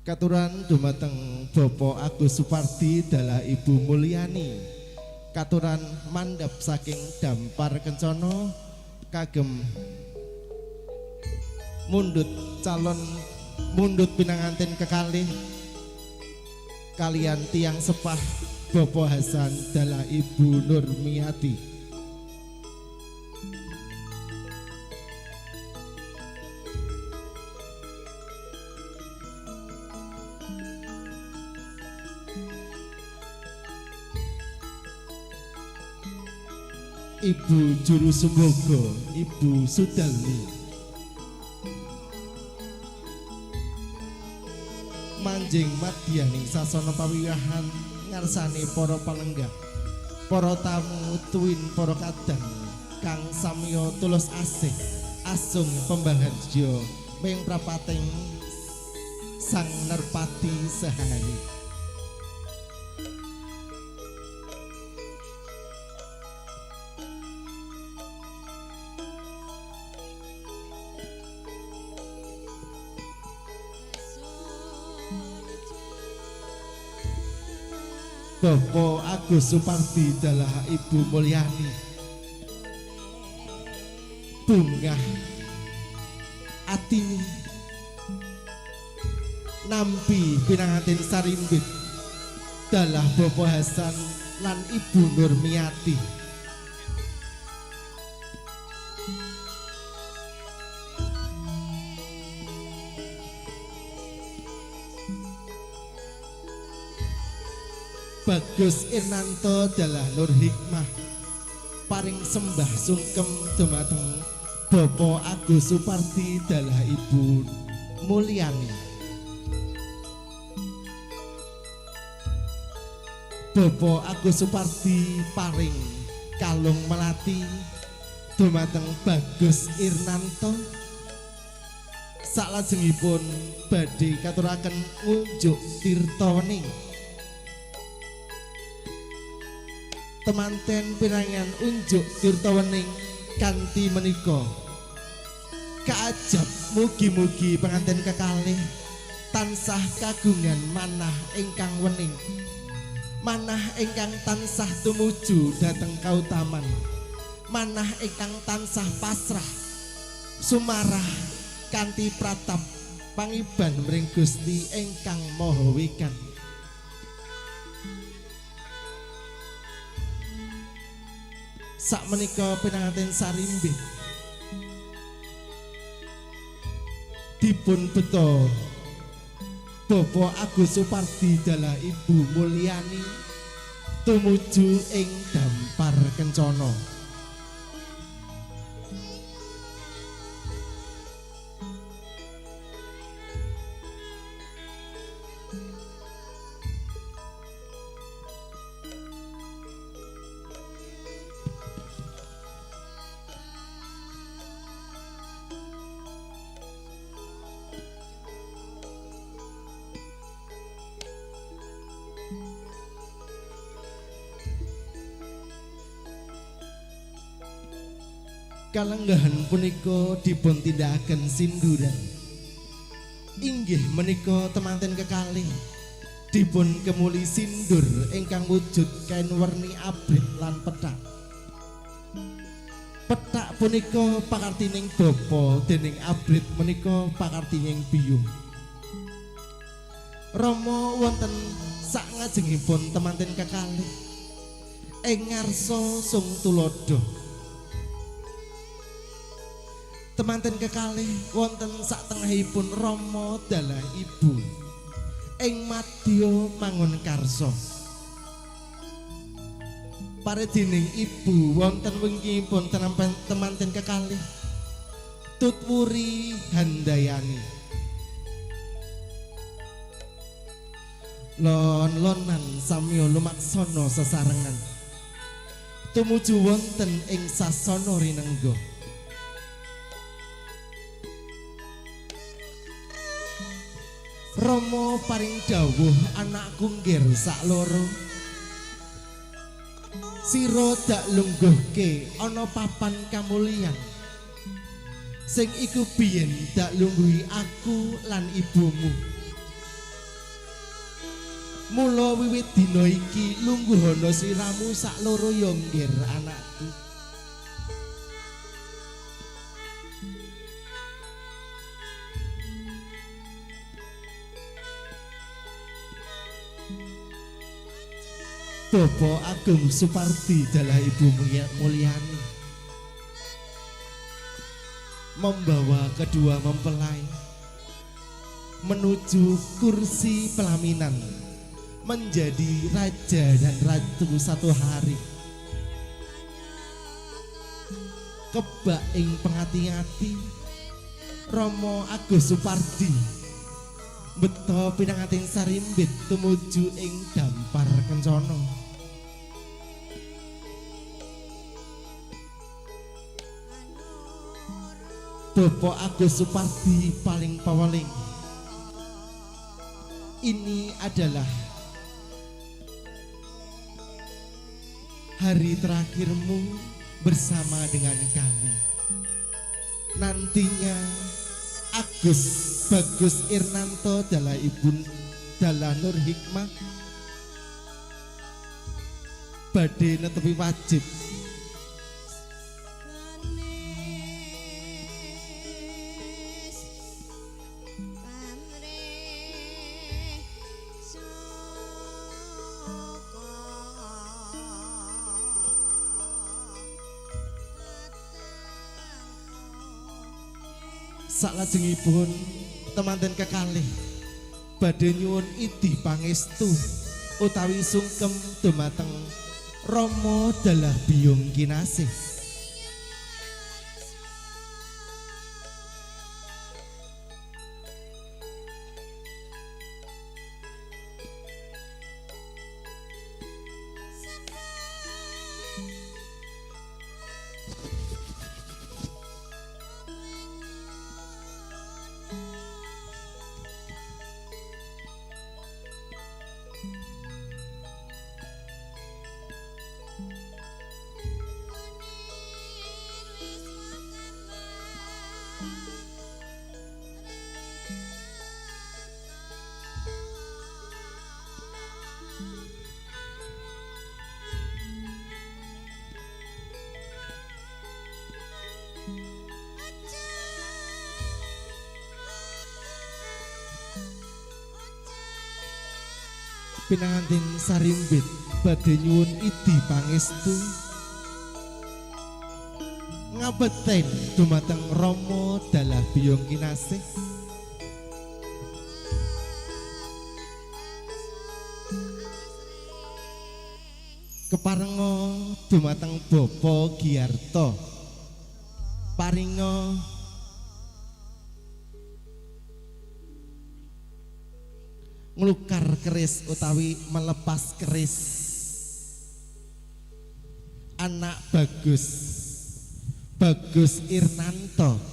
Katuran dumateng Bapak Agus Supardi dalah Ibu Mulyani. Katuran mandhap saking Dampar Kencana kagem mundhut calon mundhut pinanganten kekalih kalian tiang sepah Bapak Hasan dalah Ibu Nurmiati. Ibu Juru Sumbogo, Ibu Sudalmi. Manjing madyaning sasana pawiwahan ngarsane para palenggah, para tamu tuwin para kadang kang samya tulus asih asung pembaharja ming prapating Sang Nerpati Sehari. Bapak Agus Supardi dalah Ibu Mulyani. Bungah atini nampi pinanganten sarimbit dalah Bapak Hasan lan Ibu Nurmiati. Bagus Irnanto dalah Nur Hikmah paring sembah sungkem dumateng Bapak Agus Supardi dalah Ibu Mulyani. Bapak Agus Supardi paring kalung melati dumateng Bagus Irnanto. Salajengipun badhe katuraken ngunjuk tirta wening. Temanten pirangan unjuk tirta wening kanthi menika kaajab mugi-mugi penganten kekalih tansah kagungan manah ingkang wening, manah ingkang tansah tumuju dhateng kautaman, manah ingkang tansah pasrah sumarah kanthi pratap pangiban mring Gusti ingkang Maha Wikan. Sakmenika pinanganten sarimbit dipun beto Bapak Agus Supardi dalah Ibu Mulyani tumuju ing Dampar Kencana. Kalenggahan punika dipun tindakaken sinduran. Inggih menika temanten kekalih dipun kemuli sindur ingkang wujud kain werni abrit lan pethak. Pethak punika pakartining bapa dening abrit menika pakartining biyung. Rama wonten sak ngajengipun temanten kekalih ing ngarsa sung tuladha. Temanten kekalih wonten sak tengahipun Rama dalah Ibu ing madya mangun karsa. Paredining ibu wonten wingkingipun temanten kekalih Tutwuri Handayani. Lon-lonan samya lumaksana sesarengan tumuju wonten ing sasana rinengga. Rama paring dawuh anakku nggir sak loro, sira dak lungguhke ana papan kamulyan sing iku biyen dak lungguhi aku lan ibumu. Mula wiwit dina iki lungguhana sliramu sak loro ya nggir anakku. Bapak Agung Supardi dalah Ibu Mulyani membawa kedua mempelai menuju kursi pelaminan menjadi raja dan ratu satu hari. Kebak ing pengati-ati Romo Agus Supardi beto pinanganten sarimbit tumuju ing dampar kencana. Bapak Agus Supardi paling paweling. Ini adalah hari terakhirmu bersama dengan kami. Nantinya Agus Bagus Irnanto dalah Ibu dalah Nur Hikmah badhe netepi wajib salajengipun temanten kekalih badhe nyuwun idi pangestu utawi sungkem dumateng Rama dalah Biyung Kinasih. Pinanganten sarimbit badhe nyuwun idi pangestu ngabeten dumateng Rama dalah Biyung Kinasih. Keparenga dumateng Bapak Giarto paringa nglukar keris utawi melepas keris anak Bagus Bagus Irnanto.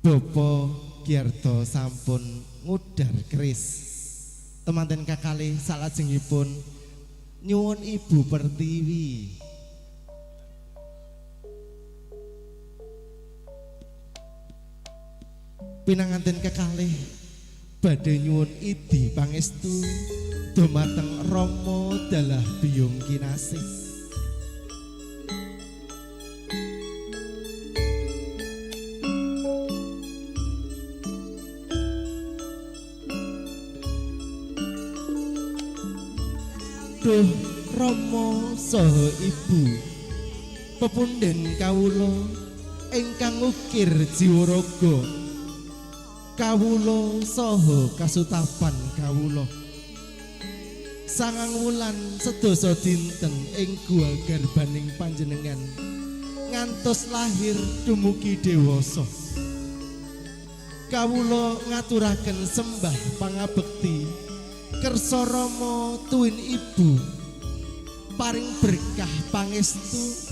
Bapak Giarto sampun ngudar keris. Temanten kakalih salajengipun nyuwun Ibu Pertiwi. Pinanganten kekalih badhe nyuwun idi pangestu dumateng Rama dalah Biyung Kinasih. Duh Rama saha Ibu pepunden kawula ingkang ngukir jiwa raga kawula saha kasutapan kawula sangang wulan sedasa dinten ing gua garbaning panjenengan ngantos lahir dumugi dewasa. Kawula ngaturaken sembah pangabekti kersa Rama tuwin Ibu paring berkah pangestu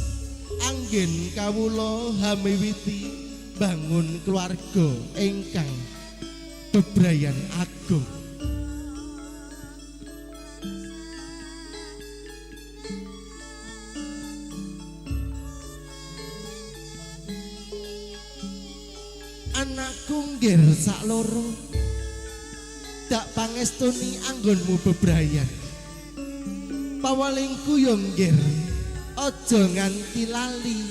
Anggen kawula hamiwiti bangun keluarga ingkang bebrayan agung. Anakku nggir sakloro, dak pangestuni anggonmu bebrayan. Pawalingku yo nggir, aja nganti lali.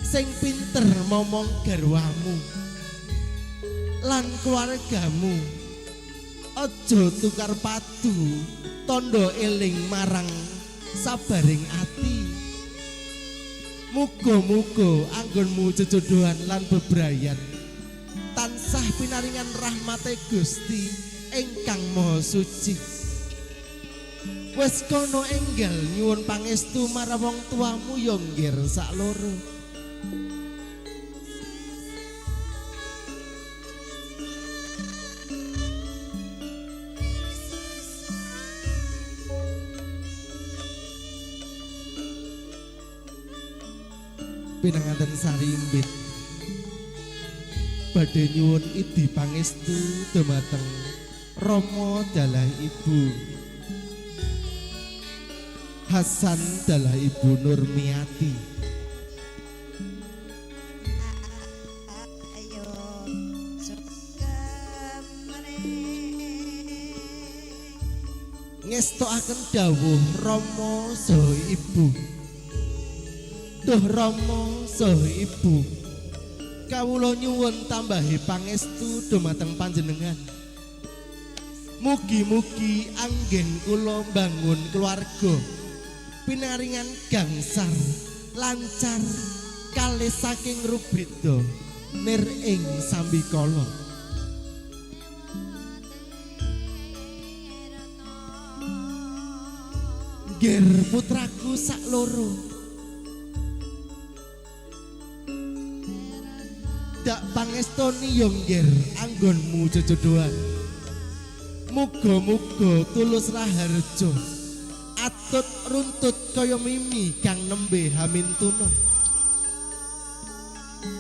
Sing pinter momong garwamu lan keluargamu, aja tukar padu tondo eling marang sabaring ati. Muga-muga anggonmu jejodohan lan bebrayan tansah pinaringan rahmate Gusti ingkang Maha Suci. Wis kono enggal nyuwun pangestu marang wong tuamu ya nggir sakloro. Pinanganten sarimbit badhe nyuwun idi pangestu dumateng Rama dalah Ibu Hasan dalah Ibu Nurmiati. Ngestokaken dawuh Rama saha Ibu. Duh Rama saha Ibu, kawula nyuwun tambahi pangestu dumateng panjenengan. Mugi-mugi anggen kula mbangun keluarga pinaringan gangsar lancar kalih saking rubrida nir ing sambikala. Nggir putraku sakloro, dak pangestoni yo nggir anggonmu jejodohan. Muga-muga tulus raharja atut runtut kaya mimi kang nembe hamintuna.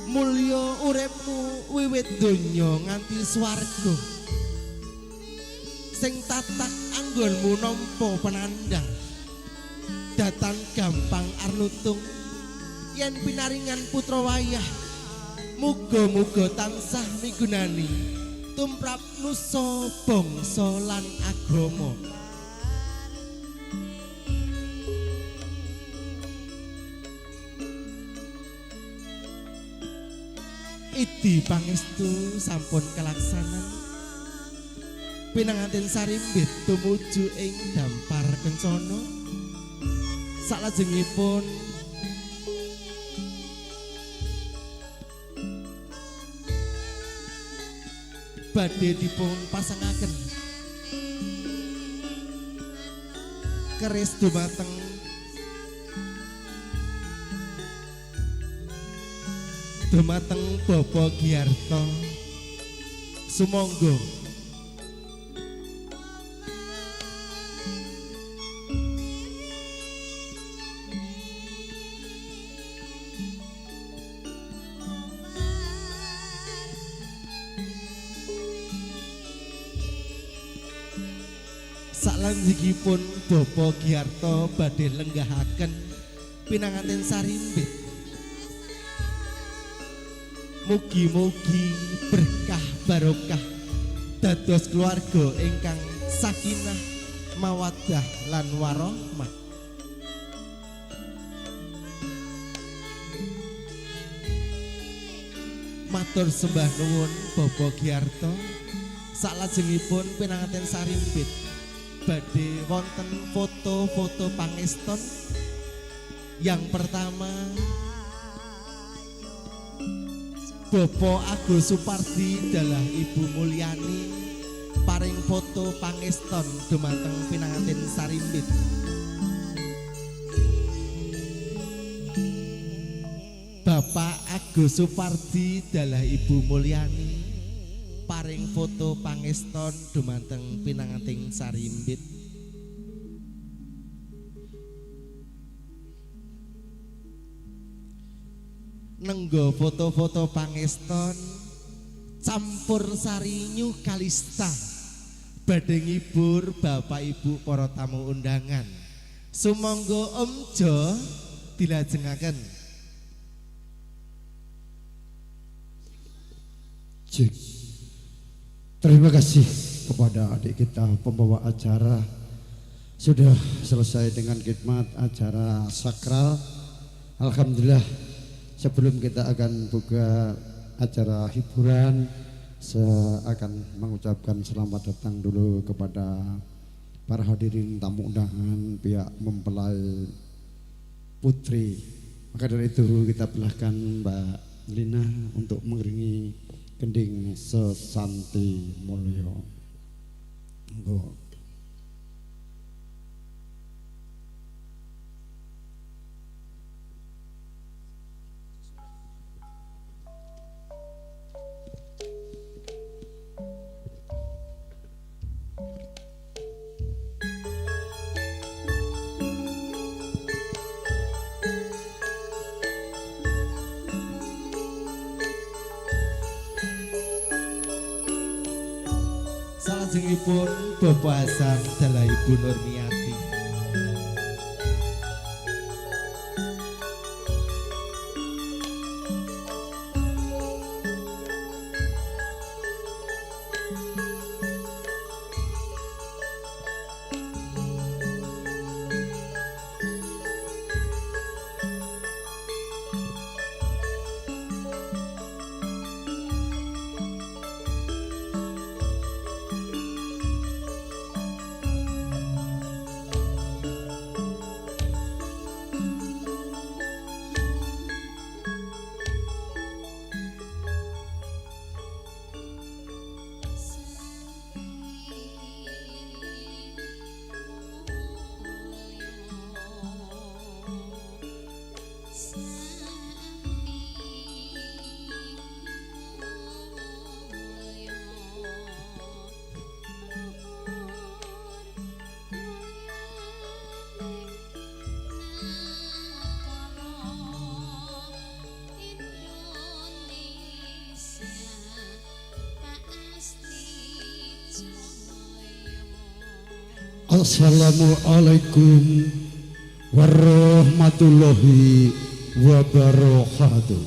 Mulya uripmu wiwit donya nganti swarga. Sing tatak anggonmu nampa penandang, datan gampang arnutung yen pinaringan putra wayah. Muga-muga tansah migunani tumrap nusa bangsa lan agama. Idi pangestu sampun kelaksanan. Pinanganten sarimbit tumuju ing dampar kencana. Salajengipun badhe dipun pasangaken keris dumateng Bapak Giarto. Sumangga. Salanjengipun Bapak Giarto badhe lenggahaken pinanganten sarimbit. Mugi-mugi berkah barokah dados keluarga ingkang sakinah mawaddah lan warahmah. Matur sembah nuwun Bapak Giarto. Salajengipun pinanganten sarimbit badhe wonten foto-foto pangeston. Yang pertama Bapak Agus Supardi dalah Ibu Mulyani paring foto pangeston dumateng pinanganten sarimbit. Bapak Agus Supardi dalah Ibu Mulyani paring foto pangeston dumateng pinanganten sarimbit. Nenggo foto-foto pangeston campur sari New Kalista badhe ngibur bapak ibu para tamu undangan. Sumangga Om Jo dilajengaken. Cek. Terima kasih kepada adik kita pembawa acara. Sudah selesai dengan khidmat acara sakral. Alhamdulillah, sebelum kita akan buka acara hiburan, saya akan mengucapkan selamat datang dulu kepada para hadirin tamu undangan pihak mempelai putri. Maka dari itu kita belahkan Mbak Lina untuk mengiringi gending Sesanti Mulyo. Monggo. Salajengipun Bapak Hasan dalah Ibu Nurmiati. Assalamualaikum warahmatullahi wabarakatuh.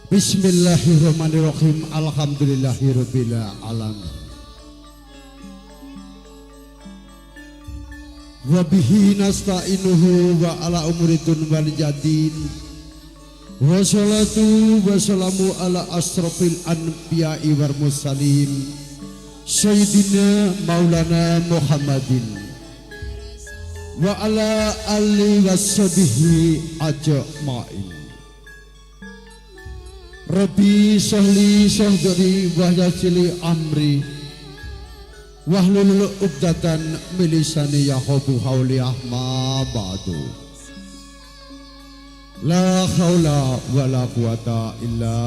Bismillahirrahmanirrahim. Alhamdulillahirabbil alamin. Wa bihi nasta'inuhu wa ala umuridun wal jadin. Wassalatu wassalamu ala asrafil anbiya'i wal mursalin Sayyidina Maulana Muhammadin wa ala alihi washabihi ajma'in. Rabbi sahli sahdri wa yassirli amri wahlul 'uqdatan min lisani yahbu hauli ahma ba'du. La haula wala quwata illa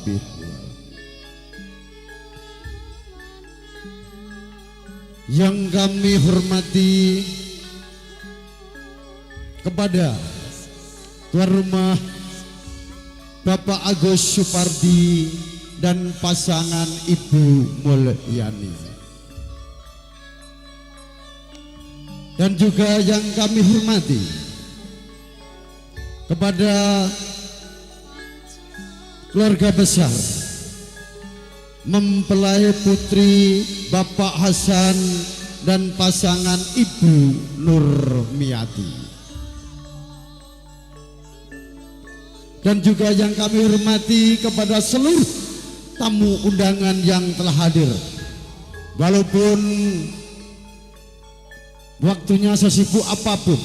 billah. Yang kami hormati kepada tuan rumah Bapak Agus Supardi dan pasangan Ibu Mulyani. Dan juga yang kami hormati kepada keluarga besar mempelai putri Bapak Hasan dan pasangan Ibu Nurmiati. Dan juga yang kami hormati kepada seluruh tamu undangan yang telah hadir. Walaupun waktunya sesibuk apapun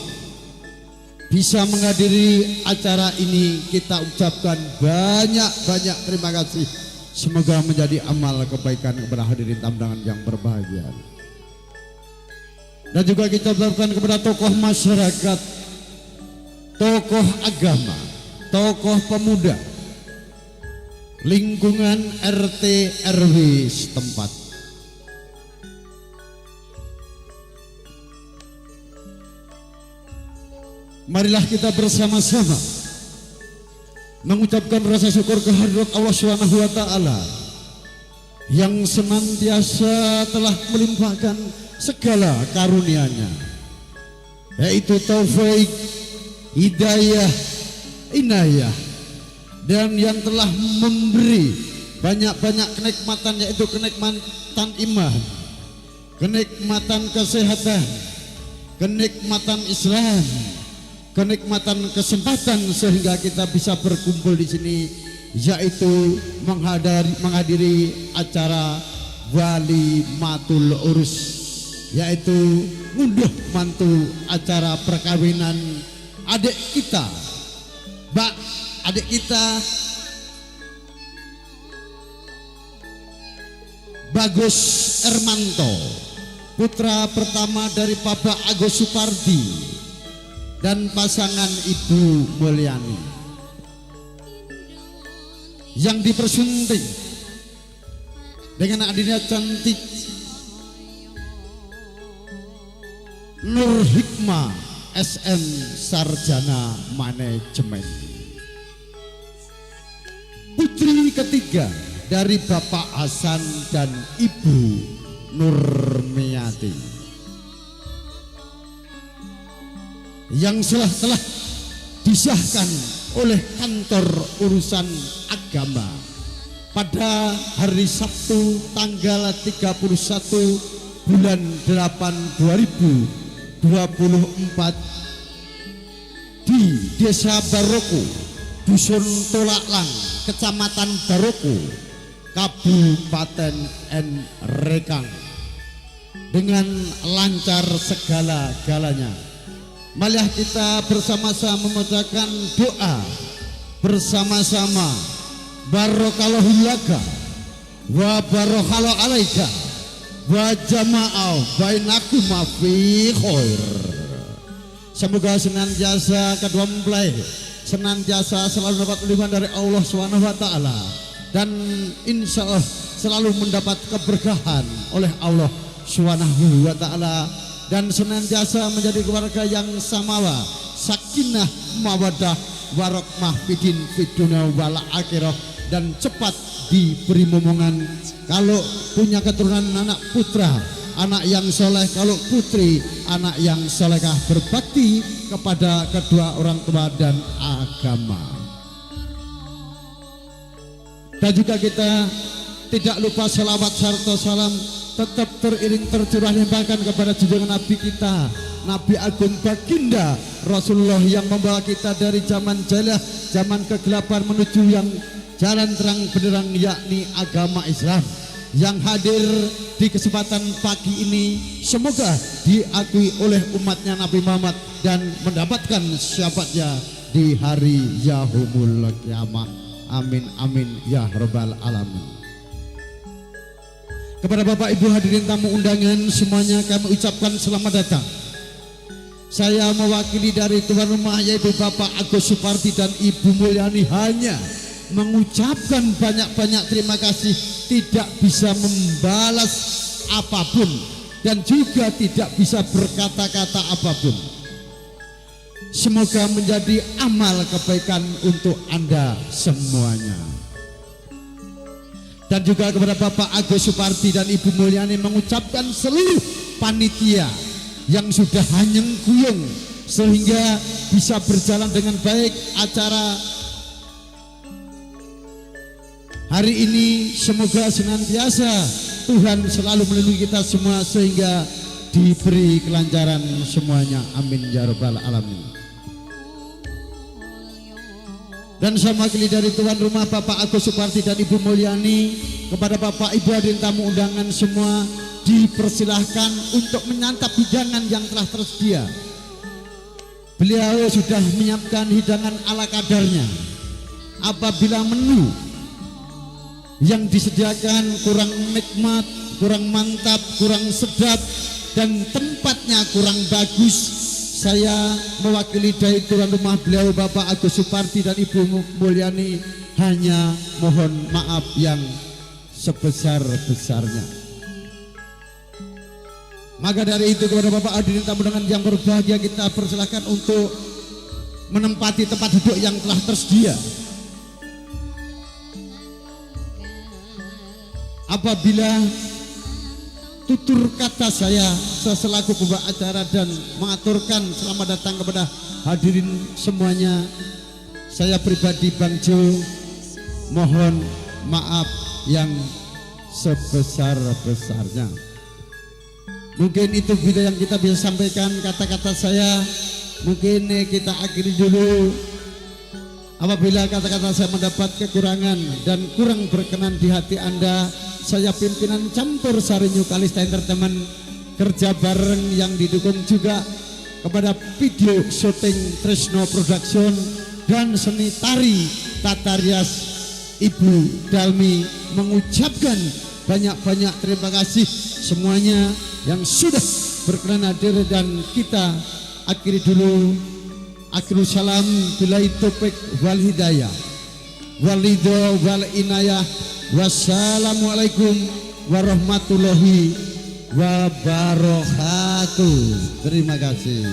bisa menghadiri acara ini, kita ucapkan banyak-banyak terima kasih. Semoga menjadi amal kebaikan kepada hadirin tamu undangan yang berbahagia. Dan juga kita ucapkan kepada tokoh masyarakat, tokoh agama, tokoh pemuda, lingkungan RT RW setempat. Marilah kita bersama-sama mengucapkan rasa syukur kehadirat Allah Subhanahu wa taala yang senantiasa telah melimpahkan segala karunia-Nya, yaitu taufik, hidayah, inayah, dan yang telah memberi banyak-banyak kenikmatan, yaitu kenikmatan iman, kenikmatan kesehatan, kenikmatan Islam, kenikmatan kesempatan sehingga kita bisa berkumpul di sini, yaitu menghadiri acara Walimatul Urus, yaitu ngunduh mantu acara perkawinan adik kita, Mbak, adik kita Bagus Ermanto, putra pertama dari Bapak Agus Supardi dan pasangan Ibu Mulyani, yang dipersunting dengan adiknya cantik Nur Hikmah SM Sarjana Manajemen, putri ketiga dari Bapak Hasan dan Ibu Nurmiati, yang telah disahkan oleh kantor urusan agama pada hari Sabtu tanggal 31 bulan 8 2024 di Desa Baroko, Dusun Tolaklang, Kecamatan Baroko, Kabupaten Enrekang, dengan lancar segala-galanya. Marilah kita bersama-sama membacakan doa bersama-sama. Barakallahu laka wa barakallahu alaika wa jama'a bainakuma fi khair. Semoga senantiasa kedua mempelai senantiasa selalu dapat perlindungan dari Allah Subhanahu wa taala, dan insya Allah selalu mendapat keberkahan oleh Allah Subhanahu wa taala, dan senantiasa menjadi keluarga yang samawa, sakinah, mawadah, warahmah fidin fid dunya wal akhirah, dan cepat diberi momongan. Kalau punya keturunan anak putra, anak yang soleh, kalau putri, anak yang solehah, berbakti kepada kedua orang tua dan agama. Dan juga kita tidak lupa selawat serta salam tetap teriring tercurah limpahkan kepada junjungan Nabi kita, Nabi Agung Baginda Rasulullah, yang membawa kita dari zaman jahiliyah, zaman kegelapan menuju yang jalan terang benderang, yakni agama Islam. Yang hadir di kesempatan pagi ini semoga diakui oleh umatnya Nabi Muhammad dan mendapatkan syafaatnya di hari Yaumul Kiamah. Amin amin ya rabbal alamin. Kepada Bapak Ibu hadirin tamu undangan semuanya, kami ucapkan selamat datang. Saya mewakili dari tuan rumah, yaitu Bapak Agus Supardi dan Ibu Mulyani, hanya mengucapkan banyak-banyak terima kasih, tidak bisa membalas apapun dan juga tidak bisa berkata-kata apapun. Semoga menjadi amal kebaikan untuk Anda semuanya. Dan juga kepada Bapak Agus Supardi dan Ibu Mulyani mengucapkan seluruh panitia yang sudah hanyeng kuyung sehingga bisa berjalan dengan baik acara hari ini. Semoga senantiasa Tuhan selalu melindungi kita semua sehingga diberi kelancaran semuanya. Amin ya rabbal alamin. Dan saya mewakili dari tuan rumah Bapak Agus Supardi dan Ibu Mulyani, kepada Bapak Ibu hadirin tamu undangan semua dipersilahkan untuk menyantap hidangan yang telah tersedia. Beliau sudah menyiapkan hidangan ala kadarnya. Apabila menu yang disediakan kurang nikmat, kurang mantap, kurang sedap, dan tempatnya kurang bagus, saya mewakili dari tuan rumah beliau Bapak Agus Supardi dan Ibu Mulyani hanya mohon maaf yang sebesar-besarnya. Maka dari itu kepada Bapak hadirin tamu undangan yang berbahagia, kita persilahkan untuk menempati tempat duduk yang telah tersedia. Apabila tutur kata saya selaku pembawa acara dan mengaturkan selamat datang kepada hadirin semuanya, saya pribadi Bang Jo mohon maaf yang sebesar-besarnya. Mungkin itu video yang kita bisa sampaikan, kata-kata saya mungkin kita akhiri dulu. Apabila kata-kata saya mendapat kekurangan dan kurang berkenan di hati Anda, saya pimpinan Campur Sari New Kalista Entertainment kerja bareng yang didukung juga kepada video syuting Tresno Production dan seni tari Tata Rias Ibu Dalmi mengucapkan banyak-banyak terima kasih semuanya yang sudah berkenan hadir, dan kita akhiri dulu. Akhirul salam billahi taufik wal hidayah walidho wal inayah. Wassalamualaikum warahmatullahi wabarakatuh. Terima kasih.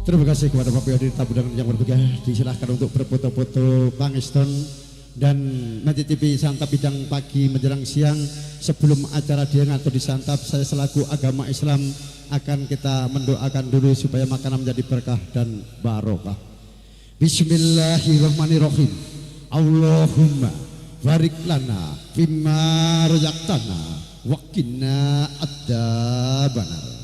Terima kasih kepada Bapak Ibu tamu undangan yang berbahagia. Disilahkan untuk berfoto-foto pangeston dan mencicipi santap hidang pagi menjelang siang. Sebelum acara dieng atau disantap, saya selaku agama Islam akan kita mendoakan dulu supaya makanan menjadi berkah dan barokah. Bismillahirrahmanirrahim. Allahumma barik lana fimma razaqtana wa qina adzabannar.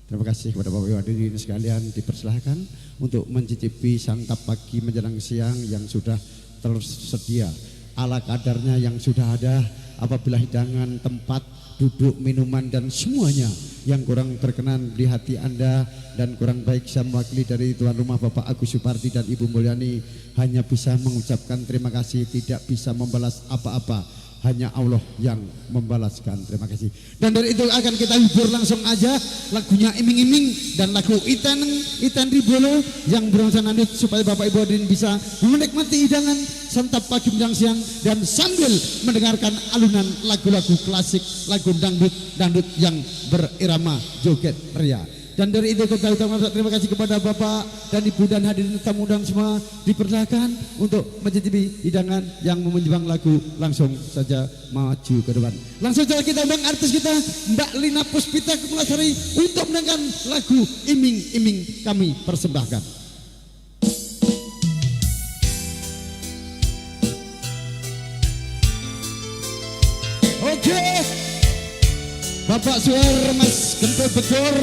Terima kasih kepada Bapak Ibu hadirin sekalian, dipersilahkan untuk mencicipi santap pagi menjelang siang yang sudah tersedia ala kadarnya yang sudah ada. Apabila hidangan, tempat duduk, minuman dan semuanya yang kurang berkenan di hati Anda dan kurang baik, saya mewakili dari tuan rumah Bapak Agus Supardi dan Ibu Mulyani hanya bisa mengucapkan terima kasih, tidak bisa membalas apa-apa. Hanya Allah yang membalaskan. Terima kasih. Dan dari itu akan kita hibur langsung aja lagunya Iming-Iming dan lagu Iten Iten Ribolo yang berusaha nanti supaya Bapak Ibu hadirin bisa menikmati hidangan santap pagi menjelang siang dan sambil mendengarkan alunan lagu-lagu klasik, lagu dangdut dangdut yang berirama joget ria. Dan dari itu kita ucapkan terima kasih kepada Bapak dan Ibu dan hadirin tamu undangan semua. Dipersilakan untuk mencicipi hidangan yang menyumbang lagu langsung saja maju ke depan. Langsung saja kita undang artis kita Mbak Lina Puspita Kumulasari untuk mendengarkan lagu Iming-Iming kami persembahkan. Oke, Bapak Suher Mas Gento Betor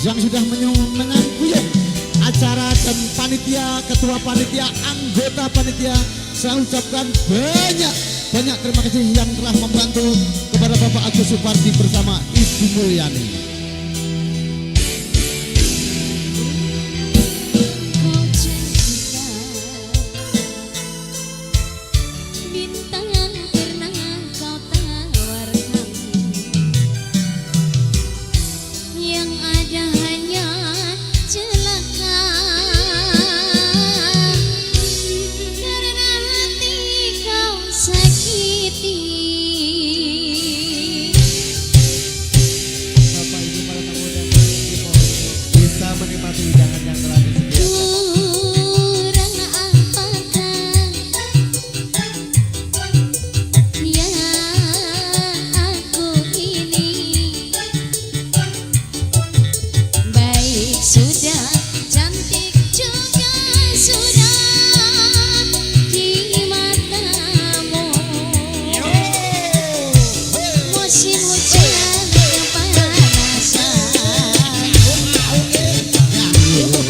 yang sudah menyangkuyung acara dan panitia, ketua panitia, anggota panitia, saya ucapkan banyak terima kasih yang telah membantu kepada Bapak Agus Supardi bersama Ibu Mulyani.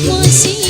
Musim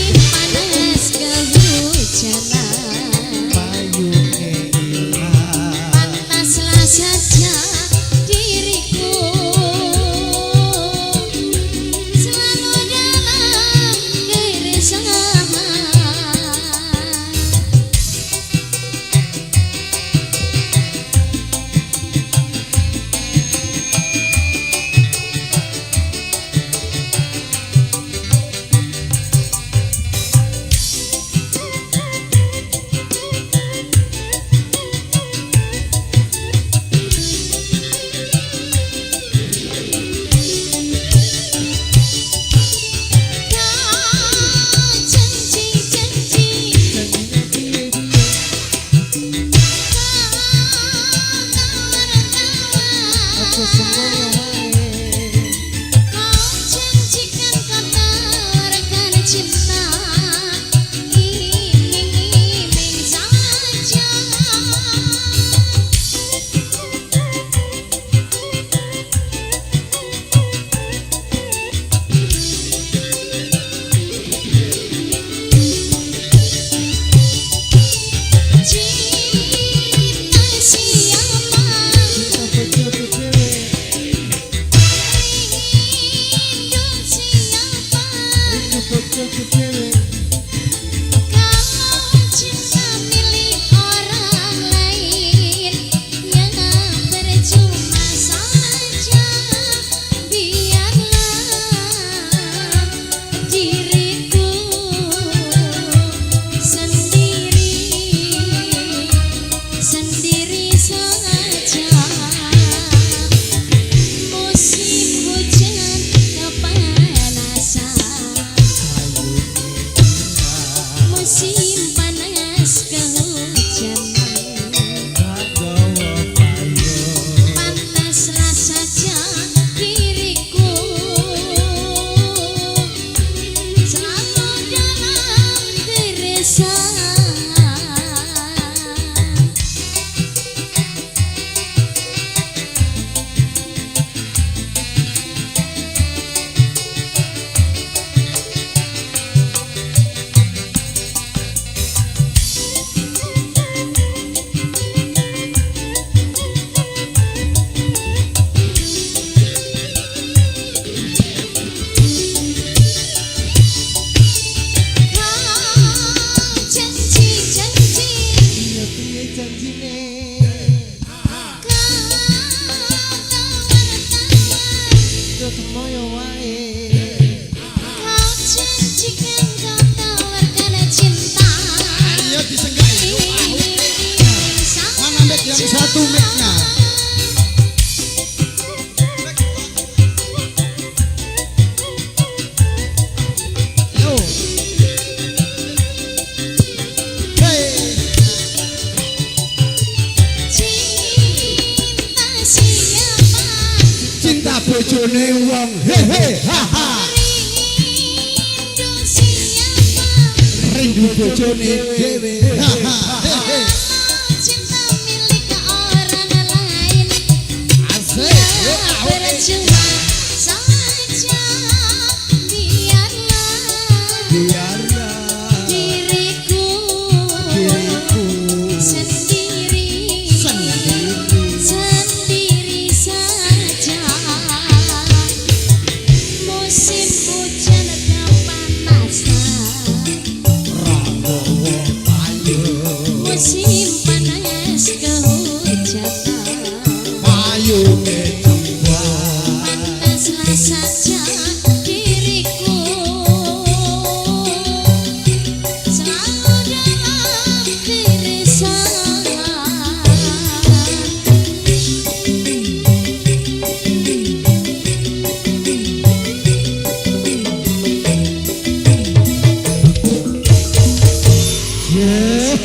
Bojoku dhewe. Kalau cinta milik orang lain, ya percuma saja. Biarlah diriku sendiri, sendiri saja. Musim hujan kepanasan, musim panas kehujanan. Gawa payung. Pantaslah saja diriku selalu dalam keresahan. Kau janji-janji, Iya piye janjine? Kau tawar-tawar, Ketemu yo wae. Kau janjikan, kau tawarkan cinta. Ayo disenggai. Mana mic yang satu mic-nya? Yo. Hey. Cinta siapa? Cinta bojone wong hehe ha ha. Rindu siapa? Rindu bojone dhewe ha ha hehe. Cinta milik orang lain, Asik. ya percuma saja. Biarlah Biarlah diriku diriku sendiri, sendiri. Sendiri saja. Musim hujan kepanasan, Ra gawa payung. Musim panas kehujanan. Payunge jembar. Pantaslah saja diriku selalu dalam keresahan. Yeah.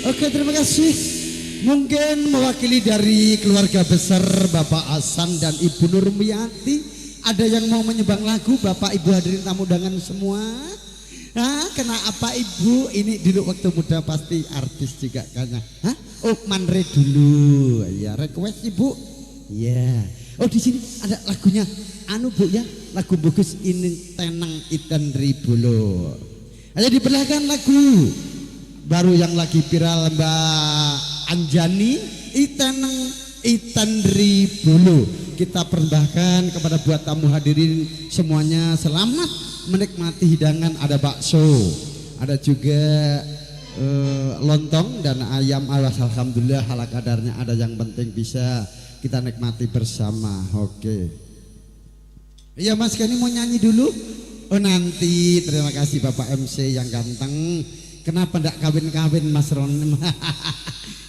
Oke, terima kasih. Mungkin mewakili dari keluarga besar Bapak Hasan dan Ibu Nurmiati, ada yang mau menyumbang lagu, Bapak Ibu hadirin tamu undangan semua? Hah, kena apa Ibu? Ini dulu waktu muda pasti artis juga kayaknya. Hah? Oh, Manre dulu. Ya, request Ibu. Ya. Oh, di sini ada lagunya. Anu Bu ya, lagu bagus ini Tenang Iten Ribolo. Ayo diperlihatkan lagu baru yang lagi viral Mbak Anjani, Iteneng Iten Ribolo. Kita persembahkan kepada buat tamu hadirin semuanya, selamat menikmati hidangan, ada bakso, ada juga lontong dan ayam. Awas, alhamdulillah ala kadarnya ada, yang penting bisa kita nikmati bersama. Oke. Iya Mas Kenny mau nyanyi dulu? Oh nanti, terima kasih Bapak MC yang ganteng. Kenapa ndak kawin-kawin Mas Ron?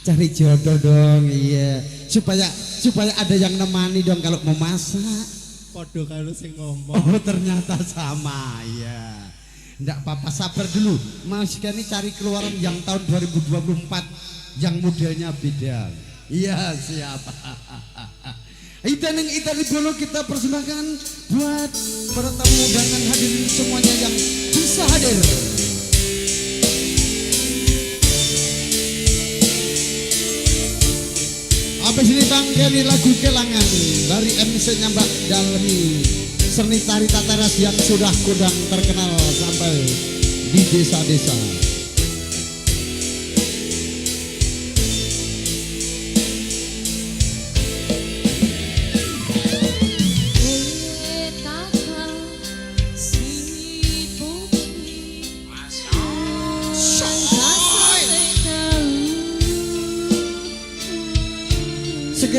Cari jodoh dong, iya. Supaya supaya ada yang nemani dong kalau mau masak. Padha karo sing ngomong. Oh ternyata sama, ya. Ndak apa-apa, sabar dulu. Mas Kenny cari keluaran yang tahun 2024 yang modelnya beda. Iya siap. Iteneng Itali Bolo kita persembahkan buat para tamu undangan hadirin semuanya yang bisa hadir. Habis ini Bang Kenny lagu Kelangan dari MC-nya Mbak Dalmi. Seni tari tataras yang sudah kondang terkenal sampai di desa-desa. Betapa sibuknya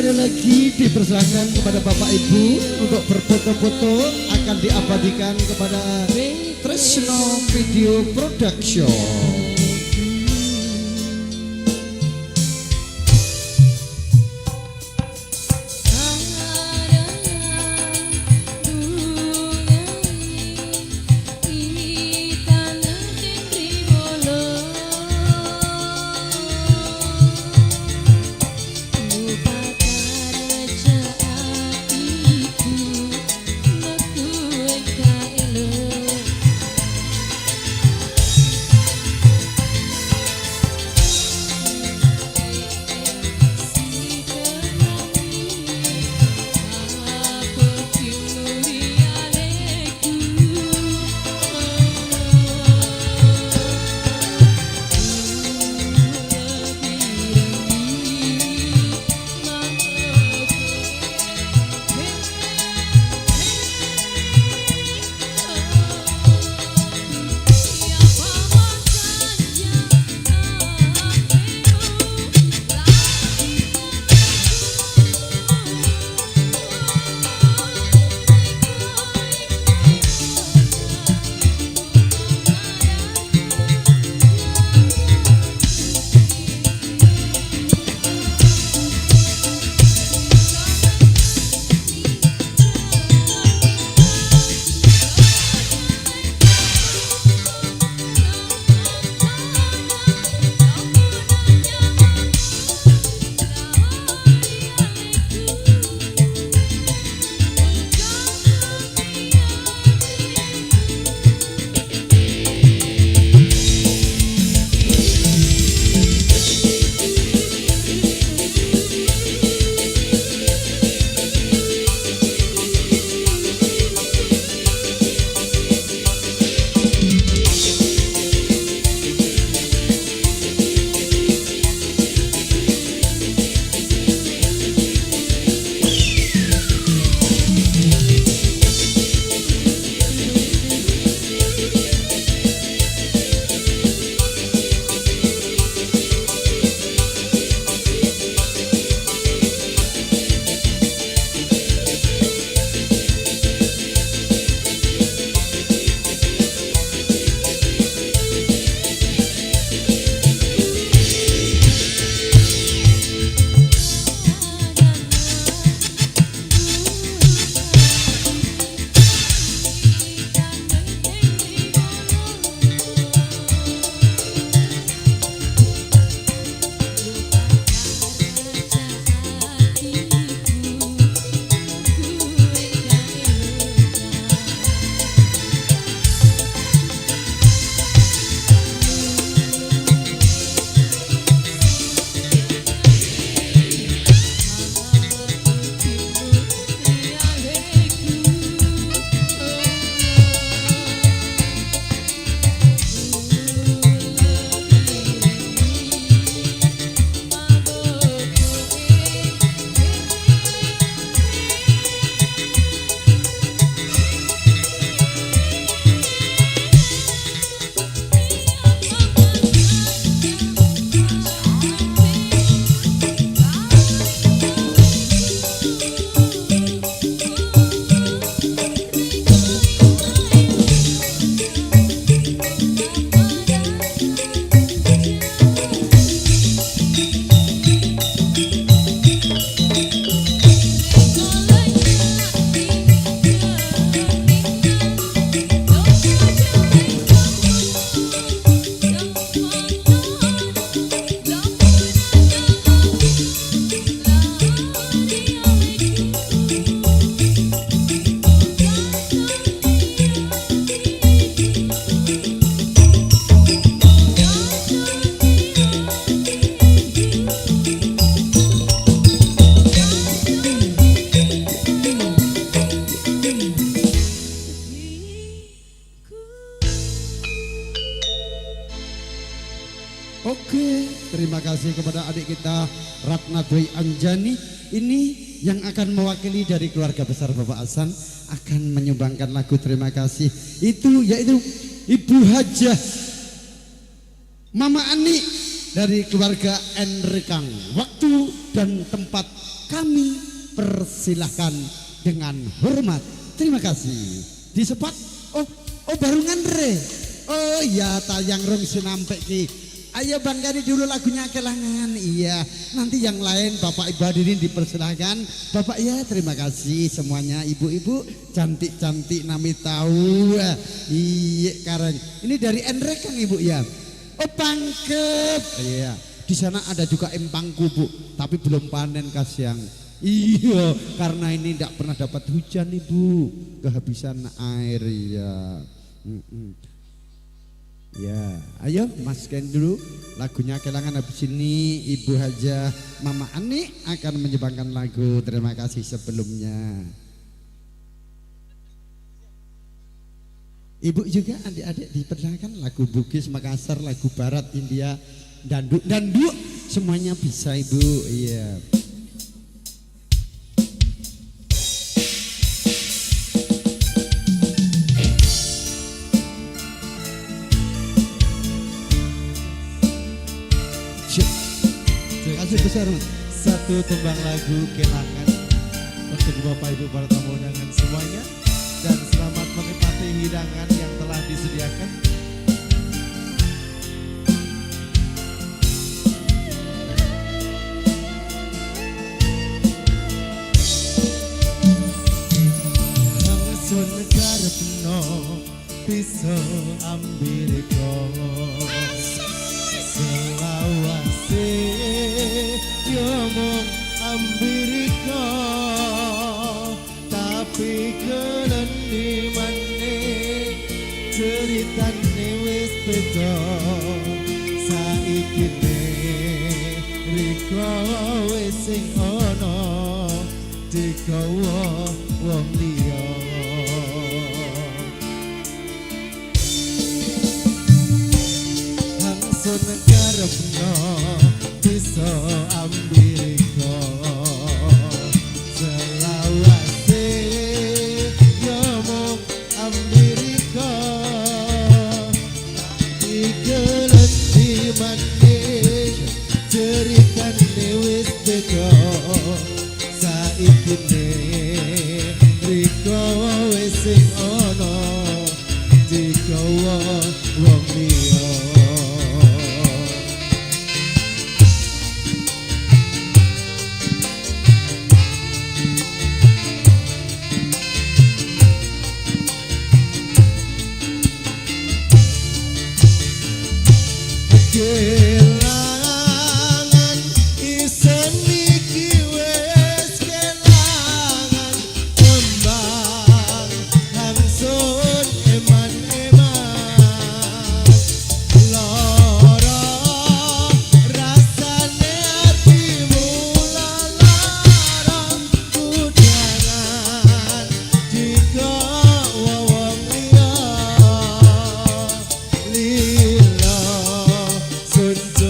Sekali lagi dipersilakan kepada Bapak Ibu untuk berfoto-foto, akan diabadikan kepada Tresno Video Production. Oke, terima kasih kepada adik kita Ratna Dwi Anjani. Ini yang akan mewakili dari keluarga besar Bapak Hasan akan menyumbangkan lagu terima kasih. Itu yaitu Ibu Hajah Mama Ani dari keluarga Enrekang. Waktu dan tempat Kami persilahkan dengan hormat. Terima kasih. Di spot, oh, oh baru ngandre. Oh iya, tayang rong sinampek ki. Ayo Bang Gani dulu lagunya kelangan. Iya, nanti yang lain Bapak Ibu hadirin dipersilahkan. Bapak ya, terima kasih semuanya, ibu-ibu cantik-cantik nami tahu. Iya, kareng. Ini dari Enrek kan Ibu ya. Oh Pangkep. Iya. Di sana ada juga empangku Bu, tapi belum panen kasiang. Iya, karena ini tidak pernah dapat hujan Ibu, kehabisan air ya. Ya, ayo Mas Ken dulu lagunya kelangan. Habis ini Ibu Hajah Mama Ani akan menyumbangkan lagu. Terima kasih sebelumnya. Ibu juga adik-adik dipersilakan lagu Bugis, Makassar, lagu Barat, India, danduk, danduk semuanya bisa Ibu. Iya. Terima kasih besar Mas. Satu tembang lagu kelangan untuk Bapak Ibu para tamu undangan semuanya, dan selamat menikmati hidangan yang telah disediakan. Hangsun karepno bisa ambiriko selawase yo mung ambiriko, tapi kelendi maneh ceritane wis beda. Saiki riko wis sing ana digawa wong liya. Hangsun karepno bisa ambiriko selawase yo mung ambiriko, ikelendi maneh ceritane wis beda. Saiki riko wis sing ana digawa wong liya. Kelangan isen iki wis kelangan kembang hangsun eman-eman lara rasane atimu lara kudangan digawa wong liya lila sun.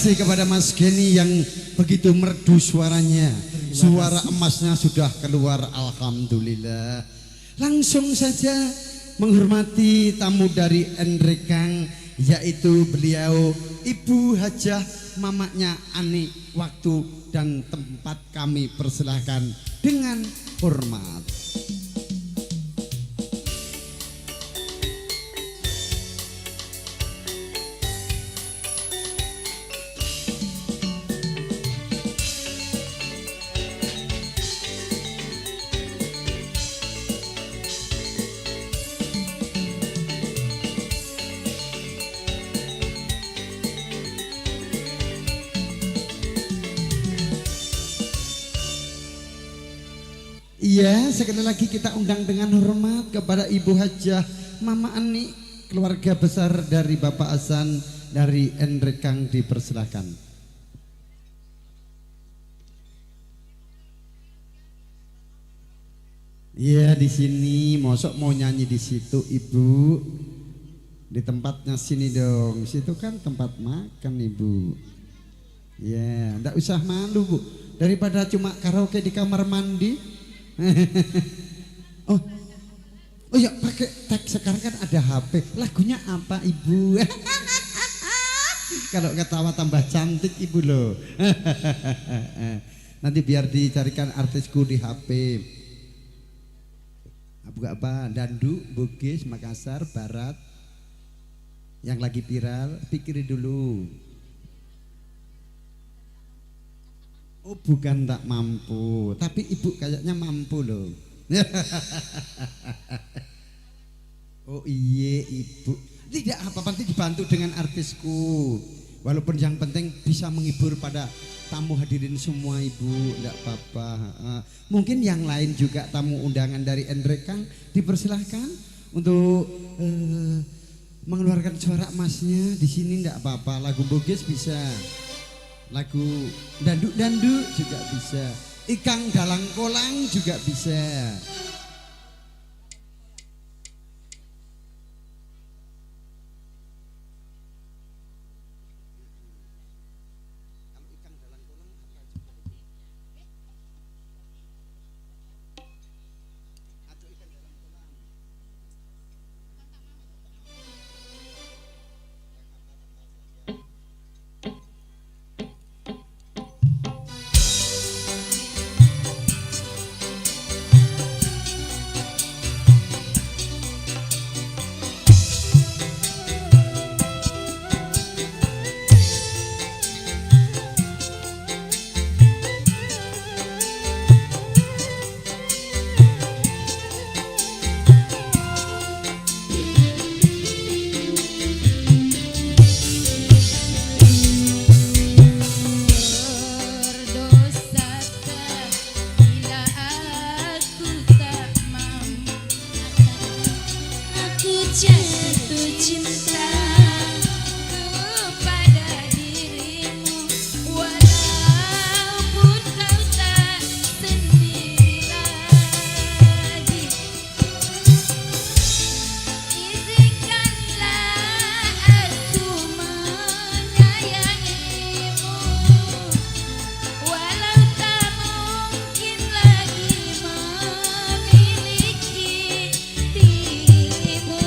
kasih kepada Mas Geni yang begitu merdu suaranya. Suara emasnya sudah keluar, alhamdulillah. Langsung saja menghormati tamu dari Enrekang, yaitu beliau Ibu Hajah Mamaknya Ani. Waktu dan tempat kami persilahkan dengan hormat. Iya, sekali lagi kita undang dengan hormat kepada Ibu Hajah Mama Ani, keluarga besar dari Bapak Hasan dari Enrekang, dipersilahkan. Iya, di sini, mosok mau nyanyi di situ Ibu? Di tempatnya sini dong. Situ kan tempat makan Ibu. Iya, ndak usah malu Bu. Daripada cuma karaoke di kamar mandi. Oh, oh ya, pakai tag sekarang kan ada HP. Lagunya apa Ibu? Kalau ketawa tambah cantik Ibu loh. Nanti biar dicarikan artisku di HP. Buka apa? Dandu, Bugis, Makassar, Barat. Yang lagi viral, pikirin dulu. Oh, bukan tak mampu, tapi ibu kayaknya mampu loh. Oh iya ibu, tidak apa-apa, nanti dibantu dengan artisku. Walaupun yang penting bisa menghibur pada tamu hadirin semua ibu, tidak apa-apa. Mungkin yang lain juga tamu undangan dari Enrekang dipersilahkan untuk mengeluarkan suara emasnya di sini, tidak apa-apa. Lagu Bugis bisa, lagu dandu-dandu juga bisa, ikang dalang kolang juga bisa. Kalau ikang dalang kolang apa juga itu? Atau ikan dalang kolang. Berdosakah bila aku tak mampu? Aku jatuh cinta Kepada dirimu, walaupun kau tak sendiri lagi. Izinkanlah aku menyayangimu, walau tak mungkin lagi memiliki dirimu.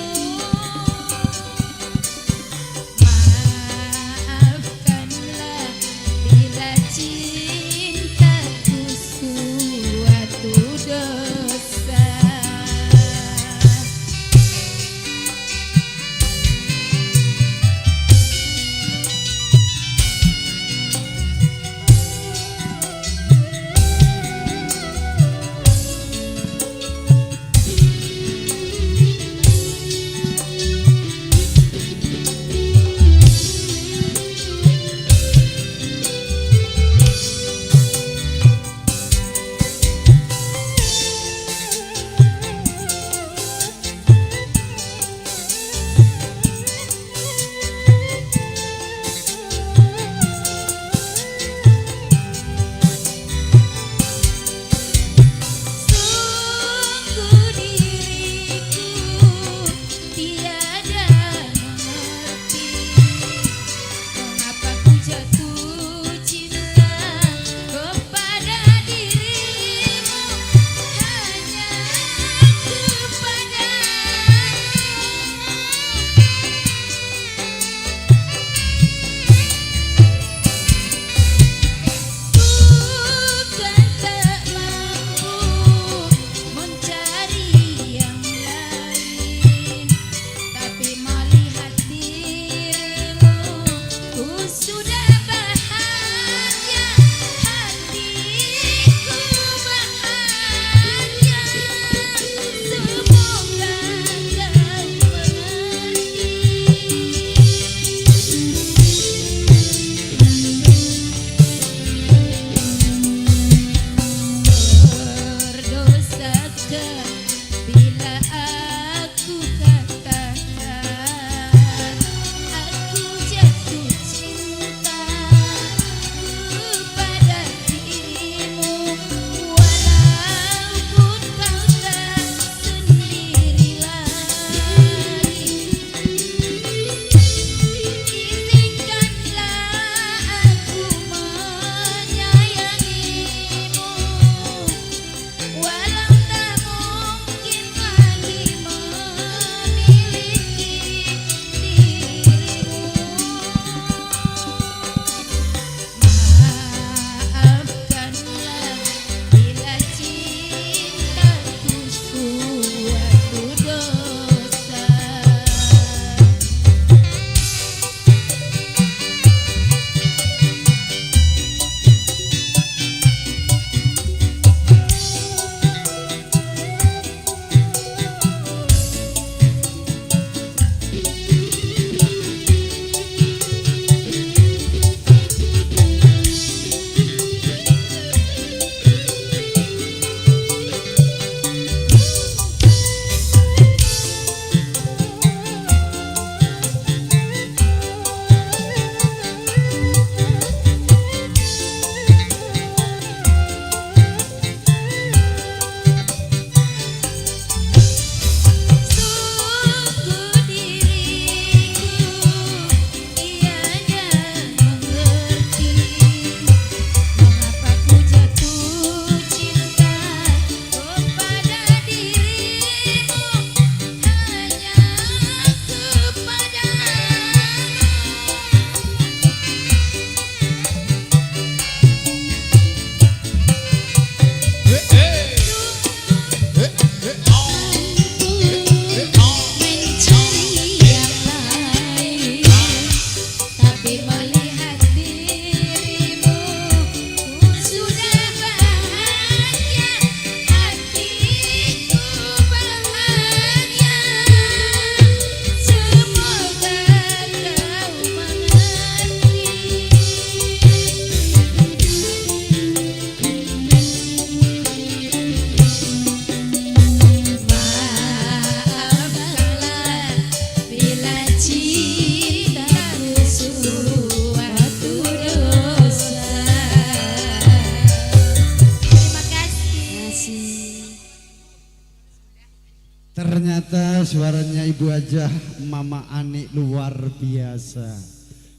Ternyata suaranya Ibu Hajah Mama Ani luar biasa.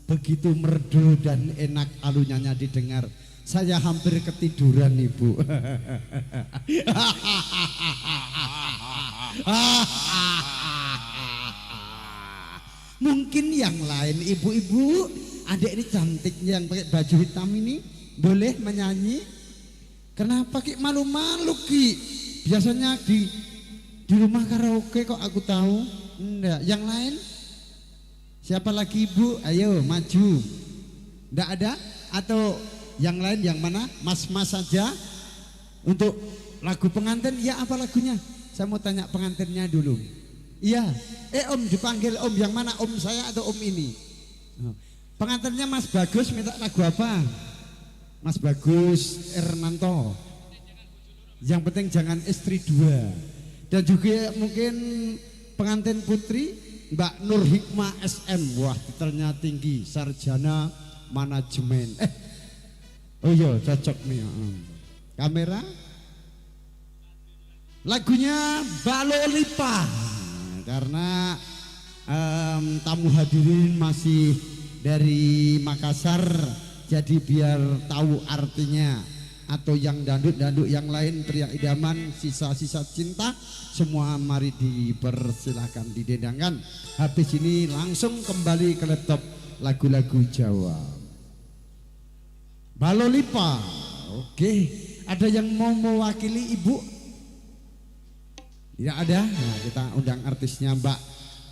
Begitu merdu dan enak alunannya didengar. Saya hampir ketiduran Ibu. Mungkin yang lain ibu-ibu, adik ini cantiknya yang pakai baju hitam ini boleh menyanyi. Kenapa Ki malu-malu Ki? Biasanya di rumah karaoke kok aku tahu. Enggak, yang lain? Siapa lagi Ibu? Ayo maju. Enggak ada? Atau yang lain yang mana? Mas-mas saja. Untuk lagu pengantin, ya apa lagunya? Saya mau tanya pengantinnya dulu. Iya. Om dipanggil Om, yang mana Om saya atau Om ini? Pengantinnya Mas Bagus minta lagu apa? Mas Bagus Ernanto. Yang penting jangan istri dua. Dan juga mungkin pengantin putri Mbak Nur Hikmah SM. Wah, titelnya tinggi, sarjana manajemen. Oh iya, cocok nih. Kamera. Lagunya Balolipa. Karena tamu hadirin masih dari Makassar, jadi biar tahu artinya. Atau yang dandut-dandut yang lain, pria idaman, sisa-sisa cinta, semua mari dipersilahkan didendangkan. Habis ini langsung kembali ke laptop lagu-lagu Jawa. Balolipa. Oke, ada yang mau mewakili Ibu? Tidak ada. Nah, kita undang artisnya Mbak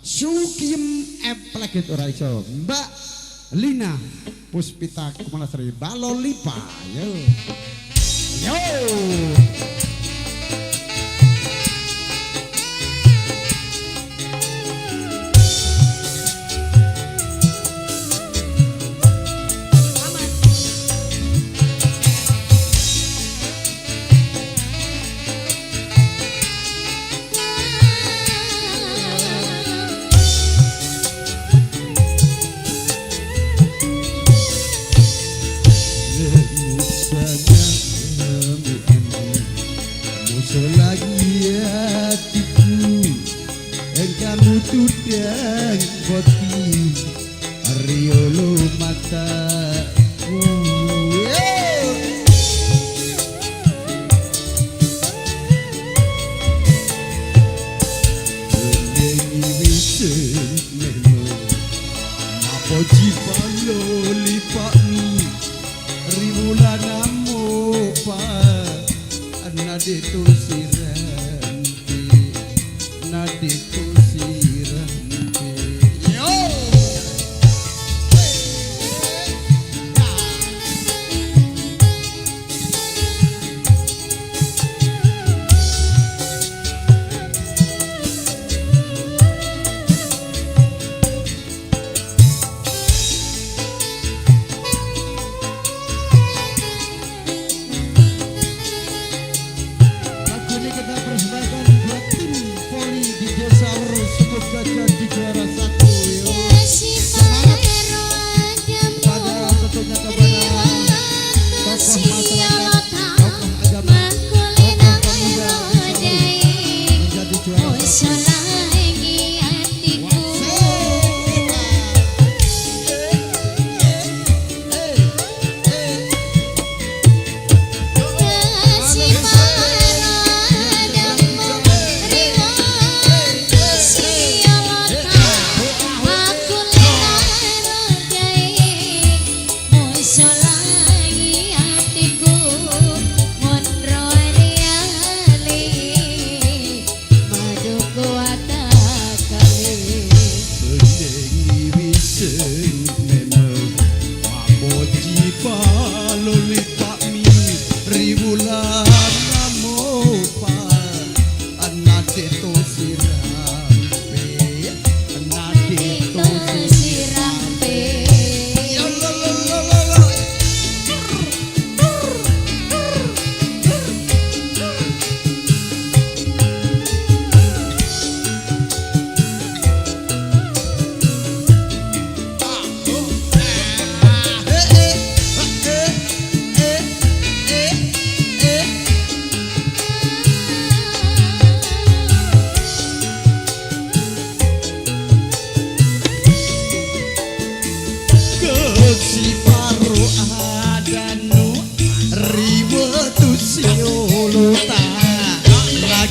Sukim Epleket ora iso. Mbak Lina Puspita Kumalasari Balolipa. Yo. Yo.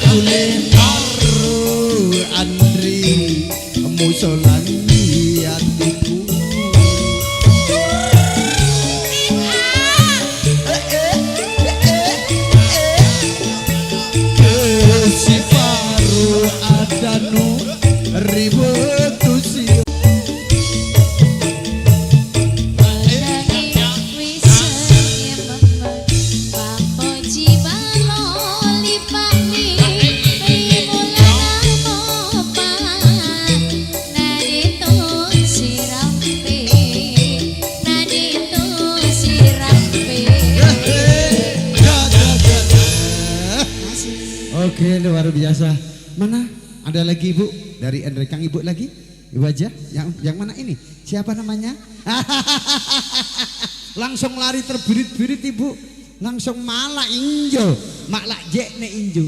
Jebule karo Andri musolani atiku. Kesiparu adanu ribet usia. Oke, luar biasa. Mana? Ada lagi Ibu dari Enrekang, Ibu lagi? Ibu aja. Yang mana ini? Siapa namanya? Langsung lari terbirit-birit Ibu. Langsung malak injo. Malak jek ne injo.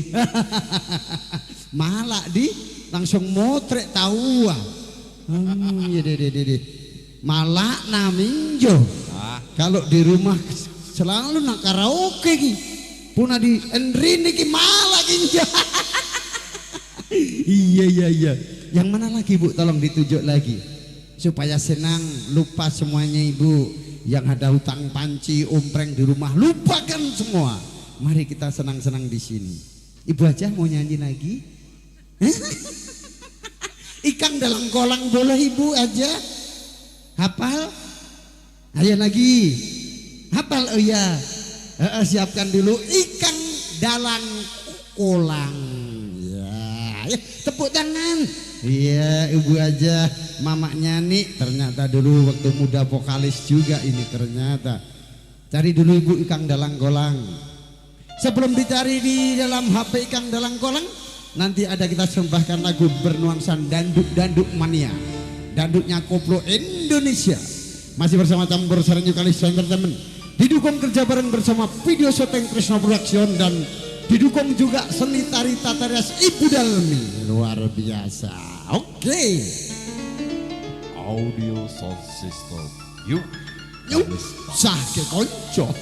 Malak di langsung motrek tahu. Ya deh deh deh. Malak naminjo. Kalau di rumah selalu nak karaoke ki. Puna di Enrin ki malak injo. Iya iya iya. Yang mana lagi Bu? Tolong ditunjuk lagi. Supaya senang, lupa semuanya Ibu. Yang ada hutang panci, ompreng di rumah, lupakan semua. Mari kita senang-senang di sini. Ibu aja mau nyanyi lagi? Ikan dalam kolang boleh Ibu aja. Hafal? Ayo lagi. Hafal, oh ya. Siapkan dulu ikan dalam kolang. Ya, ya, tepuk tangan. Iya, Ibu aja mamaknya nih ternyata dulu waktu muda vokalis juga ini ternyata. Cari dulu Ibu ikan dalang kolang. Sebelum dicari di dalam HP ikan dalang kolang, nanti ada kita sembahkan lagu bernuansa danduk-danduk mania. Danduknya koplo Indonesia. Masih bersama Campur Sari New Kalista Entertainment. Didukung kerja bareng bersama Video Shooting Krisna Production dan didukung juga seni tari tata rias Ibu Dalmi. Luar biasa. Oke. Audio sound system. Yuk. Yuk, sah ke konco.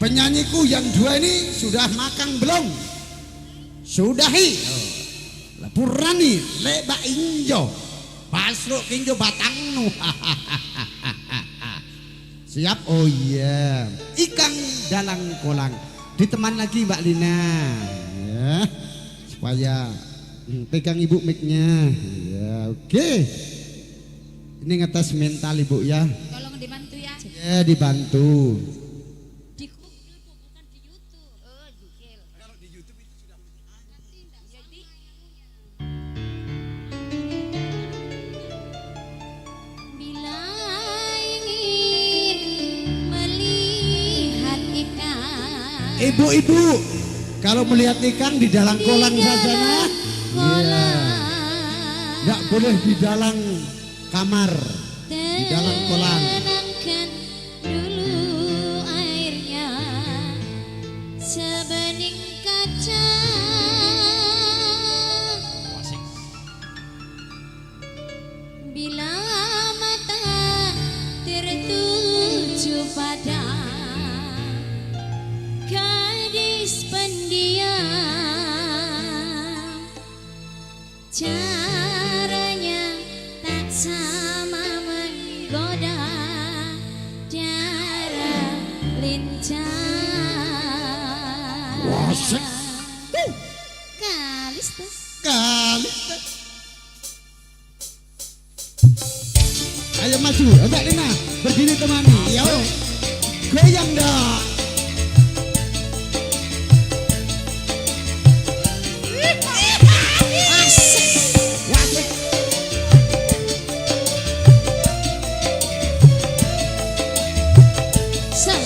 Penyanyiku yang dua ini sudah makan belum? Sudahi. Purani leba injo. Basruk kinjo batangnu. Siap? Oh iya. Ikan dalang kolang. Diteman lagi Mbak Lina. Ya. Supaya pegang Ibu mic-nya. Ya, oke. Ini ngetes mental Ibu ya. Tolong dibantu ya. Ya, dibantu. Di Google Bu, bukan di YouTube. Oh, Google. Kalau di YouTube itu sudah. Jadi Bila ingin melihat ikan, Ibu-ibu, kalau melihat ikan di dalam kolam saja nah. Iya. Nggak boleh di dalam kamar, di dalam kolam. Tenangkan dulu airnya sebening kaca. Bila mata tertuju pada gadis pendiam, caranya tak sama menggoda darah lincah. Wasik. Kalista. Kali. Ayo maju, Mbak Lina, berdiri temani. Yo. Goyang dah. Asik. Wasik. So.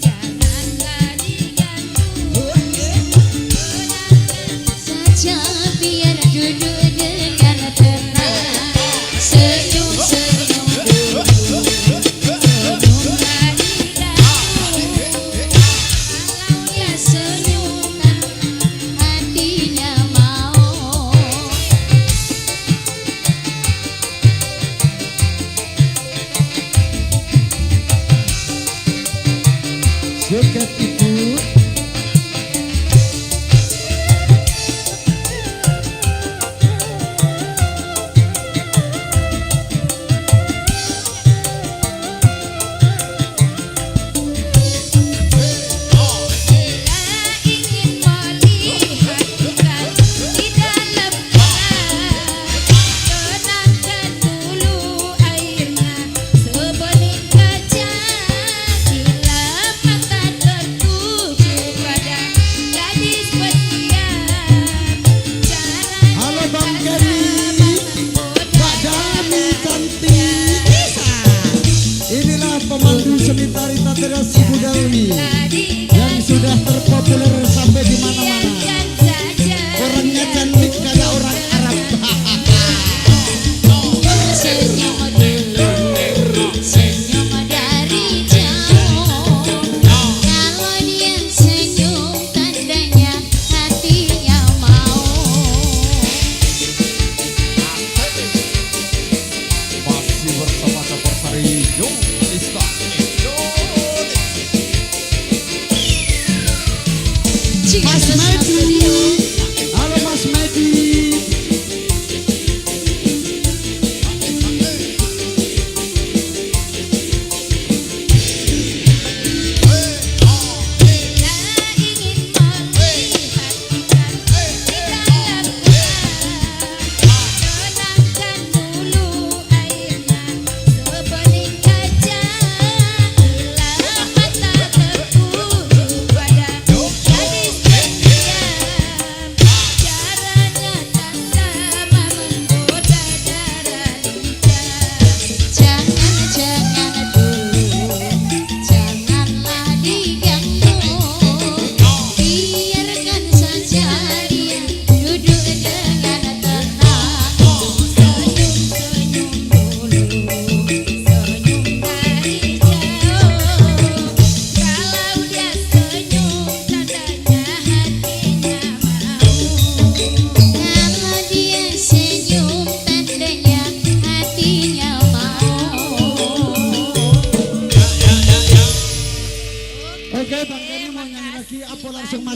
Jangan-jangan dulu, janganlah diganggu. Saja.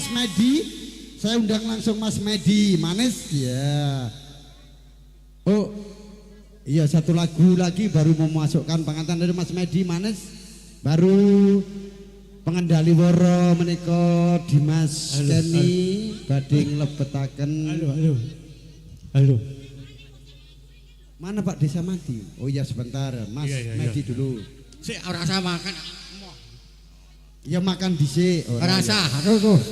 Mas Medi. Saya undang langsung Mas Medi Manis ya. Oh iya, satu lagu lagi baru memasukkan pengantin dari Mas Medi Manis. Baru pengendali woro menika Dimas Kenny badhe nglebetaken. Halo, halo. Halo. Mana Pak Desa Madi? Oh iya sebentar, Mas Iya, iya, Medi iya. dulu. Sik ora usah makan. Ya makan dhisik. Ora usah, terus.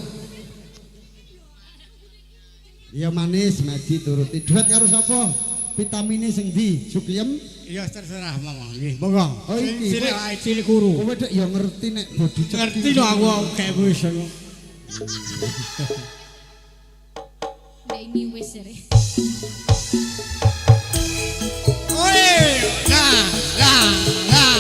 Ya manis Medi turuti. Duet karo sapa? Vitamine sing ndi? Sukiyem? Iya terserah monggo. Nggih, monggo. Oh, iki. Cilik wae cilik kuru. Kowe dek ya ngerti nek body cekik. Ngerti lho aku kayak wis. Nek ini wis re. Oi, nah, nah, nah.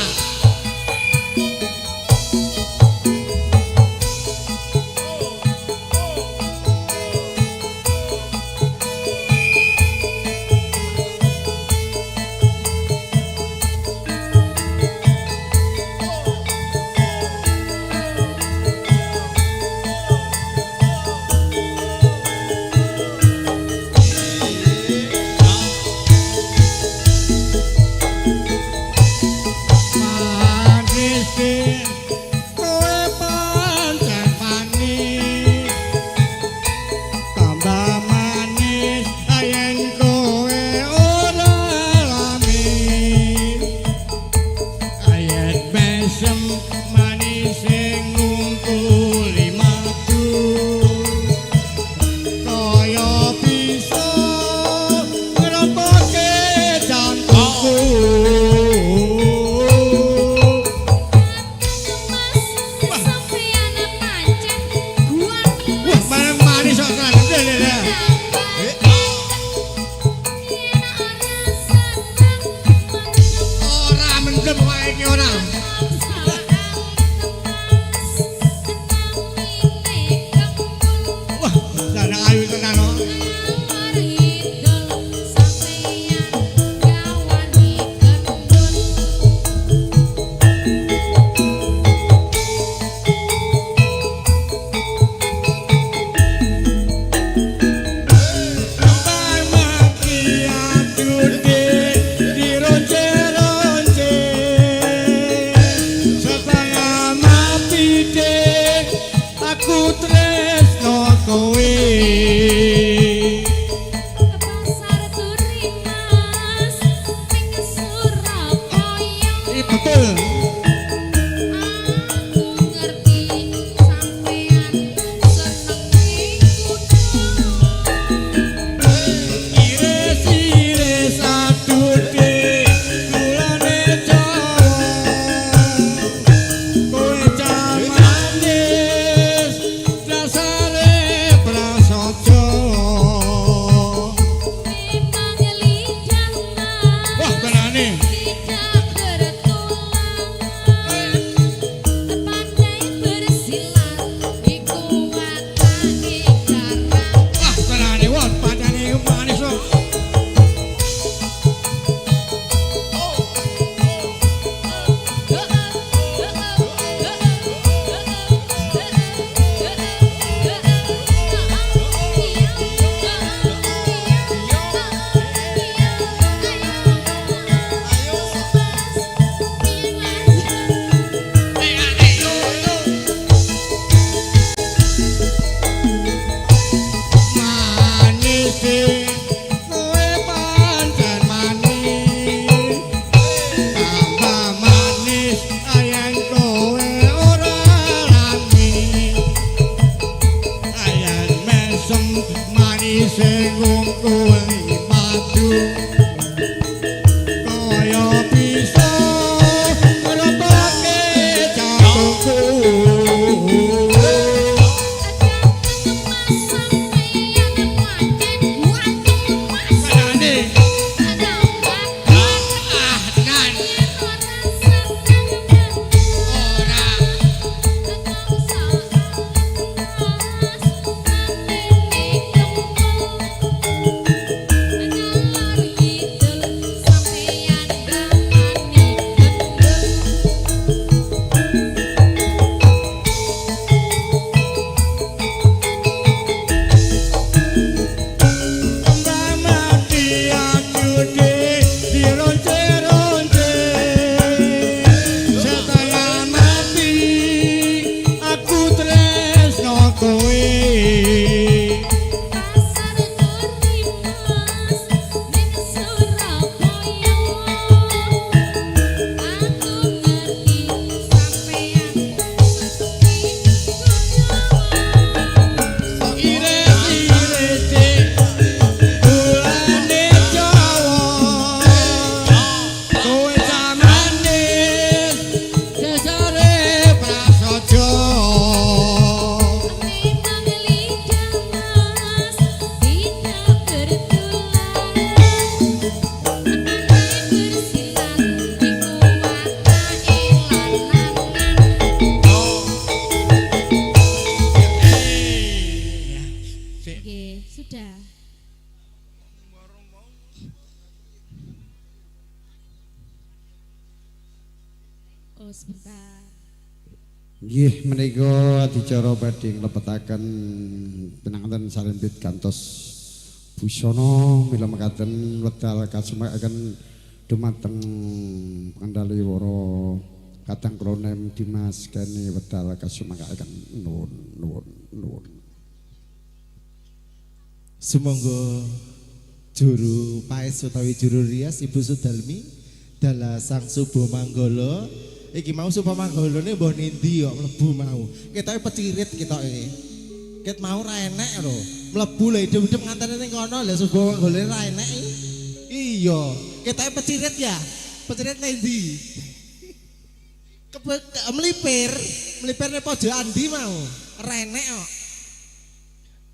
Monggo sebentar. Nggih menika adicara badhe nglebetaken pinanganten sarimbit gantos busana mila mekaten wedal kasumakaken dumateng pengendali wara kadang kronem Dimas kene wedal kasumakaken nuwun nuwun nuwun. Sumangga juru paes utawi juru rias Ibu Sudalmi dalah Sang Subo Manggala. Iki mau Subo Manggalane mbah nindi kok mlebu mau. Ketoke pecirit ketoke. Ket mau ra enek lho. Mlebu lho hidup-hidup ngantene ning kono lha Subo Manggalane ra enek. Iya, ketoke pecirit ya. Pecirit nendi? Melipir, melipir ning pojokan ndi mau. Ra enek kok.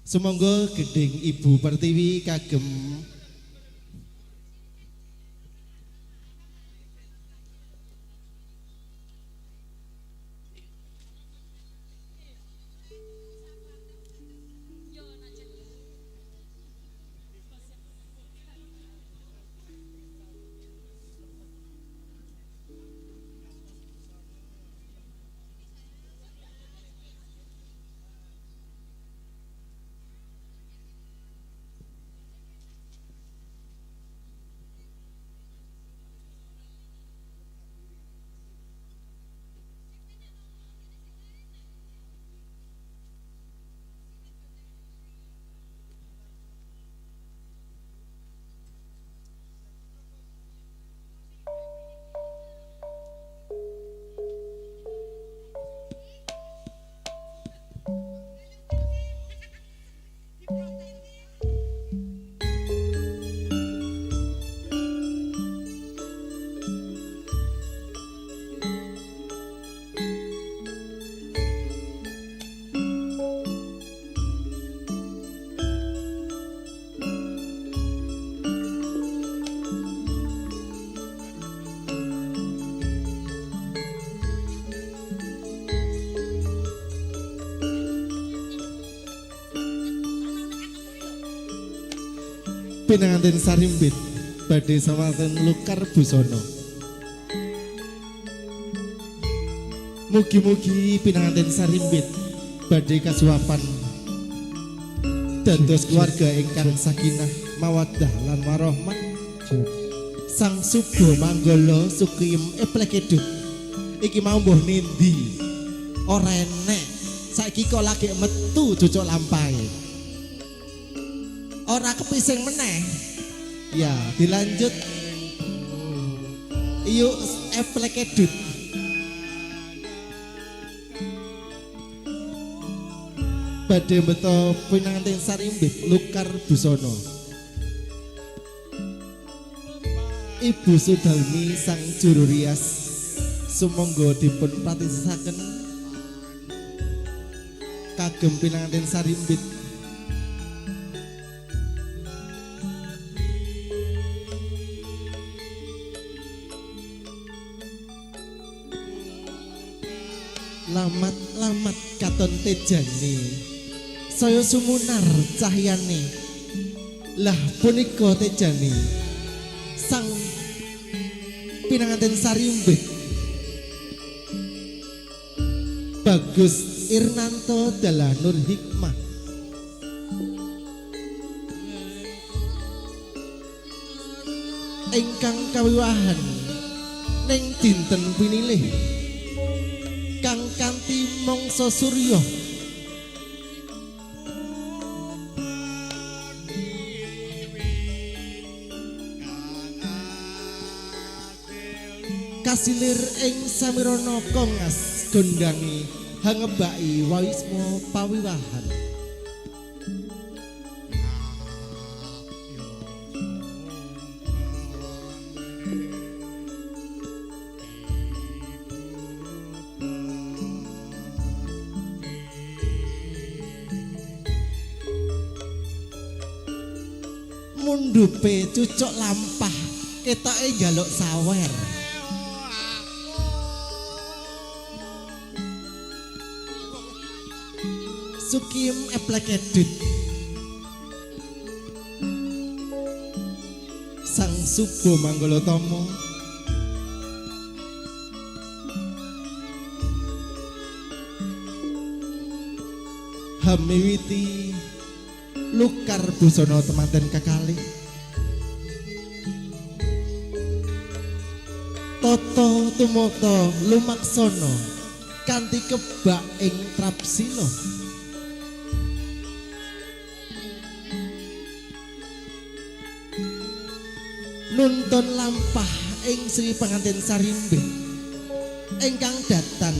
Sumangga gending Ibu Pertiwi kagem pinanganten sarimbit badhe sawanten lukar busana. Mugi-mugi pinanganten sarimbit badhe kasuwapan dados keluarga ingkang sakinah mawaddah lan warahmah. Sang Subo Manggala Sukim eplek edut. Iki mau mbuh nindi? Ora enek. Saiki kok lagi metu cucuk lampahe. Ora kepising meneh. Ya, dilanjut. Yuk eplek edut. Badhe beto pinanganten sarimbit lukar busana. Ibu Sudalmi sang juru rias sumangga dipun pratisaken kagem pinanganten sarimbit. Lamat-lamat katon tejane saya sumunar cahyane. Lah punika tejane sang pinanganten sarimbit Bagus Irnanto dalah Nur Hikmah. Ingkang kawiwahan ning dinten pinilih kang kanthi mangsa surya kasilir ing samirana kongas gondangi hangebaki wawisma pawiwahan. Mundhupe cucuk lampah ketoke njaluk sawer. Sukim eplek edut Sang Subo Manggala Tama Hamiwiti lukar busana temanten kekalih. Tata tumata lumaksana kanthi kebak ing trapsila. Nuntun lampah ing Sri Pengantin Sarimbit ingkang datan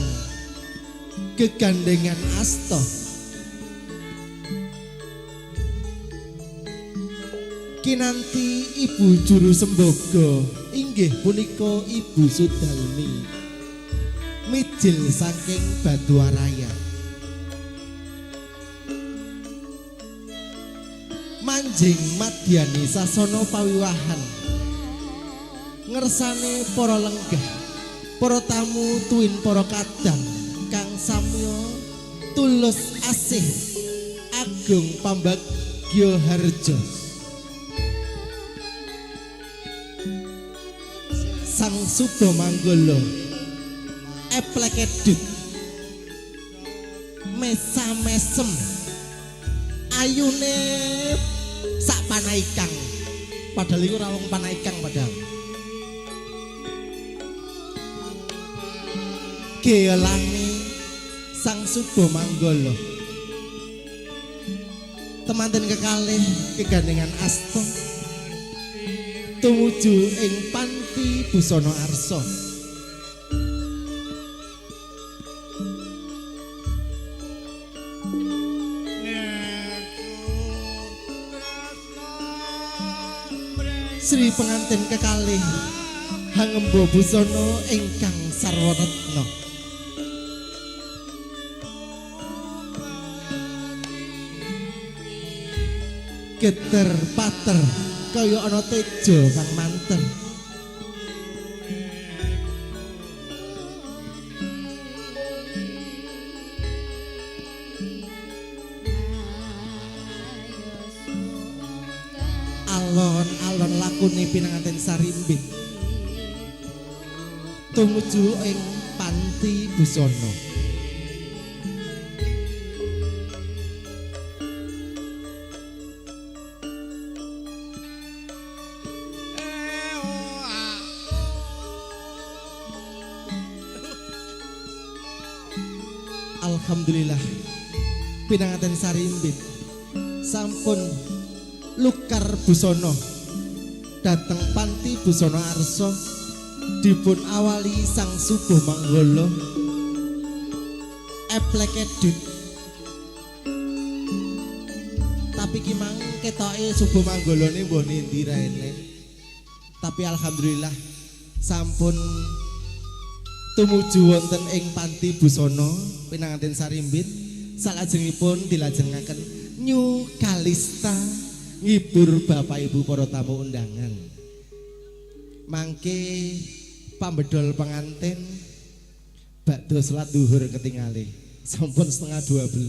gegandengan asta. Kinanti Ibu Juru Sembogo inggih punika Ibu Sudalmi mijil saking Batuaraya. Manjing madyani sasana pawiwahan ngersane para lenggah, para tamu tuwin para kadang kang samya tulus asih agung pambagya harja. Sang Suba Manggala eplek edut mesa mesem ayune sak panaikang, padahal iku ora wong panaikang padahal. Geolane Sang Suba Manggala temanten kekalih kegandengan asta tumuju ing panti busana arsa. Sri pengantin kekalih hangemba busana ingkang sarwa retna. Geter pater kaya ana teja kang manter. Alon-alon lakune pinanganten Sarimbit tumuju ing panti busana. Alhamdulillah pinanganten Sarimbit sampun lukar busana dateng panti busana arsa dipun awali Sang Suba Manggala eplek edut. Tapi ki mang ketoke Suba Manggalane mbuh endi raene. Tapi alhamdulillah sampun tumuju wonten ing panti busana pinanganten Sarimbit. Salajengipun dilajengaken New Kalista ngibur bapak ibu para tamu undangan. Mangke pambedol pengantin bakdo salat duhur ketingali sampun 11:30.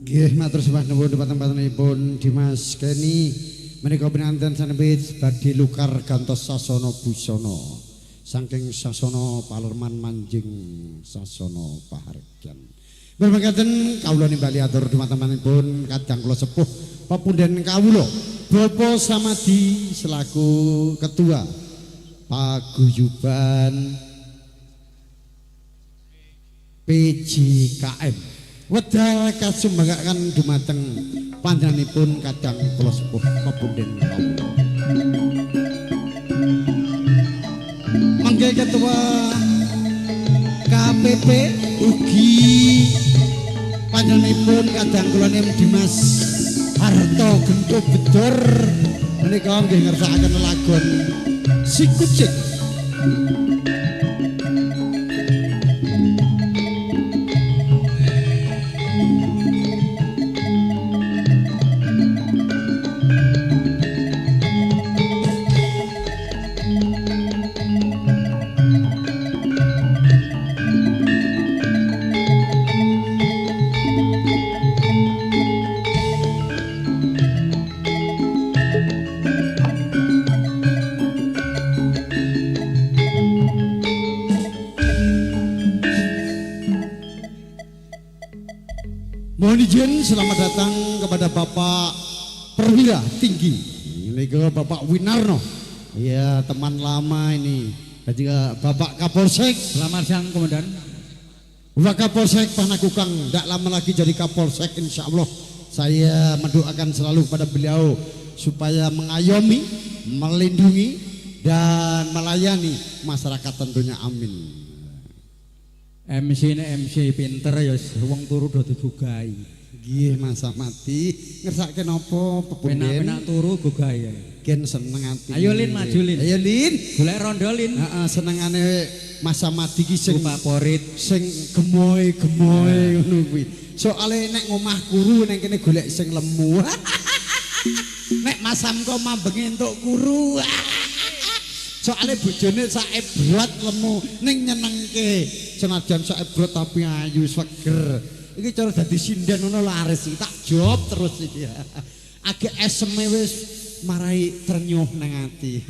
Nggih matur sembah nuwun dumateng panjenenganipun Dimas Kenny menika pinanganten Sarimbit badhe lukar gantos sasana busana saking sasana palerman manjing sasana pahargyan. Mekaten kawula nimbali atur dumateng panjenenganipun kadang kula sepuh pepunden kawula Bapak Samadi selaku ketua paguyuban PJKM wedal kasumbagaken dumateng panjenenganipun kadang kula sepuh pepunden kawula. Mangke ketua KPP ugi panjenenganipun kadang kula nem Dimas Harto Gento Bedor menika nggih ngersakaken lagon Si Kucing. izin selamat datang kepada Bapak Perwira Tinggi. Ini ke Bapak Winarno. Iya, teman lama ini. Dan juga Bapak Kapolsek. Selamat siang Komandan. Bapak Kapolsek Panakukang, tidak lama lagi jadi Kapolsek insya Allah. Saya mendoakan selalu kepada beliau supaya mengayomi, melindungi, dan melayani masyarakat tentunya, amin. MC ini MC pinter ya, wong turu do digugahi. Nggih masa mati ngersake napa pepunden? Penak-penak turu gugahi. Gen seneng ati. Ayo Lin maju Lin. Ayo Lin. Golek rondo Lin. Heeh, senengane masa mati ki sing favorit sing gemoe-gemoe ngono kuwi. Soale nek ngomah kuru ning kene golek sing lemu. Nek masamko mambengi entuk kuru. Soale bojone sak ebrot lemu ning nyenengke. Senajan sak ebrot tapi ayu seger. Iki cara dadi sinden ngono laris iki tak job terus iki. Agek eseme wis marai trenyuh nang ati.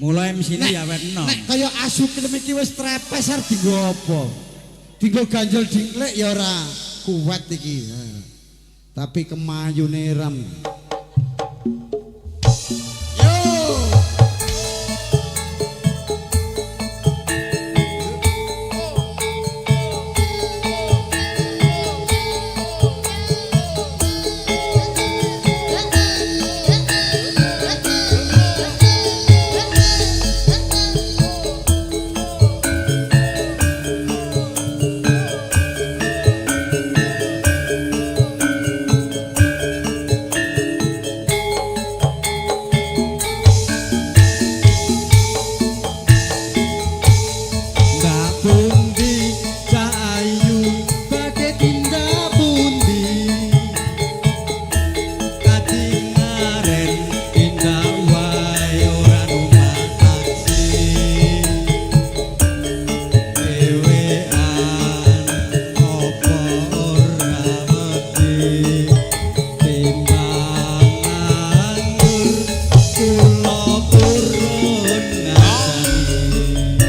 Mulai MC ini ya wetno. Nek kaya asu klem iki wis trepes arep dienggo apa? Dienggo ganjel dingklek ya ora kuat iki. Tapi kemayune ram. Yo. Mbak pundi Cak Ayu badhe tindak pundi katingaren tindak wae ora numpak taksi dhewean apa ora wedi timbang nganggur kula purun ngancani.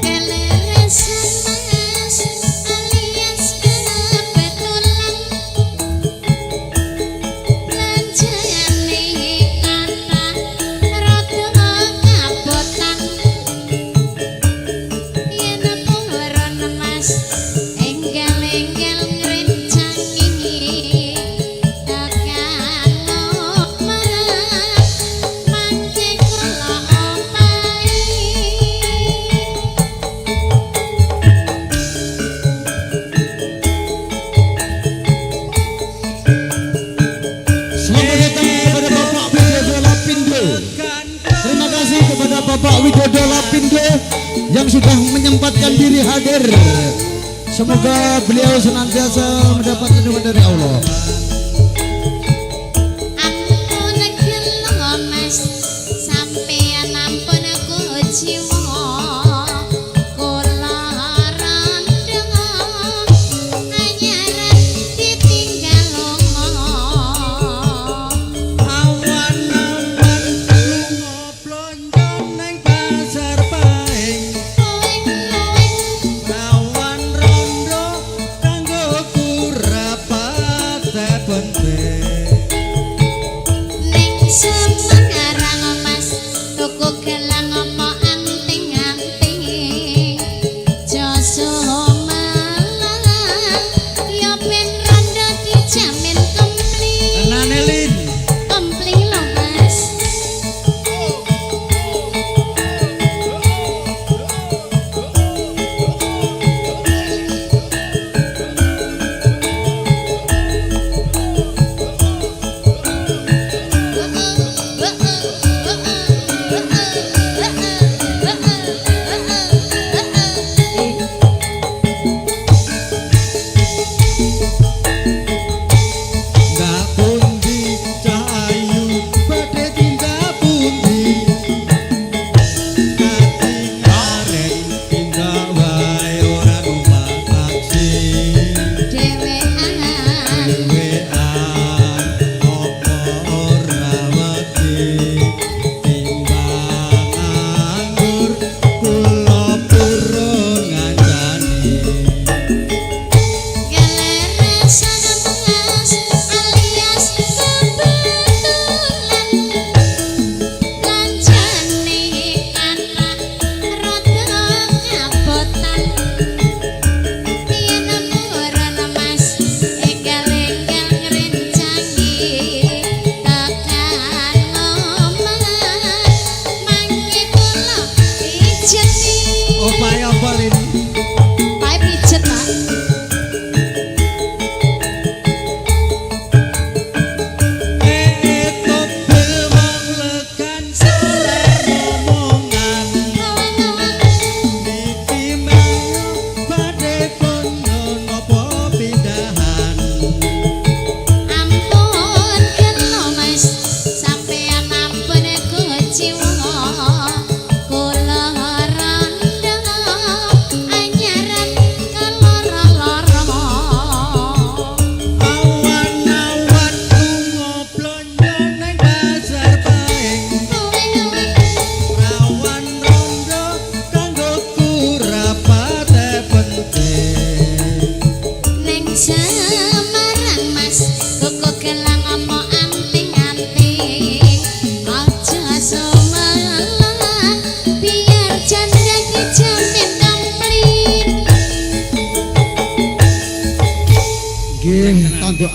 Keleresan mas alias kebetulan belanjane kathah rada kabotan yen purun mas enggal-enggal ngrencangi tekan omah mangke kula omahi. Selamat datang kepada Bapak Widodo Lapindo. Terima kasih kepada Bapak Widodo Lapindo yang sudah menyempatkan diri hadir. Semoga beliau senantiasa mendapat lindungan dari Allah. Ampun gelo mas, sampeyan ampun kuciwa. Kula rondo anyaran ditinggal lunga. Awan-awan lunga blonjo neng pasar Paing. Kowe Awan rondo kanggo kurapaten.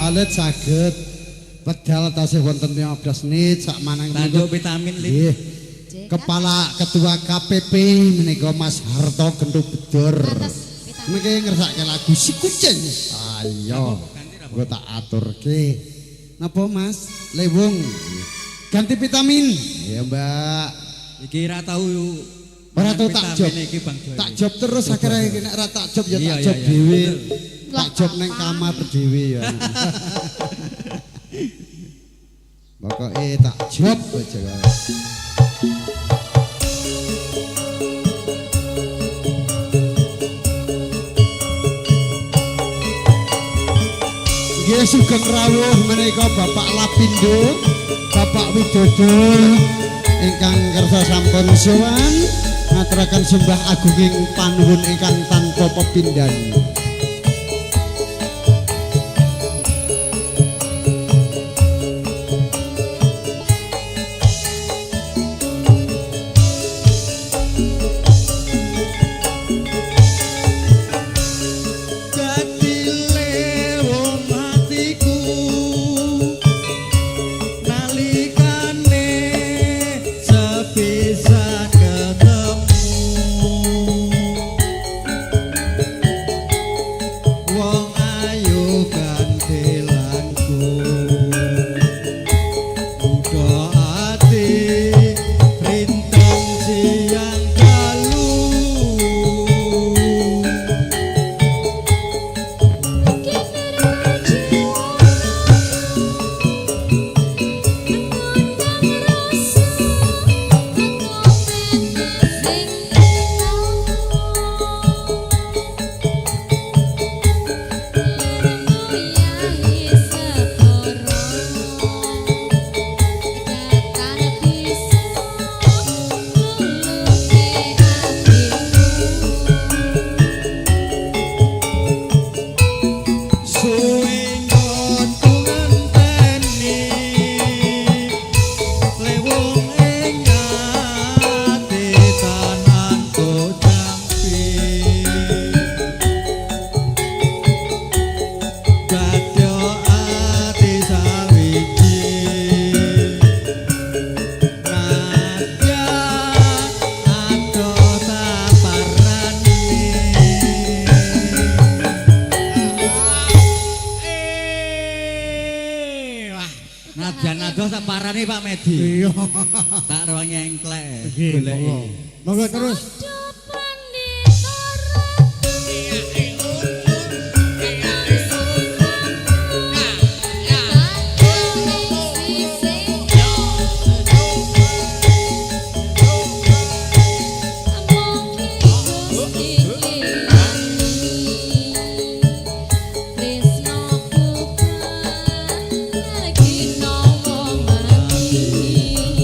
alit saged pedal tasih wonten 15 menit sak manang Tanduk vitamin lip. Nggih. Kepala Ketua KPP menika Mas Harto Gentu Bedor. Niki ngersake lagu Si Kucing. Ayo. Gua tak aturke. Napa Mas? Lewung. Ganti vitamin. Ya Mbak. Iki ra tau Ora tau tak job. Iki Bang Joy. Tak job terus akhirnya iki nek ora tak job ya tak Iya, job iya, iya. dhewe. Tak job neng kamar dhewe ya. Pokoke tak job aja. Nggih sugeng rawuh menika Bapak Lapindo, Bapak Widodo ingkang kersa sampun sowan ngaturaken sembah agunging panuwun ingkang tanpa pepindhan. Dadi lewong hatiku nalikane sepisan ketemu wong ayu kantilanku buta ati rintang siang dalu. Suwe nggonku ngenteni lewung ing ati tananku jampi badya ati sawiji nadyan adoh taparani. Nadyan adoh tak parani Pak Medi. Iya. Tak rewangi engklek. Nggih, Goleki. monggo. Monggo terus.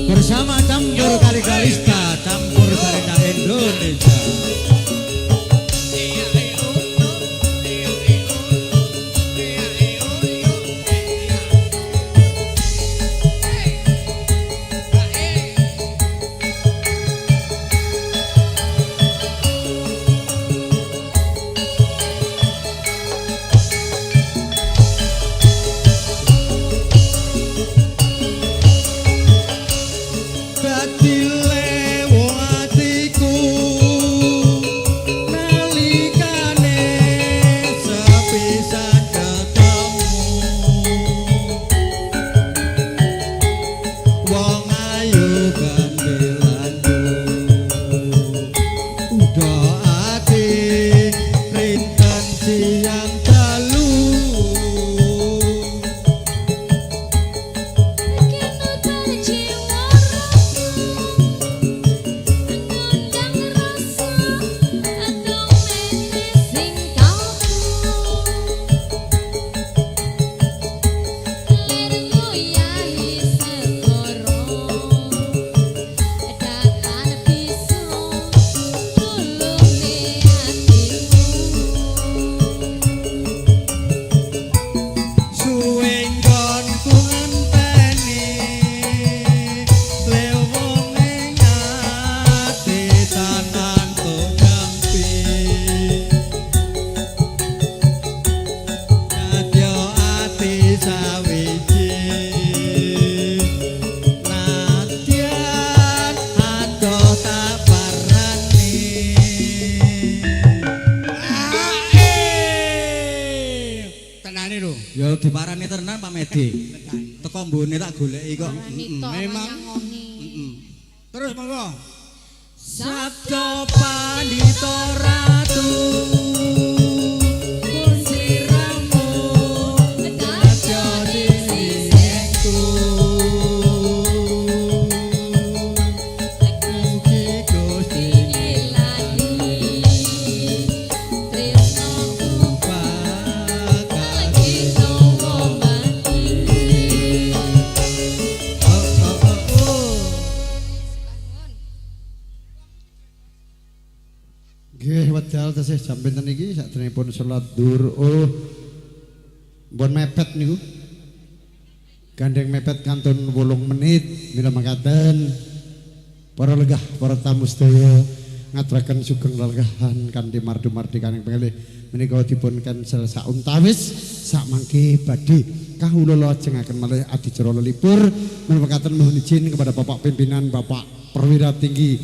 Bersama campur kali Kalista, campur Sarina Indonesia. Dadi lewong atiku nalikane sepisan ketemu wong ayu gandelanku udah ati rinten siang dalu. Medi. Teko mbone tak goleki kok. Memang. Terus monggo. Sabda Pandita Ratu Tesih jam pinten iki sakderengipun salat dhuhur. Oh. Mpun mepet niku. Gandeng mepet kantun 8 menit mila makaten. Para lenggah, para tamu sedaya ngaturaken sugeng lelenggahan kanthi mardu-mardi kaning pengelih menika dipun cancel sauntawis sakmangke badhe kawula lajengaken malih adicara lelipur. Mila makaten mohon izin kepada Bapak pimpinan Bapak Perwira Tinggi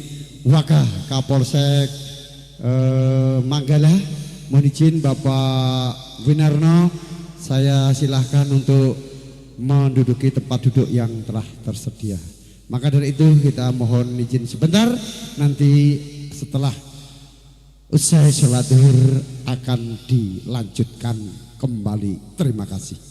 Wakah Kapolsek Manggala, mohon izin Bapak Winarno, saya silahkan untuk menduduki tempat duduk yang telah tersedia. Maka dari itu kita mohon izin sebentar, nanti setelah usai sholat zuhur akan dilanjutkan kembali. Terima kasih.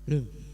Lho.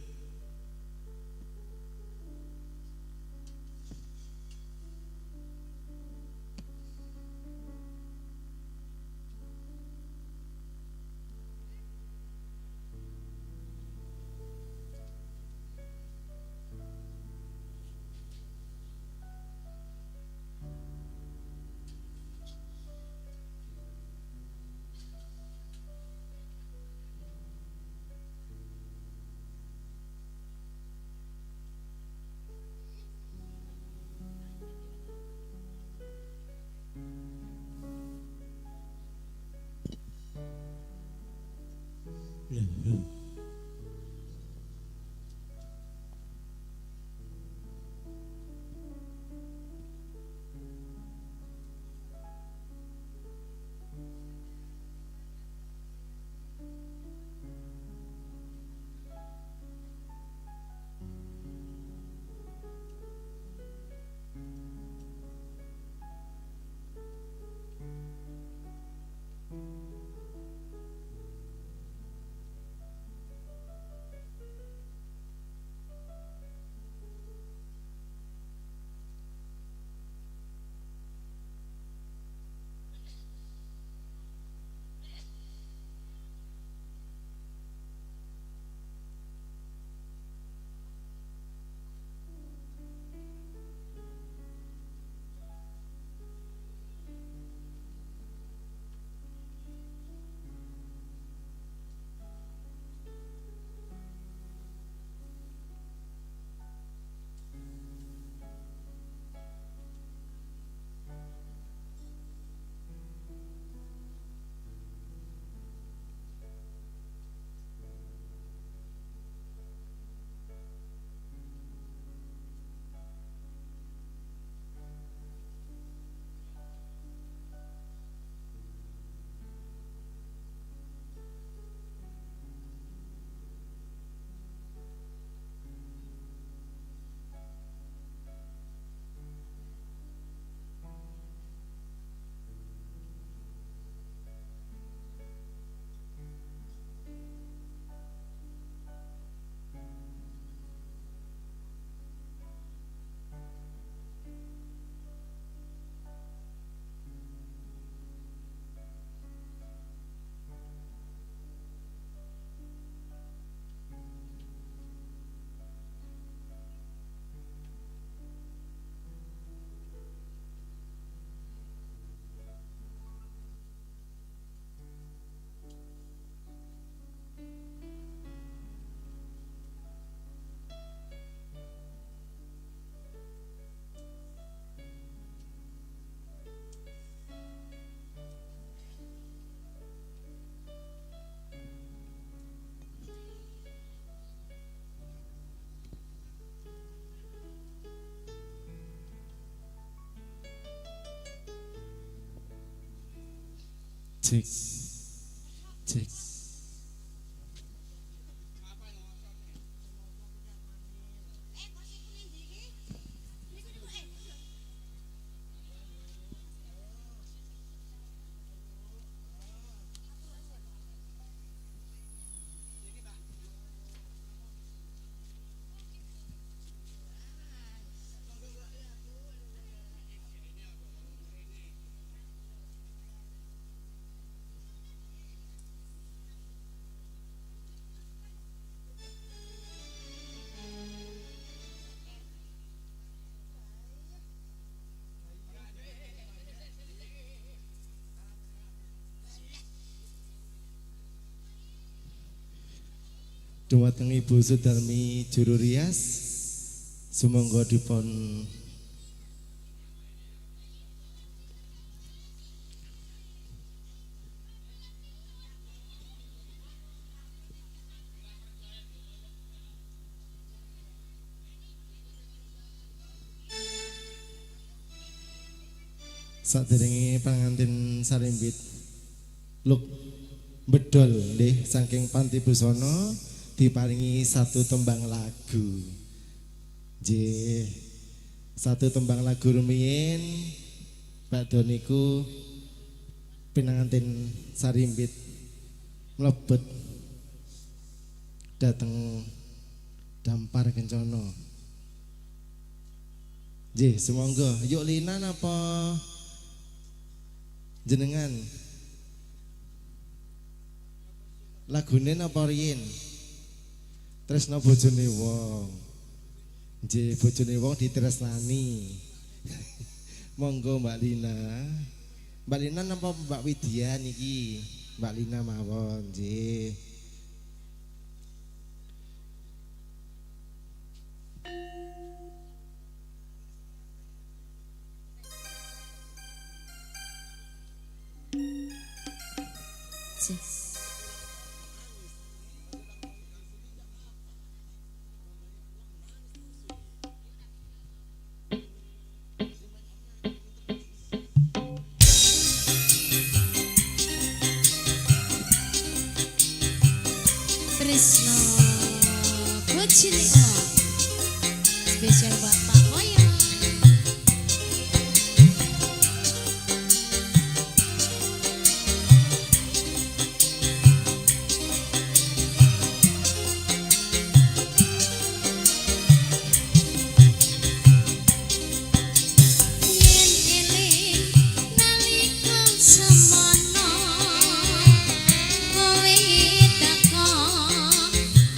Cek. Cek. Dumateng Ibu Sudarmi Juru Rias, sumangga dipun saderenge pangantin sarimbit luk bedol nggih saking Panti Busana diparingi satu tembang lagu. Nggih. Satu tembang lagu rumiyin bakdo niku pinanganten sarimbit mlebet dateng Dampar Kencana. Nggih, sumangga. Yuk Lina napa jenengan? Lagune napa riyin? Tresna bojone wong. Nggih, bojone wong ditresnani. Monggo Mbak Lina. Mbak Lina napa Mbak Widya niki? Mbak Lina mawon, nggih. Tresno bojone wong. Spesial buat Pak Moyo. Yen eling nalika semono kowe teko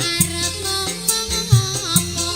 arep ngomong apa.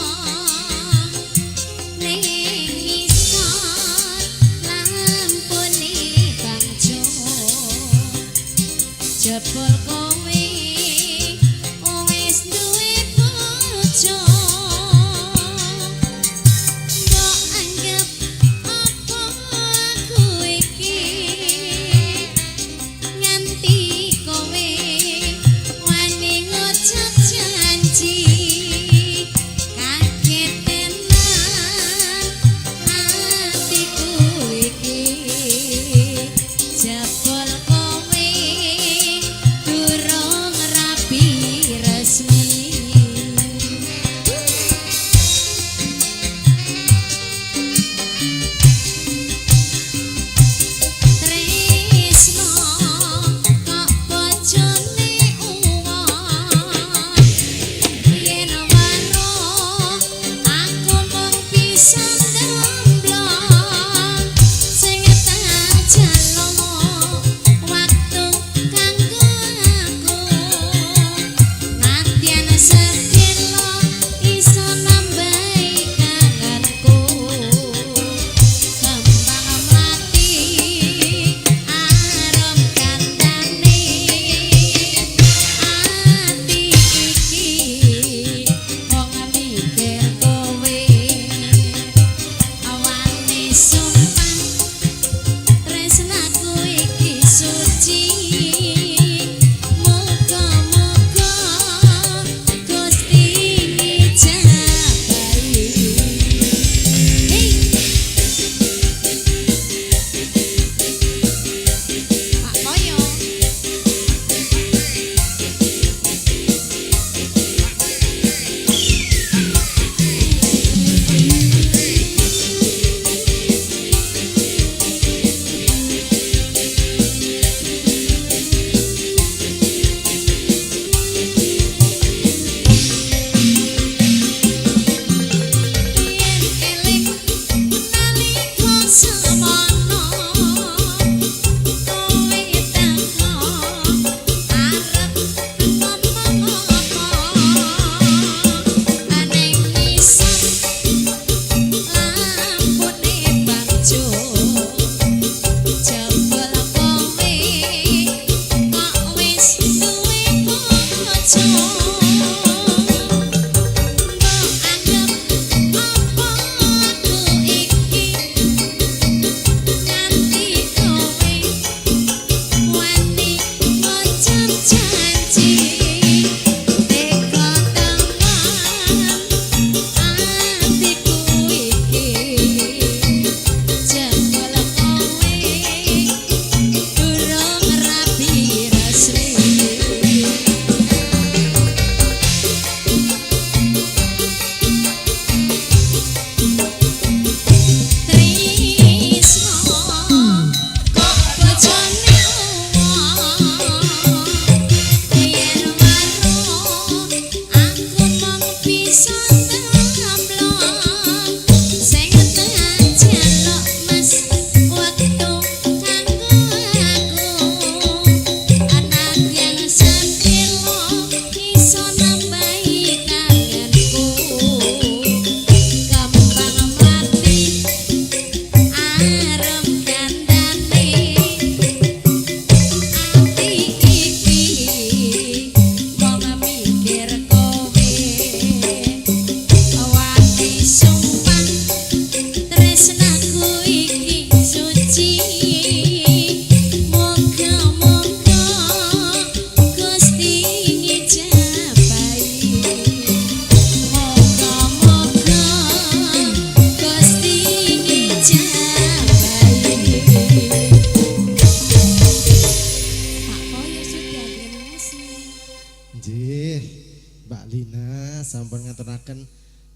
Lina sampun ngaturaken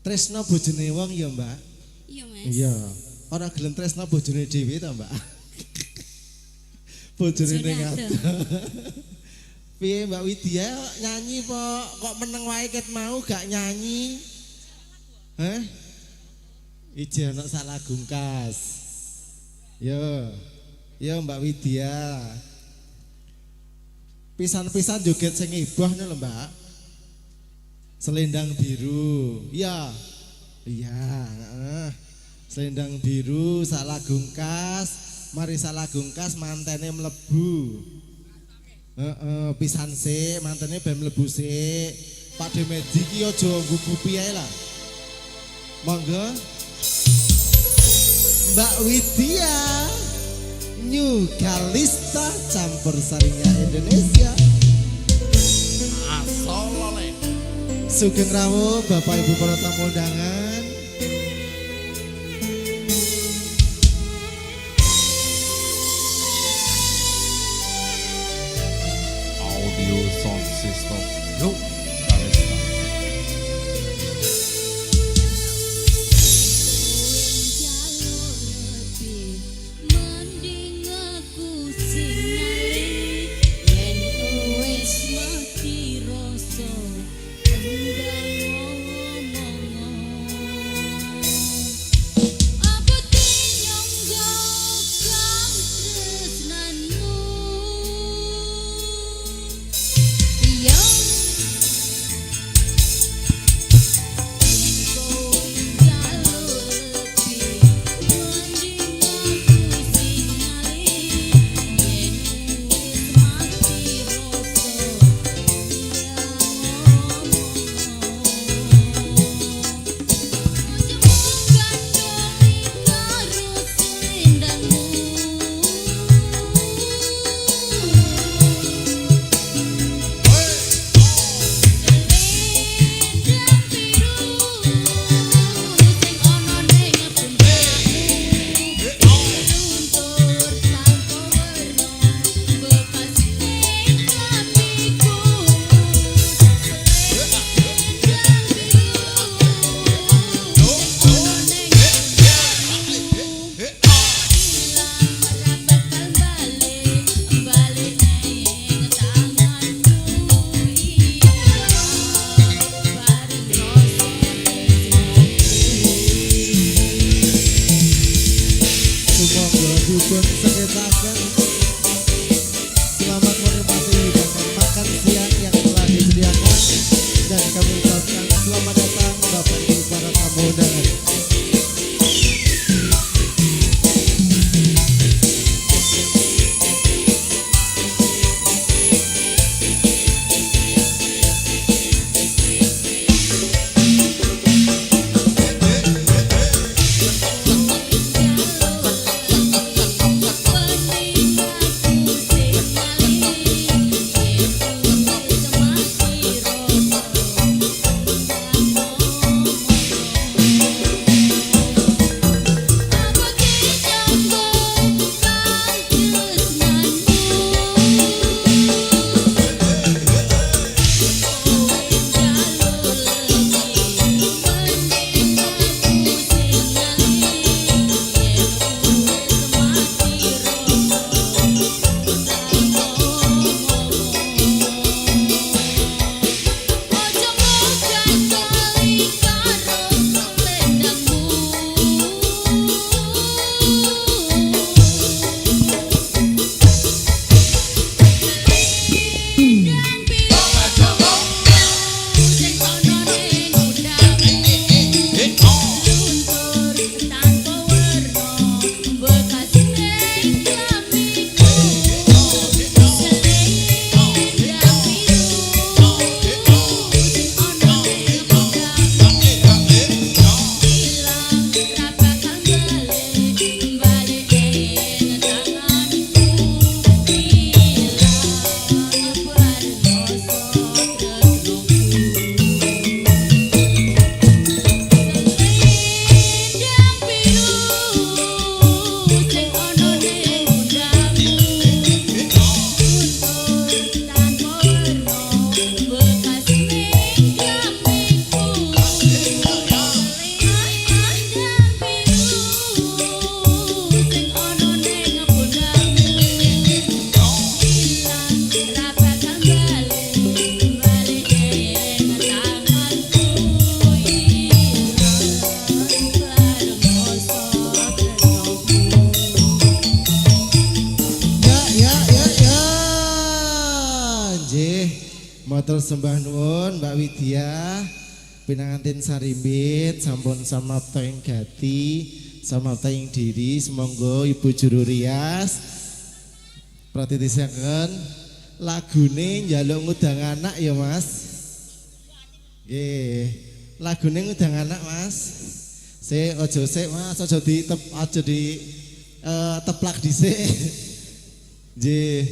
tresno bojone wong ya, Mbak. Iya, Mas. Iya. Ora gelem tresno bojone dhewe ta, Mbak? Bojone ning adoh. Piye Mbak Widya nyanyi po kok meneng wae ket mau gak nyanyi? Hah? Ije ana sak lagu ngkas. Yo. Yo Mbak Widya. Pisan-pisan joget sing heboh lho, Mbak. Selendang biru. Iya. Iya, heeh. Selendang biru sak lagu ngkas, mari sak lagu ngkas mantene mlebu. Heeh, pisan sik, mantene ben mlebu sik. Pak Demedi ki aja gugupi ae lah. Monggo. Mbak Widya New Kalista campur sarinya Indonesia. Asolole. Sugeng rawuh Bapak Ibu para tamu undangan. Audio sound system New Kalista. Mending aku sing ngalih yen wis mati rasa endang ngomong. Apa tinyonggo kang tresnanmu? Iya. Sumangga dipun seketaken. Selamat menikmati hidangan makan siang yang telah disediakan dan kami ucapkan selamat datang Bapak Ibu para tamu undangan. Mending aku sing ngalih yen wis mati rasa. sembah nuwun Mbak Widya. Pinanganten sarimbit sampun samapta ing gati, samapta ing diri. Semonggo Ibu juru rias pratitisaken lagune njaluk ngundang anak ya Mas. Nggih, lagune ngundang anak Mas. Sik aja sik Mas, aja di aja di teplak dhisik. Nggih.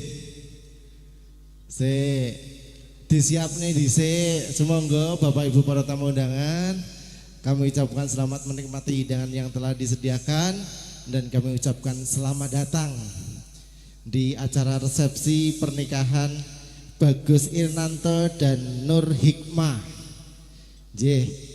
Sik disiapne dhisik. Sumangga Bapak Ibu para tamu undangan, kami ucapkan selamat menikmati hidangan yang telah disediakan dan kami ucapkan selamat datang di acara resepsi pernikahan Bagus Irnanto dan Nur Hikmah. Nggih.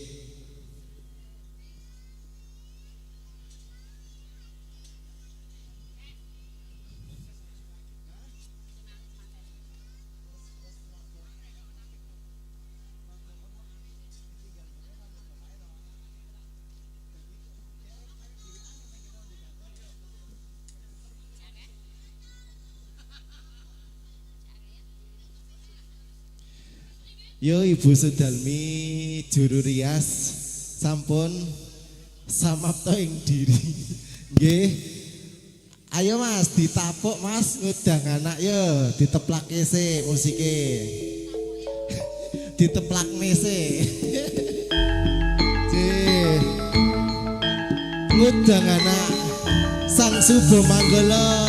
Yo Ibu Sudalmi juru rias sampun samapta ing diri. Nggih. Ayo Mas ditapuk Mas ngundang anak yo diteplake sik musike. Diteplakne sik. Nggih. Ngundang anak Sang Suba Manggala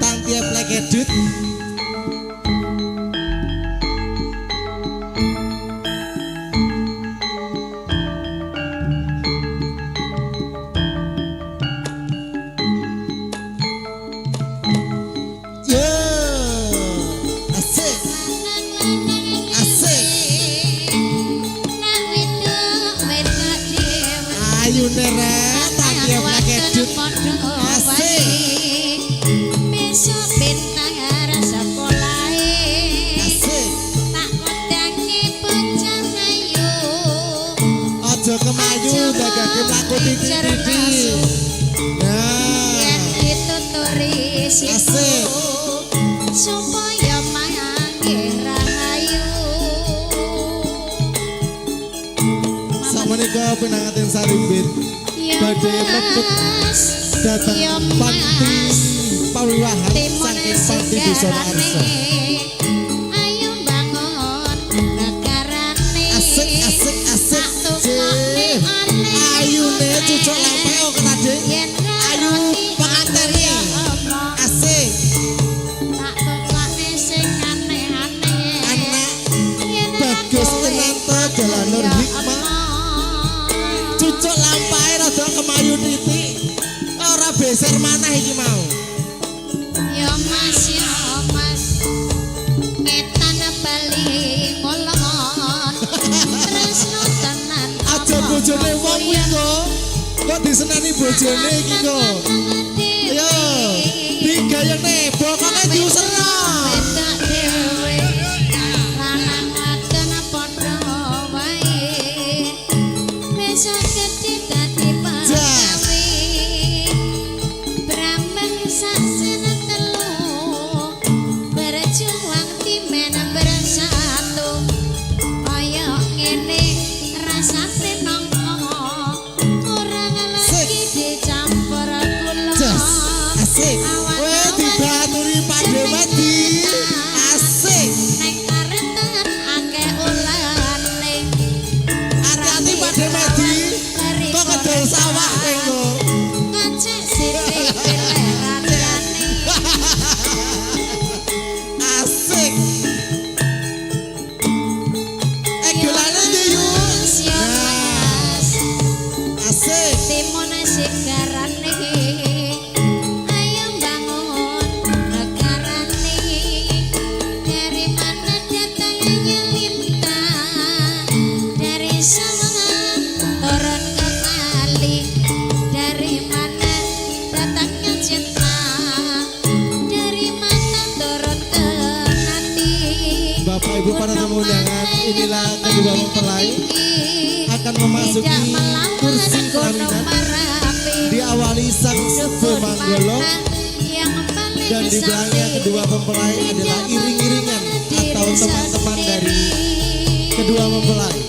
tantiep lekedut. Supaya mangke rahayu. Samenika pinanganten sarimbit badhe mlebet dhateng panti pawiwahan saking panti Dusun Arsa. Ayo bangun negarane. Asik asik asik. Ayune cucuk lampau ketadhe. Ayu pengantene. Asik. Tak tukokne sing aneh-aneh. Anak Bagus Irnanto dalan Nur Hikmah. Cucuk lampahe rada kemayu titik. Ora beser maneh iki mau. Ya Mas, ya Mas. Ngetan bali ngolon. Tresno tenan. Aja bojone wong kuwi kok. Kok diseneni bojone iki kok. Ayo, digayene pokoke diuserno. Wedok dhewe. Lanang wadon padha wae. Besok gedhe dadi pagawe. Brambang sak sene telu. Berjuang timen bersatu. Kaya ngene rasane nangka. Ora lagi dicampur gula. Asik. Weh dibaturi Pak Medi. Asik. Neng karetan akeh ulane. Hati-hati Pak Medi. Kok ngedol sawah kowe engko. Kacek sithik pilih randane. Asik. Golane ndi yu? Ya Mas. Asik. Timun sigarane. Ayo bangun negarane. Dari mana datangnya lintang? Dari sana turun ke kali. Dari mana datangnya cinta? Dari mana turun ke hati? Bapak Ibu para tamu undangan, inilah kedua mempelai akan memasuki kursi pelaminan. Diawali Sang Suba Manggolo dan di belakangnya kedua mempelai adalah iring-iringan atau teman-teman dari kedua mempelai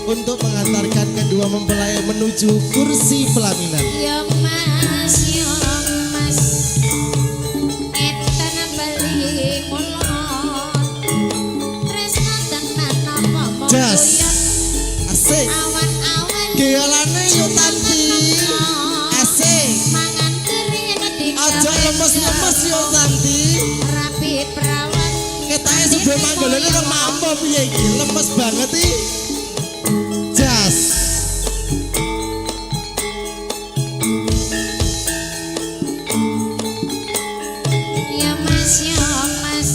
untuk mengantarkan kedua mempelai menuju kursi pelaminan. Ya Mas, ya Mas, etan bali ngulon, tresno tenan apa mung Jas. guyon. Asik. Awan-awan Geolane yo Tanti. Asik. Mangan kering Aja lemes-lemes yo Tanti. Rapi perawan. Ketake sebelum manggolone rong mampu piye iki? Lemes banget iki. Jas. Ya Mas, ya Mas,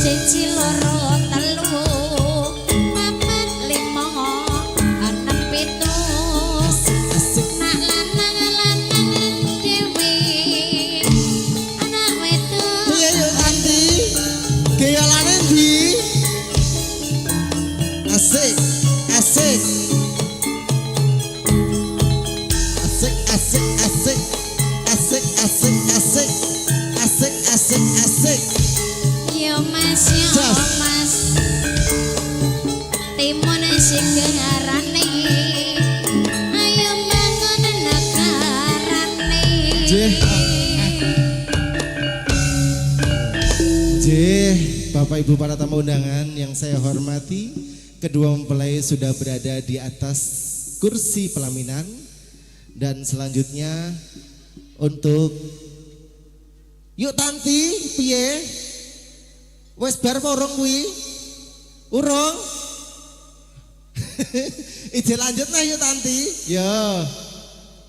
siji loro telu papat lima enem pitu. Asik, asik. Nak lanang lanang dhewe, anak wedok. Piye yo Tanti? Geolane ndi? Asik, asik. Asik, asik, asik. Asik, asik, asik. Asik, asik, asik. Ya Mas, ya Jas. Mas, timun segarane, ayo bangun negarane. Jeh. Jeh, Bapak Ibu para tamu undangan yang saya hormati, kedua mempelai sudah berada di atas kursi pelaminan dan selanjutnya untuk Yuk Tanti, piye? Wes bar apa urung kuwi? Urung? Ije lanjut nah yuk Tanti. Yo.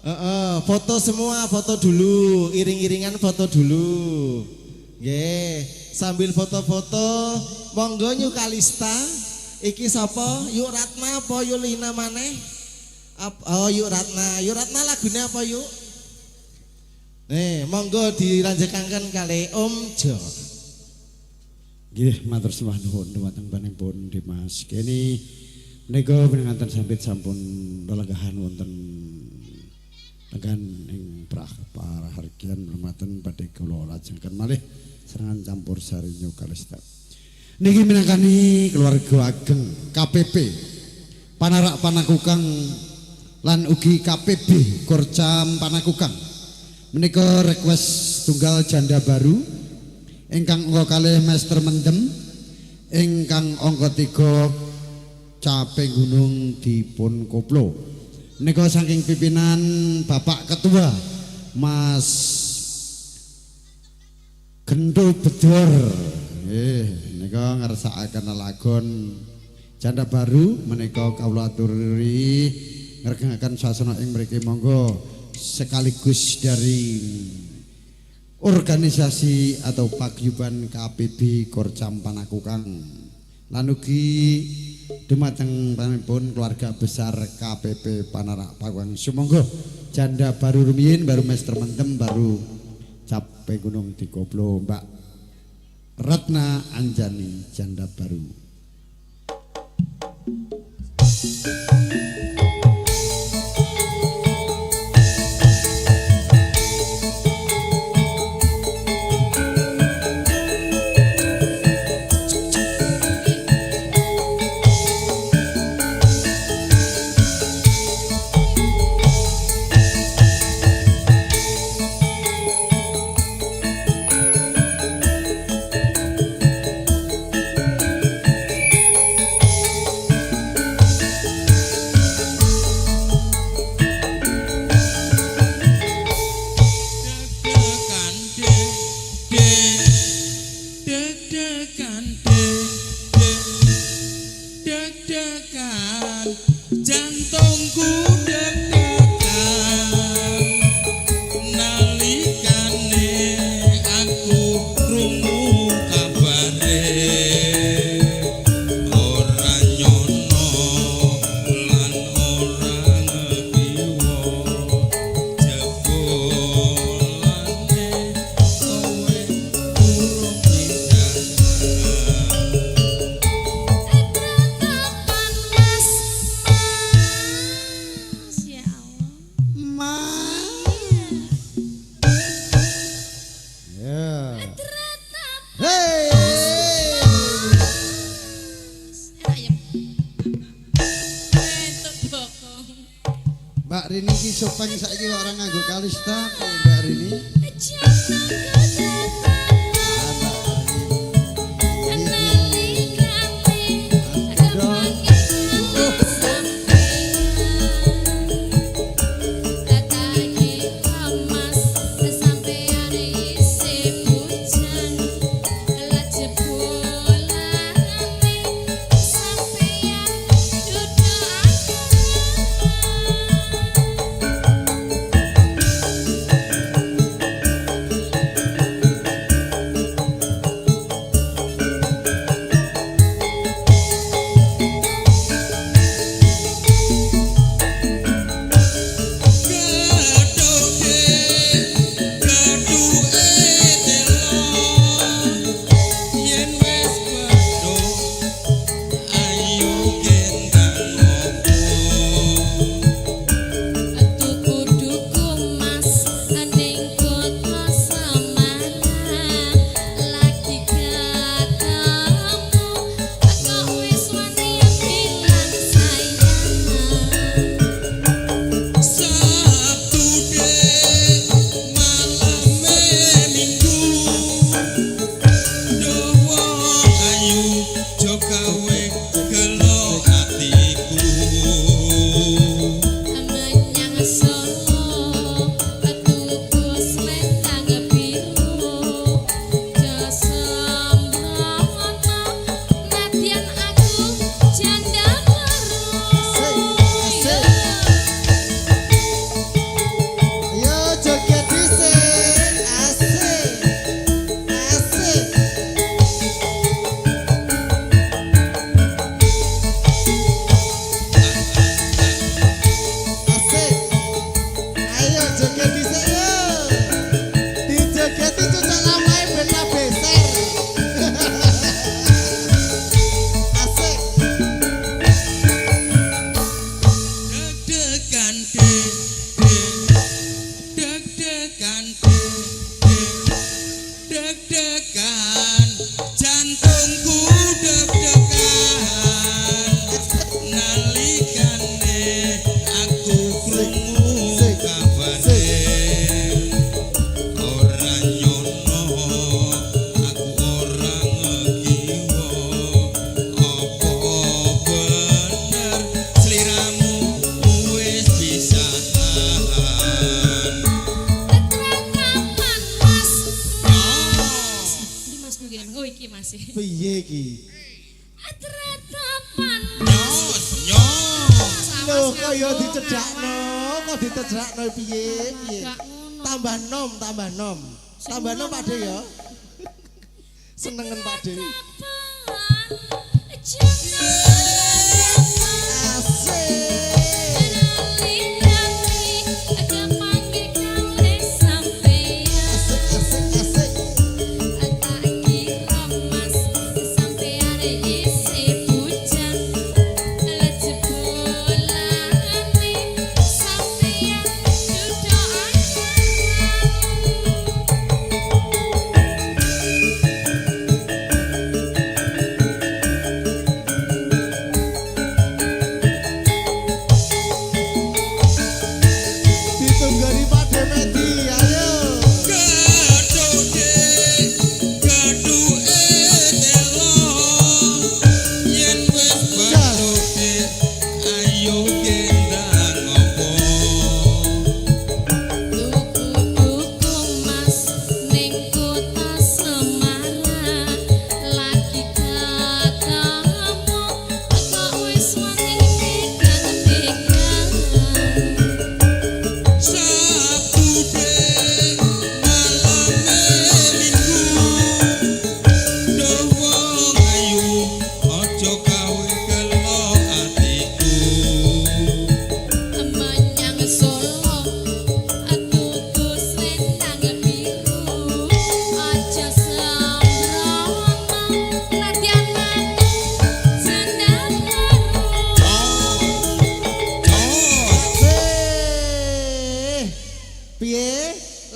Heeh, foto semua, foto dulu, iring-iringan foto dulu. Nggih, sambil foto-foto, monggo Nyu Kalista. Iki sapa? Yuk Ratna apa Yuk Lina maneh? Oh, Yuk Ratna. Yuk Ratna lagune apa yuk? Nih, monggo dilanjutkan kali Om Jo. Nggih, matur sembah nuwun dhumateng panjenenganipun Dimas. Kene menika pinanganten sampit sampun lelenggahan wonten lenggahan ing prahargyan mlematen badhe kula lajengaken malih serangan campur sari Nyu Kalista. Niki minangkani keluarga ageng KPP Panarak Panakukang lan ugi KPB Korcam Panakukang. Menika request tunggal janda baru ingkang angka kalih Master Mendem, ingkang angka 3 Caping Gunung dipun koplo. Menika saking pimpinan Bapak Ketua Mas Gendo Bedor. Nggih, menika ngersakaken lagon janda baru menika kawula aturi ngregengaken suasana ing mriki monggo sekaligus dari organisasi atau paguyuban KPB Korcam Panakukang lan ugi dumateng panjenenganipun keluarga besar KPP Panarak Pakuan. Sumangga janda baru rumiyin, baru Master Mendem, baru Caping Gunung Dikoplo Mbak Ratna Anjani janda baru. Deg-degan deg deg deg-degan deg deg deg-degan jantungku deg-degan nalikane aku krungu kabare ora nyono lan ora ngekiwa jebulane kowe urung nikah. Kapan Mas, Mas? Mbak Rini ki sopeng saiki kok ora nganggo Kalista piye Mbak Rini? Piye iki? Atratapan Mas. Lho kok ya dicedhakno, kok dicedhakno piye piye? Tambah nom, tambah nom. Tambah nom Pak De ya. Senengen Pak De.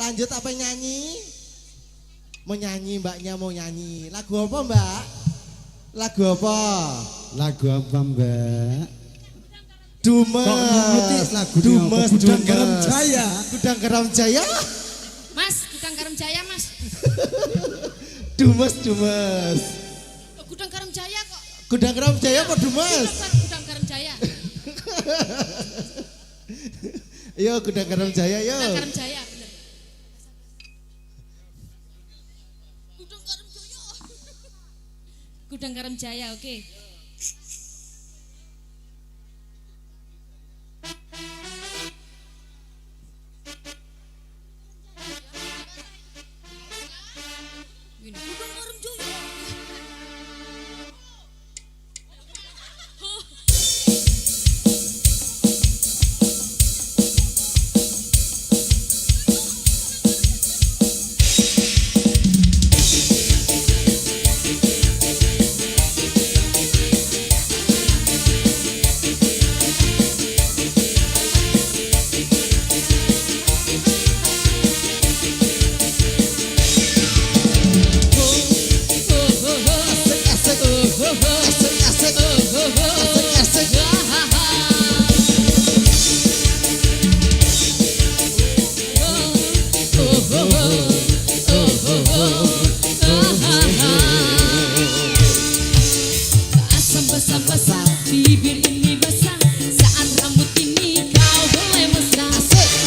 Lanjut apa nyanyi? Mau nyanyi mbaknya, mau nyanyi. Lagu apa mbak? Lagu apa? Lagu apa mbak? Dumes. Kok nuruti lagune Dumes, apa? Gudang Dumes. Garam Jaya. Gudang Garam Jaya. Mas, Gudang Garam Jaya, Mas. Dumes, Dumes. Oh, Gudang Garam Jaya kok. Gudang Garam Jaya apa Dumes? Gudang Garam Jaya. Yo Gudang Garam Jaya yo. Gudang Garam Jaya, bener. Gudang Garam Jaya. Gudang Garam Jaya, oke. Gini, Gudang Garam Jaya. Asik, asik. Asik, asik. Asik, asik. Asam basah basah, bibir ini basah. Saat rambut ini kau boleh mesra.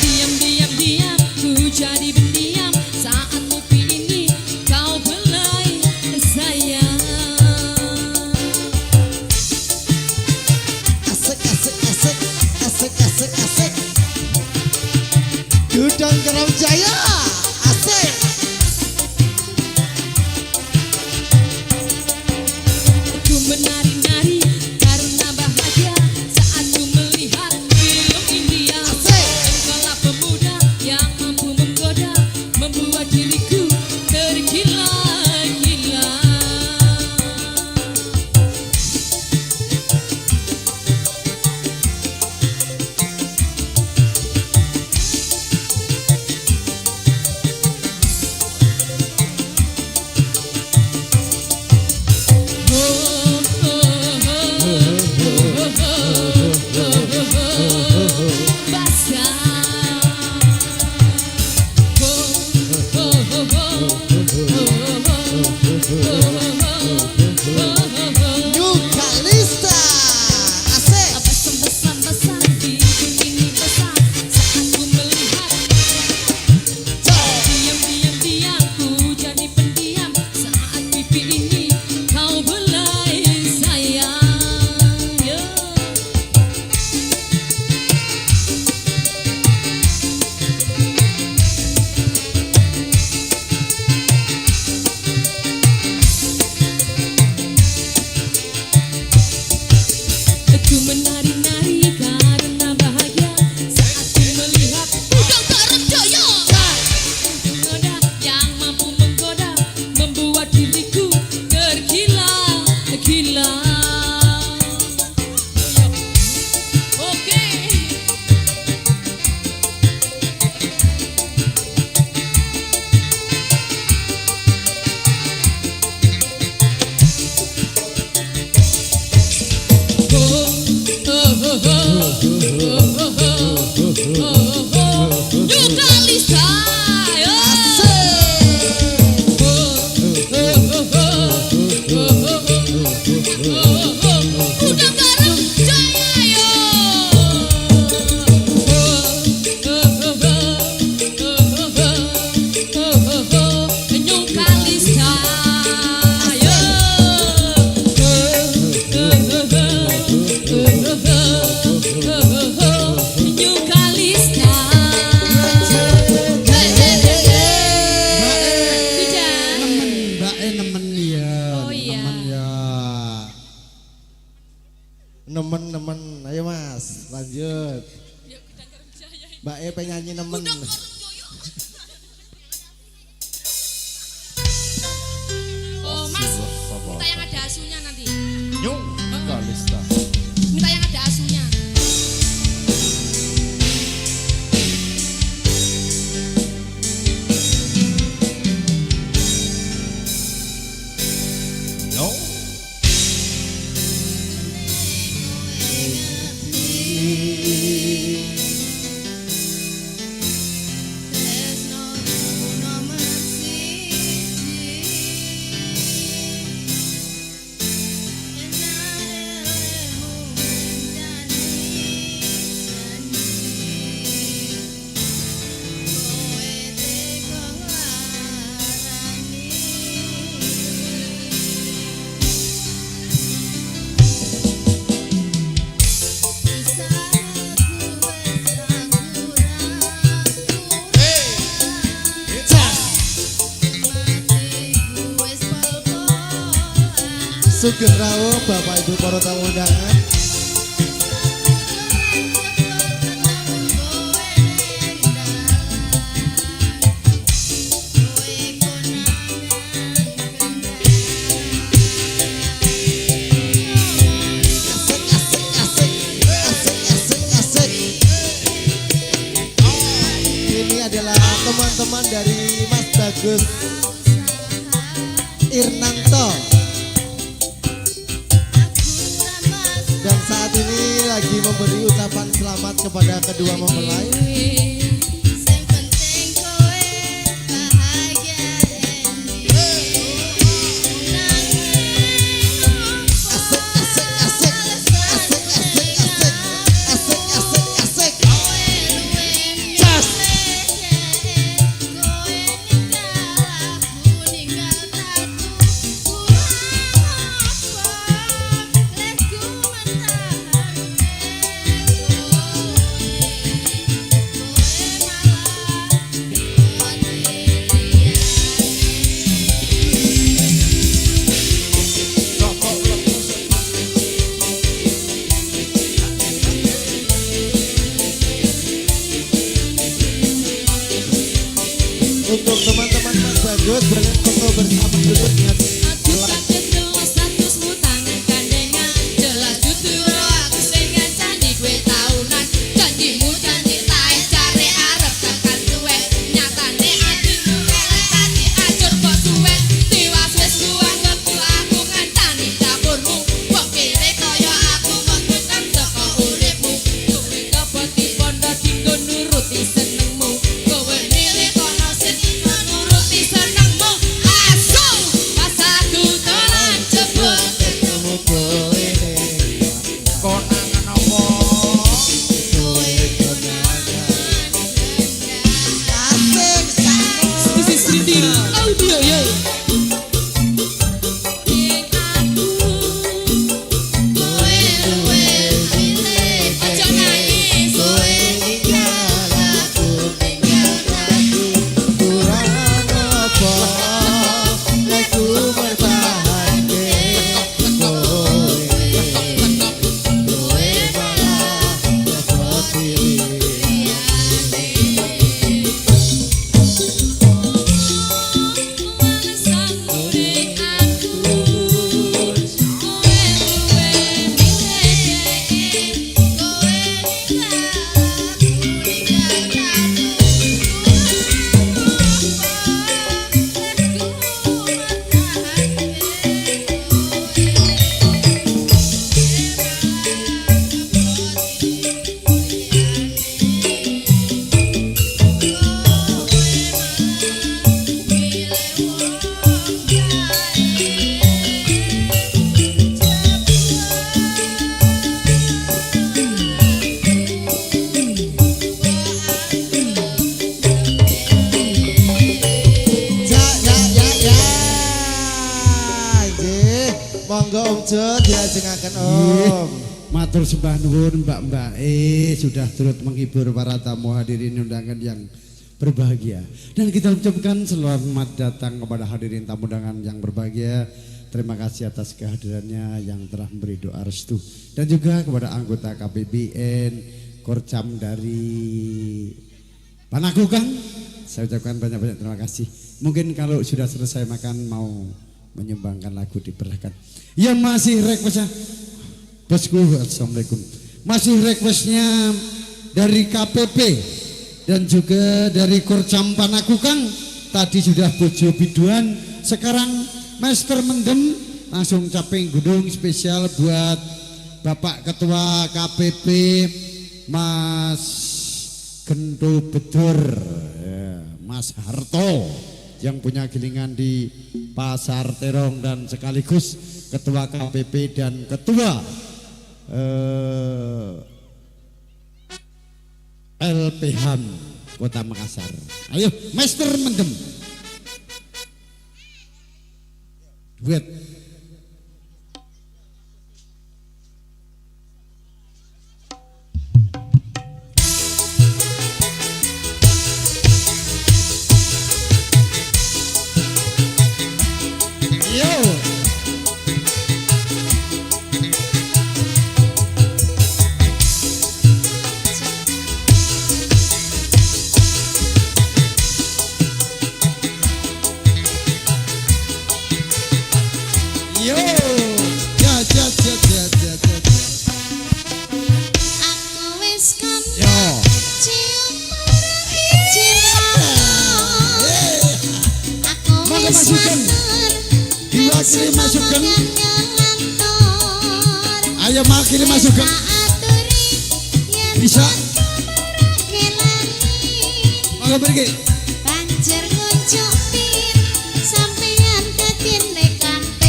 Diam diam diam, ku jadi pendiam. Saat pipi ini kau belai sayang. Asik, asik, asik. Asik, asik, asik. Gudang Garam Jaya. Asik. Ku menari-nari karena bahagia saat ku melihat film India. Asik. Engkaulah pemuda yang mampu menggoda, membuat diriku tergila-gila. New Kalista. Asik. Basah-basah, bibir ini basah saat ku melihat. Diam, diam, diam, ku jadi pendiam saat pipi ini kau belai sayang. Yo. Ku menari-nari karena bahagia saat ku melihat Gudang Garam Jaya. Menggoda yang mampu menggoda, membuat diriku tergila-gila. Oke. New Kalista. Gudang Garam Jaya. New Kalista. New Kalista. Sudah. Nemen, Mbak E nemen ya. Oh, iya. Nemen ya. Nemen, nemen. Ayo Mas, lanjut. Mbak E pengen nyanyi nemen. Oh Mas, minta yang ada asunya nanti. New Kalista. Minta yang ada asunya. Yo. Sugeng rawuh Bapak Ibu para tamu undangan. Asik asik asik asik asik asik. Ini adalah teman-teman dari Mas Bagus Irnanto. Dan saat ini lagi memberi ucapan selamat kepada kedua mempelai. Sing penting kowe bahagia endi. Asik asik asik asik asik asik asik asik asik. Cas. Kowe ninggal aku ninggal tatu. Kurang apa lekku mertahanke kowe. Kowe malah mati Untuk teman-teman Mas Bagus boleh foto bersama dulu dengan Aku kaget delok statusmu tangan gandengan. Jelas jujur aku sing ngancani kowe taunan. Janjimu janji tae jare arep tekan suwe. Nyatane atimu elek ati acur kok suwe. Tiwas wis kuanggep aku ngancani dapurmu. Wong kere kaya aku mung tukang saka uripmu. Kowe keboti bondo dinggo nuruti senengmu. Kowe milih kono sing iso nuruti senengmu. Asu, pas aku dolan jebul ketemu kowe ning Konangan apa? kowe konangan. Asik This is Rindir Audio yo. Ing aku Kowe luwih milih ojo nangis. Kowe ninggal aku ninggal aku kurang apa lekku mertahanke kowe. Kowe malah ngeboti Alasanmu ning aku kowe luwih milih kowe ninggal aku ninggal tatu. Kurang apa lekku mertahanke kowe. Ya ya ya ya. Nggih, monggo Om Jo dilajengaken Om. Matur sembah nuwun Mbak-mbak sudah turut menghibur para tamu hadirin undangan yang berbahagia. Dan kita ucapkan selamat datang kepada hadirin tamu undangan yang berbahagia. Terima kasih atas kehadirannya yang telah memberi doa restu. Dan juga kepada anggota KPBN, Korcam dari Panakkukang, saya ucapkan banyak-banyak terima kasih. Mungkin kalau sudah selesai makan mau menyumbangkan lagu dipersilahkan. Yang masih requestnya, bosku, assalamualaikum. Masih requestnya dari KPP dan juga dari Korcam Panakkukang. Tadi sudah Bojo Biduan, sekarang Master Mendem langsung caping gunung spesial buat Bapak Ketua KPP Mas Gento Bedur, ya, Mas Harto yang punya gilingan di Pasar Terong dan sekaligus Ketua KPP dan Ketua LPHAM Kota Makassar. Ayo, Master Mendem. Duet. Yo. Mewakili Mas Sugeng. Ayo mewakili Mas Sugeng. Bisa. Monggo mriki. Banjur ngucupin sampeyan dadine kampir.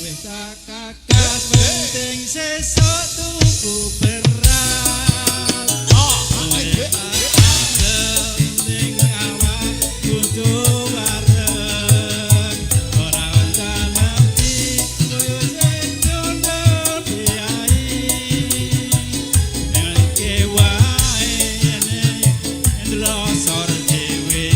Wis tak kakas penting sesuk tuku beras. Penting awak kudu wareg. Ora usah mati koyo sing jono priyayi. Elke wae ene ndelosor dhewe.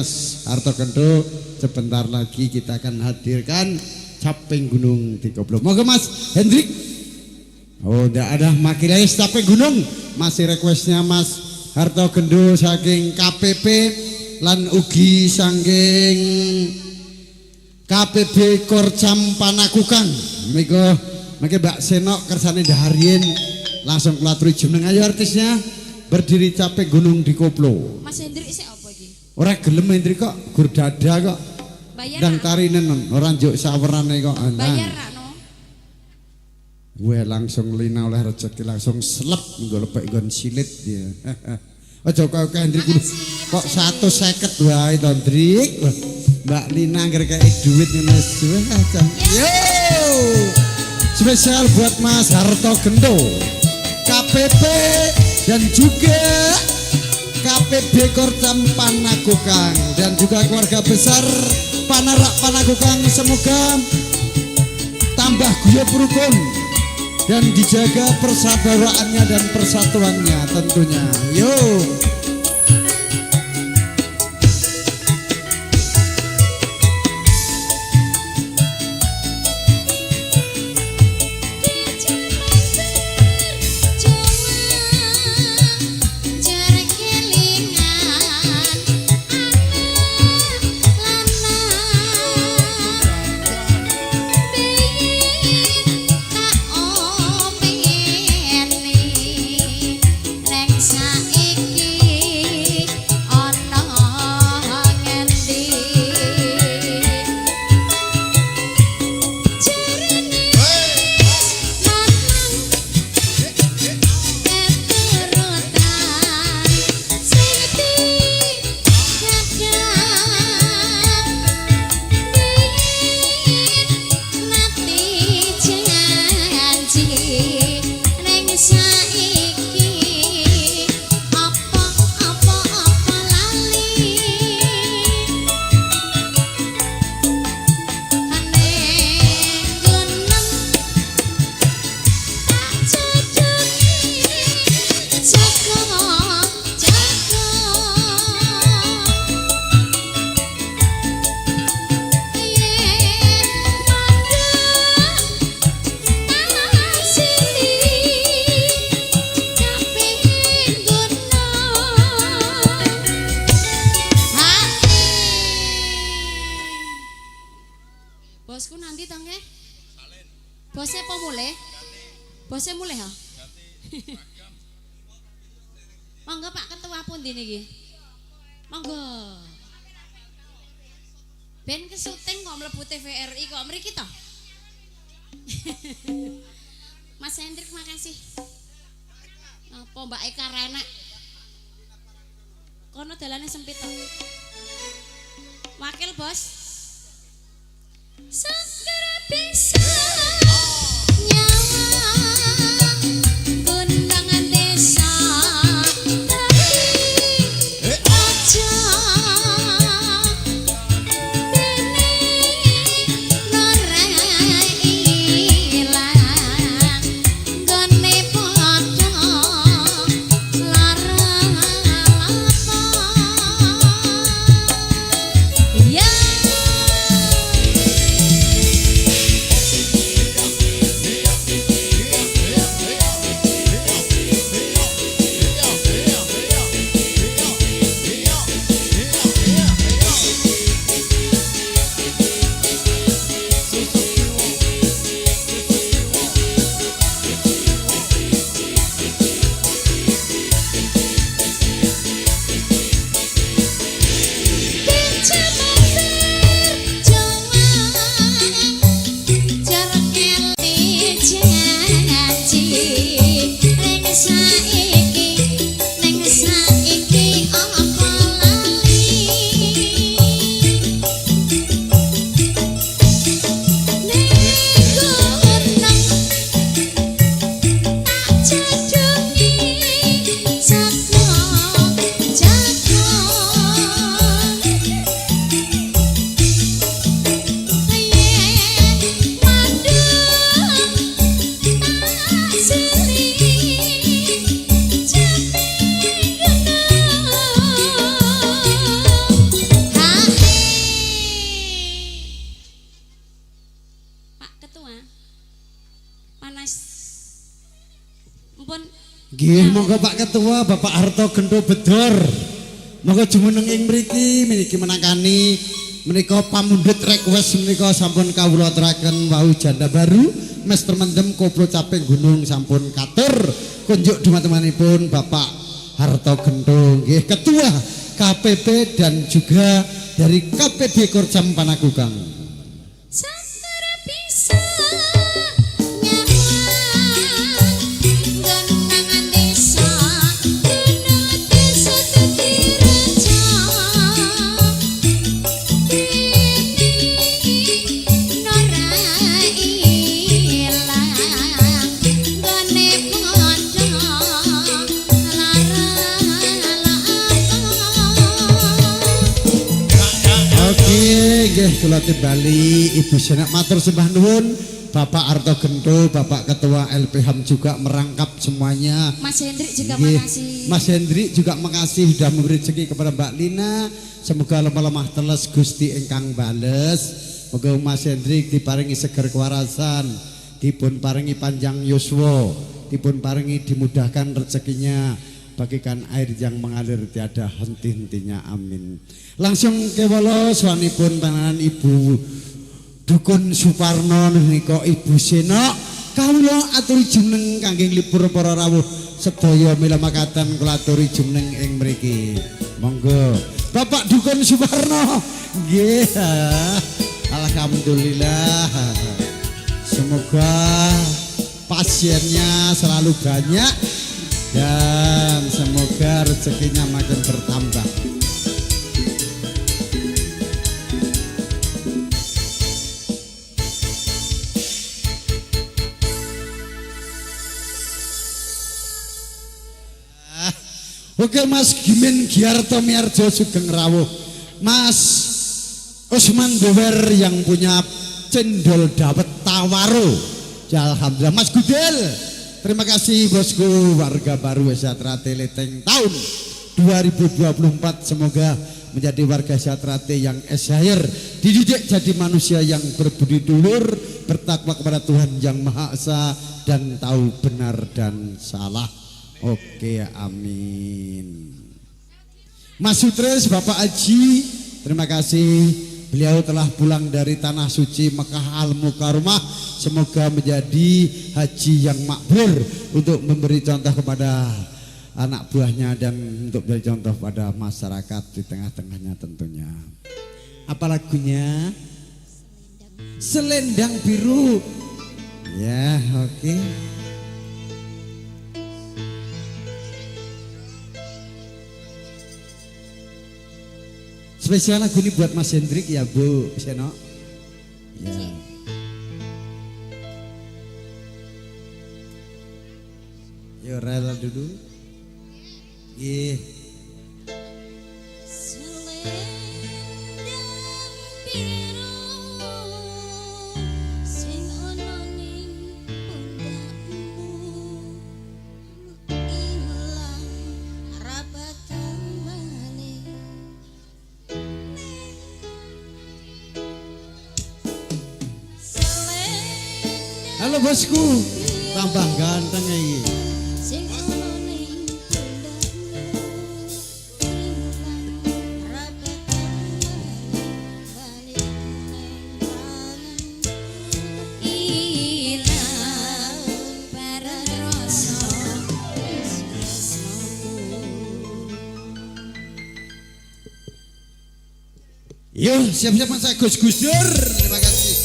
Mas Harto Kendo. Sebentar lagi kita akan hadirkan Caping Gunung Dikoplo. Monggo Mas Hendrik. Oh, ndak ada makilai Caping Gunung. Masih requestnya Mas Harto Gendo saking KPP lan ugi saking KPB Korcam Panakukang. Miko mangke Mbak Senok kersane daharien langsung kula aturi jumeneng. Ayo artisnya berdiri Caping Gunung Dikoplo. Mas Hendrik isih apa iki? Ora gelem Hendrik kok, gur dada kok. Bayar Ndang ra? tarinen ora njuk sawerane kok. Bayar ra no? Gue langsung lina oleh rezeki langsung selep nggo lepek nggon silit dia. Aja kok Hendrik kudu kok 150 wae to Hendrik. Wah, Mbak Lina anggere kei duit ngene suwe aja. Yo. Spesial buat Mas Harto Gendo, KPP dan juga KPB Korcam Panakukang dan juga keluarga besar Panarak Panakukang, semoga tambah guyub rukun dan dijaga persaudaraannya dan persatuannya tentunya. Yo. Bosku nanti to nggih? Bose apa mulih? Bose mulih ha? Monggo Pak Ketua pundi niki? Monggo. Ben kesuting kok mlebu TVRI kok mriki to? Mas Hendrik makasih. Apa Mbak Eka renek? Kono dalane sempit to. Wakil bos. Segera bisa nyawang kondangan desa tapi aja dene ora ilang nggone padha lara lapa ya. Mpun. Nggih, monggo Pak Ketua, Bapak Harto Gento Bedor. Monggo jumeneng ing mriki meniki menangkani menika pamundhut request menika sampun kawula aturaken wau janda baru Mester Mendem Koplo Caping Gunung sampun katur kunjuk dumateng Bapak Harto Gento nggih Ketua KPP dan juga dari KPB Korcam Panakukang. Satara bisa nyawang genangan desa kena desa dadi reja nora ilang gone padha lara Oke, nggih kula timbali Ibu Senak matur sembah nuwun Bapak Arto Gento, Bapak Ketua LPHAM juga merangkap semuanya. Mas Hendrik juga Nggih. makasih. Mas Hendrik juga makasih sudah memberi rezeki kepada Mbak Lina. Semoga lemah-lemah teles Gusti ingkang bales. Moga Mas Hendrik diparingi seger kewarasan, dipun paringi panjang yuswa, dipun paringi dimudahkan rezekinya, bagikan air yang mengalir tiada henti-hentinya. Amin. Langsung kewala swanipun panjenengan Ibu Dukun Suparno menika Ibu Senok kawula aturi jumeneng kangge nglipur para rawuh sedaya mila makaten kula aturi jumeneng ing mriki. Monggo Bapak Dukun Suparno. Nggih. Alhamdulillah. Semoga pasiennya selalu banyak dan semoga rezekinya makin bertambah. Oke Mas Gimin Giarto Miarjo Sugeng Rawuh. Mas Usman Dewer yang punya cendol dawet Tawaro. Ya, alhamdulillah Mas Gudel. Terima kasih bosku warga baru Sejahtera Leteng tahun 2024 semoga menjadi warga Sejahtera yang esyahir, dididik jadi manusia yang berbudi dulur, bertakwa kepada Tuhan yang Maha Esa dan tahu benar dan salah. Oke, amin. Mas Sutris, Bapak Haji, terima kasih. Beliau telah pulang dari tanah suci Mekah Al Mukarramah. Semoga menjadi haji yang makbul untuk memberi contoh kepada anak buahnya dan untuk memberi contoh pada masyarakat di tengah-tengahnya tentunya. Apa lagunya? Selendang Biru. Ya, oke. Spesial lagu ini buat Mas Hendrik ya Bu Seno. Ya. Yo rela dulu. Ih. Selendang biru sing ana ning pundakmu ilang ra bakal bali. Selendang Halo bosku, tambah ganteng iki. sing ana ning pundakmu ilang ra bakal bali ning tanganmu ilang bareng rasa tresnoku. Yo, siap-siap Mas Agus Gus Dur. Terima kasih.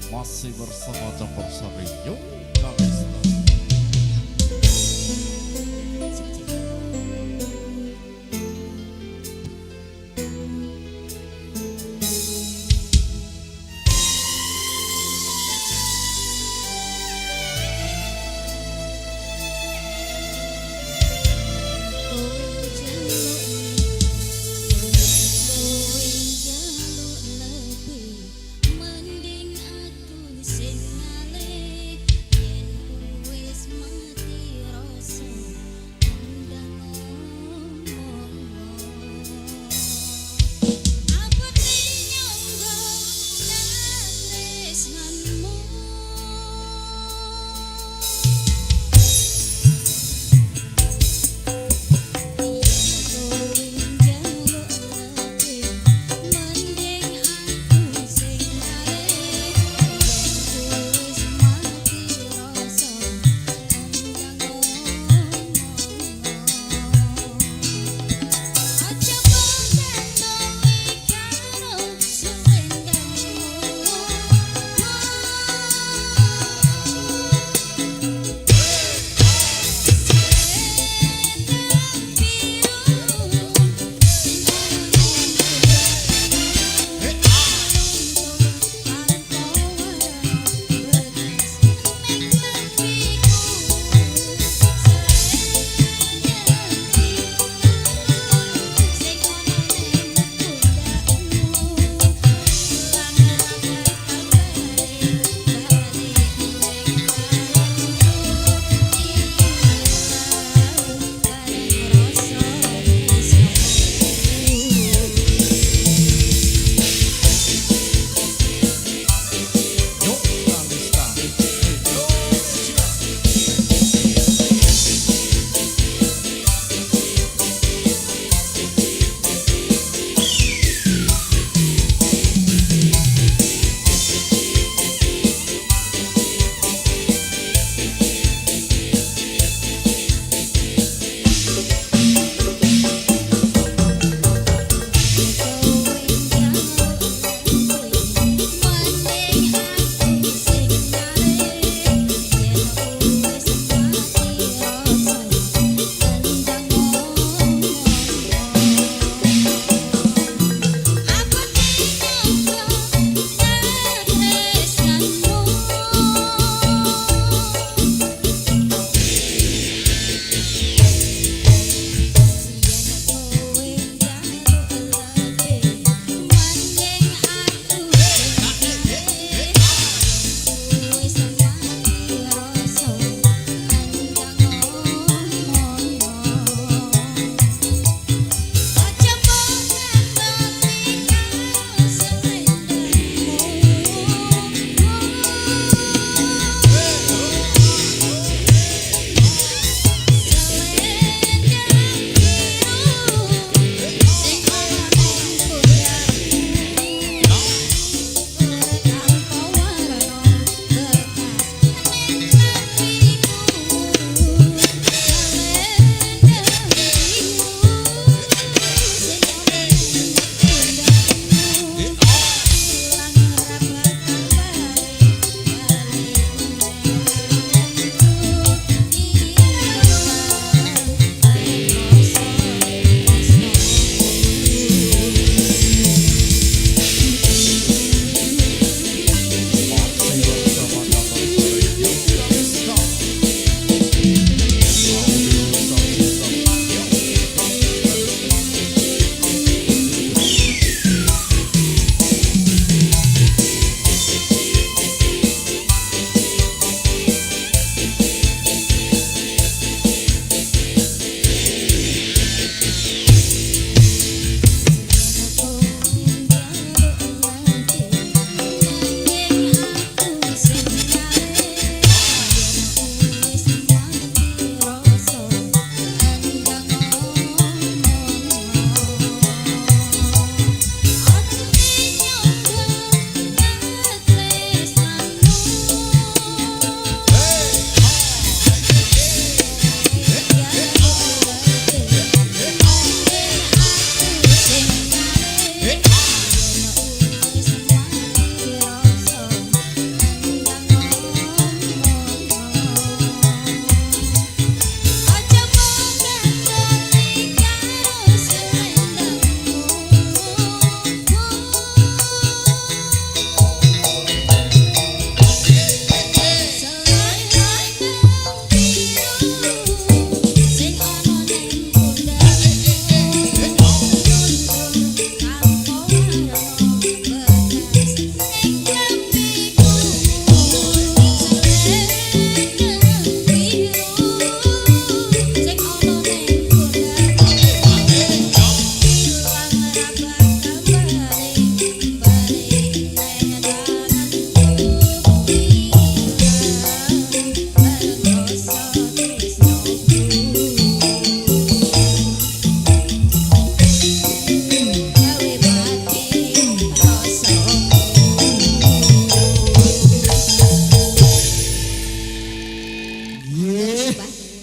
Masih bersama Campur Sari Yo Kalista. Kowe njaluk, kowe njaluk lebih, mending aku sing ngalih.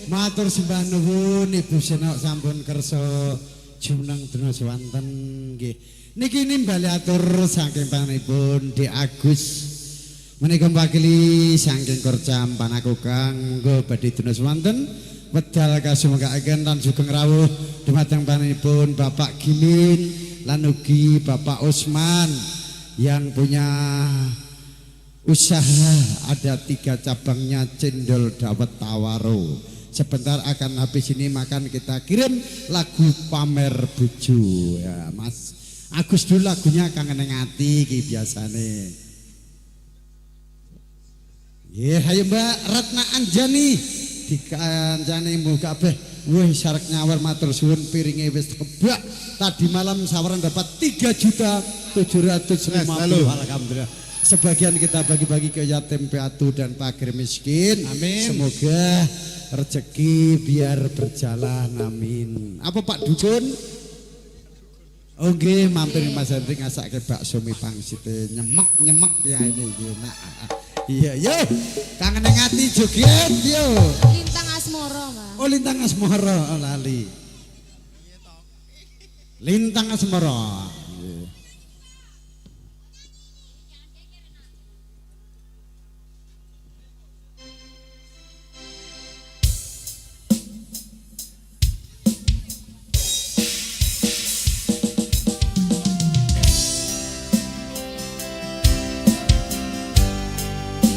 Matur sembah nuwun Ibu Senok sampun kersa jumeneng dina swanten nggih. Niki nimbali atur saking panjenenganipun Dik Agus. Menika mewakili saking Korcam Panakukang monggo badhe dina swanten wedal kasumanggaken lan sugeng rawuh dumateng panjenenganipun Bapak Gimin lan ugi Bapak Usman yang punya usaha ada 3 cabangnya cendol dawet tawaro. Sebentar akan habis ini makan kita kirim lagu pamer bojo ya Mas Agus dulu lagunya kangen ning ati iki biasane. Nggih, ayo Mbak Ratna Anjani dikancani mbuh kabeh. Wih sarek nyawer matur suwun piringe wis kebak. Tadi malam saweran dapat 3.750.000. Alhamdulillah. Sebagian kita bagi-bagi ke yatim piatu dan fakir miskin. Amin. Semoga rezeki biar berjalan. Amin. Apa Pak Dukun? Oh nggih, mampir Mas Hendrik ngasake bakso mie pangsite nyemek-nyemek ya ini iki. Nah, iya yo. Kangen ning ati joget yo. Lintang Asmara, Mas. Oh Lintang Asmara, oh, lali. Lintang Asmara. Nggih.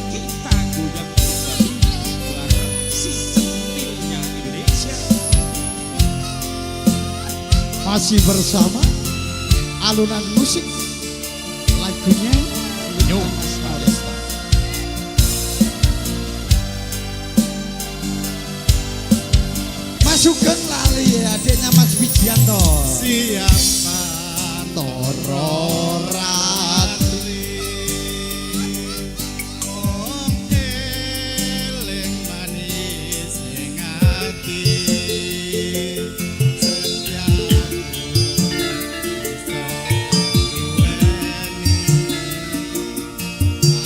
Kita goyang kembali bareng si centilnya Indonesia. Masih bersama alunan musik lagunya Yo Kalista. Mas Sugeng lali ya adiknya Mas Wijianto. Siapa toro ratri wong eling manis ning ati setiaku iso duweni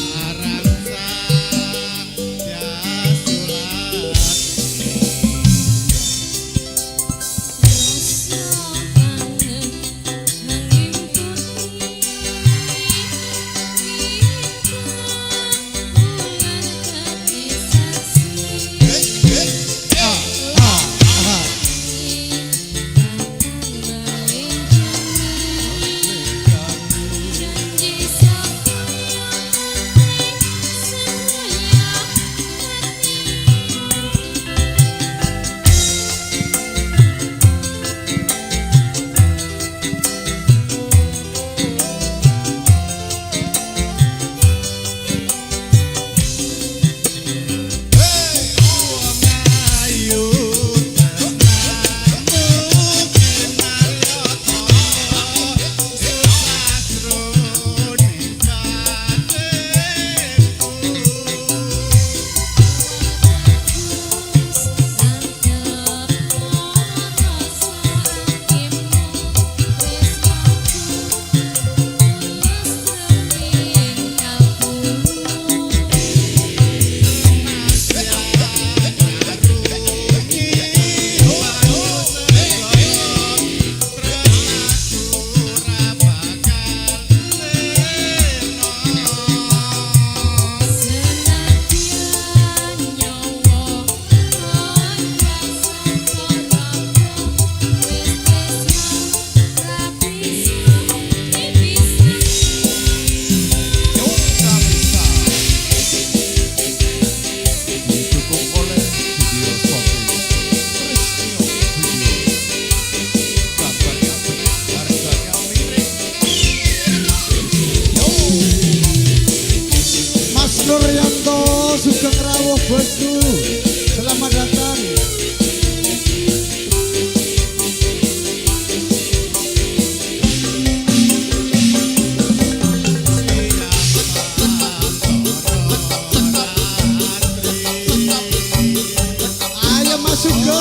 marang sak Rasa kangen nanging Bosku. Selamat datang. Ayo masuk ke.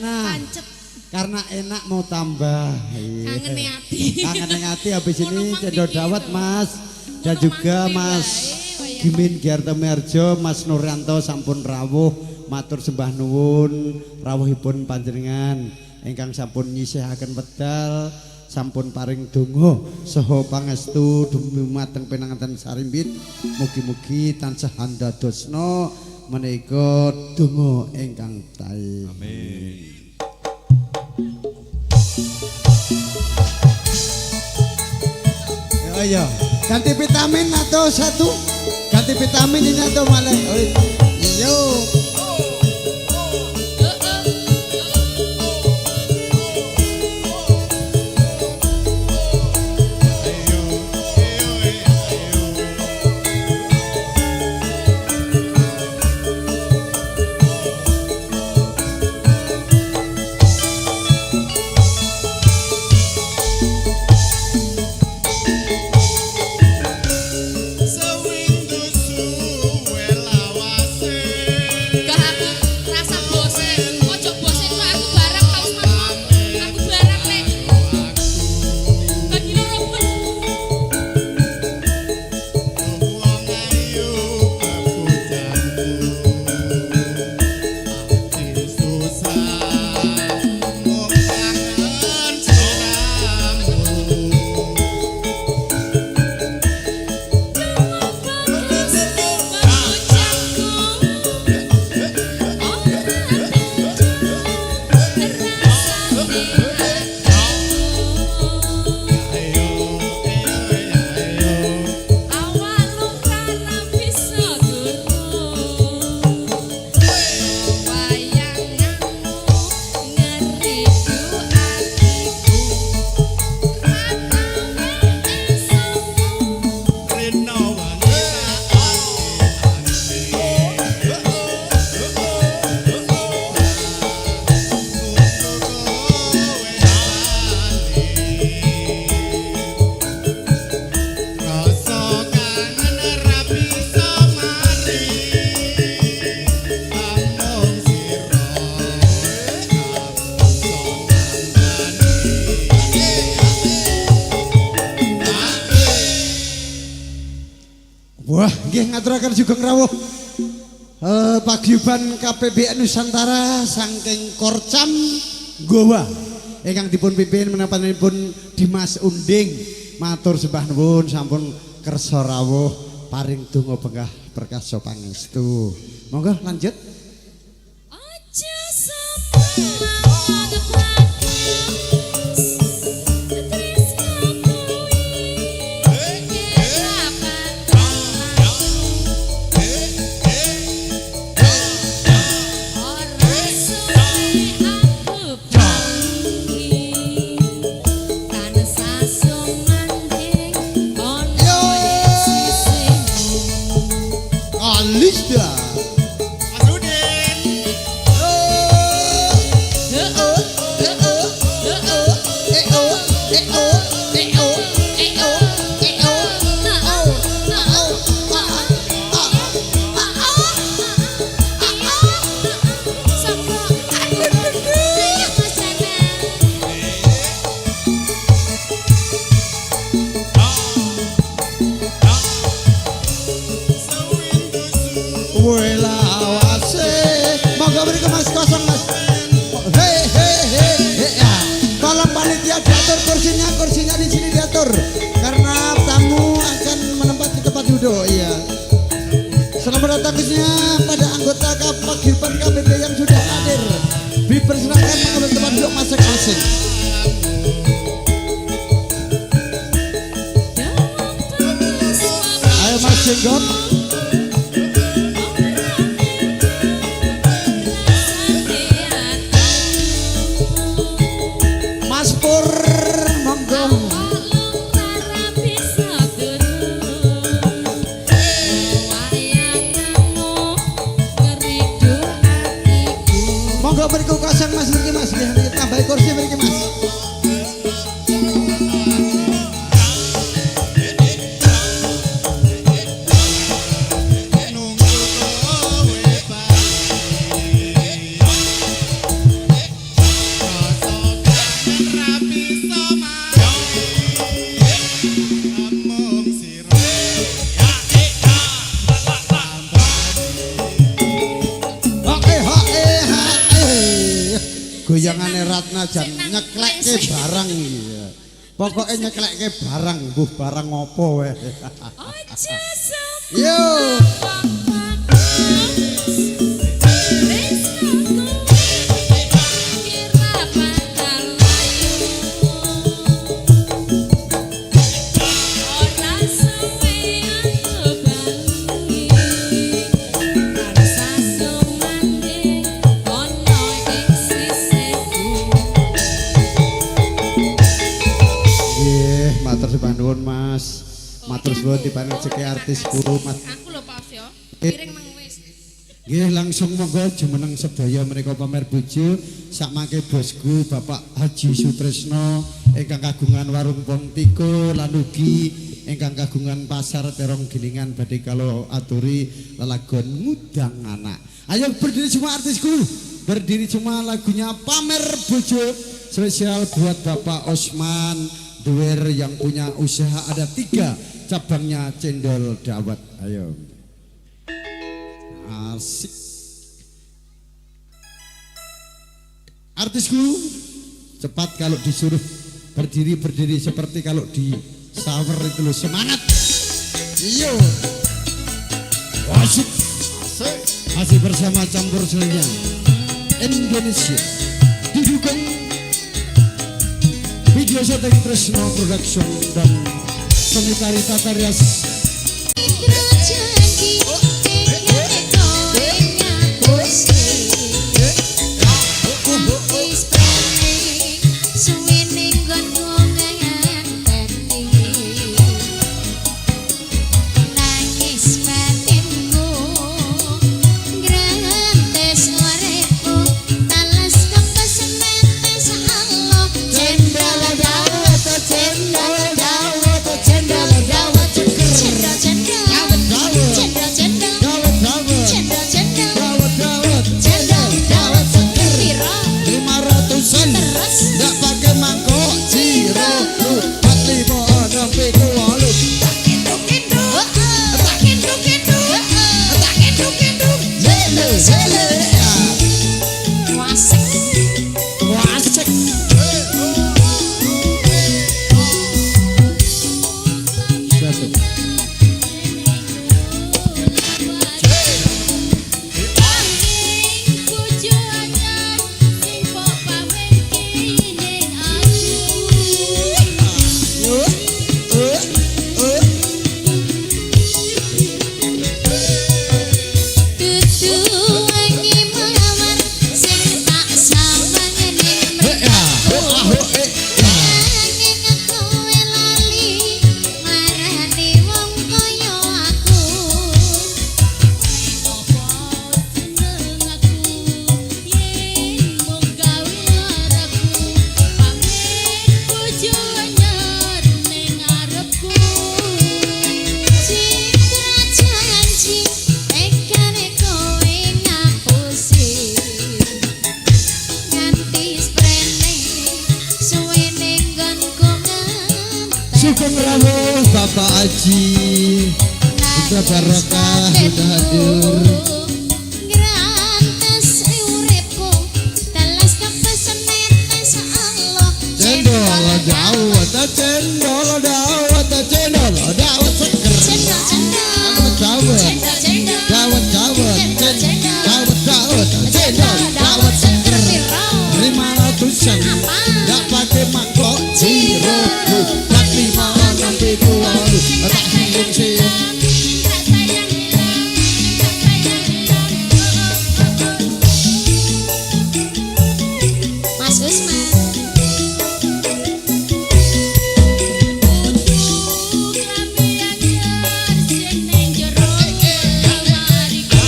Ratna. Pancet. Karena enak mau tambah. Iya. Kangene ati. Kangene ati habis Ngono ini mang cendol dikit dawet to. Mas. Dan Ngono juga mang kuwi Mas wae, wayang. Gimin Giartomiarjo, Mas Nuryanto sampun rawuh, matur sembah nuwun rawuhipun panjenengan ingkang sampun nyisihaken wedal, sampun paring donga saha pangestu dumateng pinanganten sarimbit. Mugi-mugi tansah andadosna menika donga ingkang tae. Amin. Ya, ya. Ganti vitamin atau satu? Ganti vitamin ini atau malah? Oh, iya. Sewindu suwe lawase. Gak aku rasa bose. Ojo bose kok aku bareng Pak Usman. Aku bareng lek. Bagi loro pun. Wong ayu bebojangku. Ati susah mung kangen sliramu. Rena wanita Rasa kangen ra bisa mari among sira Wah, nggih ngaturaken sugeng rawuh. Paguyuban KPBN Nusantara saking Korcam Gowa ingkang dipun pimpin menapanipun Dimas Unding. Matur sembah nuwun sampun kersa rawuh paring donga bengah perkasa pangestu. Monggo lanjut. Aja sampe bagus tresnaku iki kapan ora suwe aku pergi tansah sumandhing ana ing sisihmu. Alisda. Mas Udin. Welawase. Monggo mriki Mas kosong Mas. He he he he ya. Tolong panitia diatur kursinya, kursinya di sini diatur karena tamu akan menempati tempat duduk iya. Selamat datang khususnya pada anggota Paguyuban KPP yang sudah hadir. Dipersilakan mengambil tempat duduk masing-masing. Ayo Mas Jenggot. Mas Pur, monggo. Monggo beriku kosong Mas mriki Mas. Nggih, niki tambahi kursi mriki Mas. Senajan Sik nang nyeklekke WC. Barang iki. Pokoke nyeklekke barang, mbuh barang apa wae. Ojo Yo. Nggih, matur sembah nuwun Mas. Matur suwun diparing rezeki artis guru Mas. Aku lho Pak yo. Piring mang wis. Nggih, langsung monggo jumeneng sedaya menika pamer bojo sakmangke bosku Bapak Haji Sutrisno ingkang kagungan warung Pontiko lan ugi ingkang kagungan pasar Terong Gilingan badhe kala aturi lelagon ngudang anak. Ayo berdiri semua artisku, berdiri semua, lagunya Pamer Bojo spesial buat Bapak Osman Duwer yang punya usaha ada tiga cabangnya cendol dawet. Ayo. Asik. Artisku cepat kalau disuruh berdiri, berdiri seperti kalau di shower itu loh, semangat. Iyo. Asik. Masih bersama campur sarinya Indonesia didukung video syuting Tresno Production dan Seni Tari Tata Rias. Janji kowe ngapusi. Wis prene suwene nggonku ngenteni. Nangis batinku ngrantes uripku tales kepes netes Allah cendol dawet, cendol dawet, cendol dawet, cendol, cendol, cendol, cendol, Dawet dawet. Cendol, cendol, Dawet dawet. Cendol dawet seger piro? 500-an. Terus? Nggak pakai mangkok. Ciro empat lima enam pitu wolu. Zele zele ya. Wasek. Wasek. Satu. Bojo anyar sing kok pamerke ning aku. Eh, eh. Dudu wangi mawar sing tak sawang ning He ya. Ho ah ho eh ya. Nanging kowe lali marani wong kaya aku. Apa seneng aku yen mung gawe laraku pamer bojo anyar ning ngarepku. Citra janji tekane kowe ngapusi. Nganti sprene suwene nggonku ngenteni. Sugeng rawuh Bapak Haji Putra Barokah sudah hadir. Ngrantes uripku teles kepesen netes Allah. Cendol dawet, cendol dawet, cendol dawet seger. Cendol, cendol, Dawet. Cendol, cendol, Dawet dawet. Cendol, cendol, Dawet dawet, cendol dawet seger. Piro? 500-an. Apa? Nggak pakai mangkok. Ciro empat lima enam pitu wolu. Tak hitung sih. Tak sayang ilang, tak sayang ilang, oh oh oh. Mas Usman. Kudu klambi anyar sing ning jero lemariku.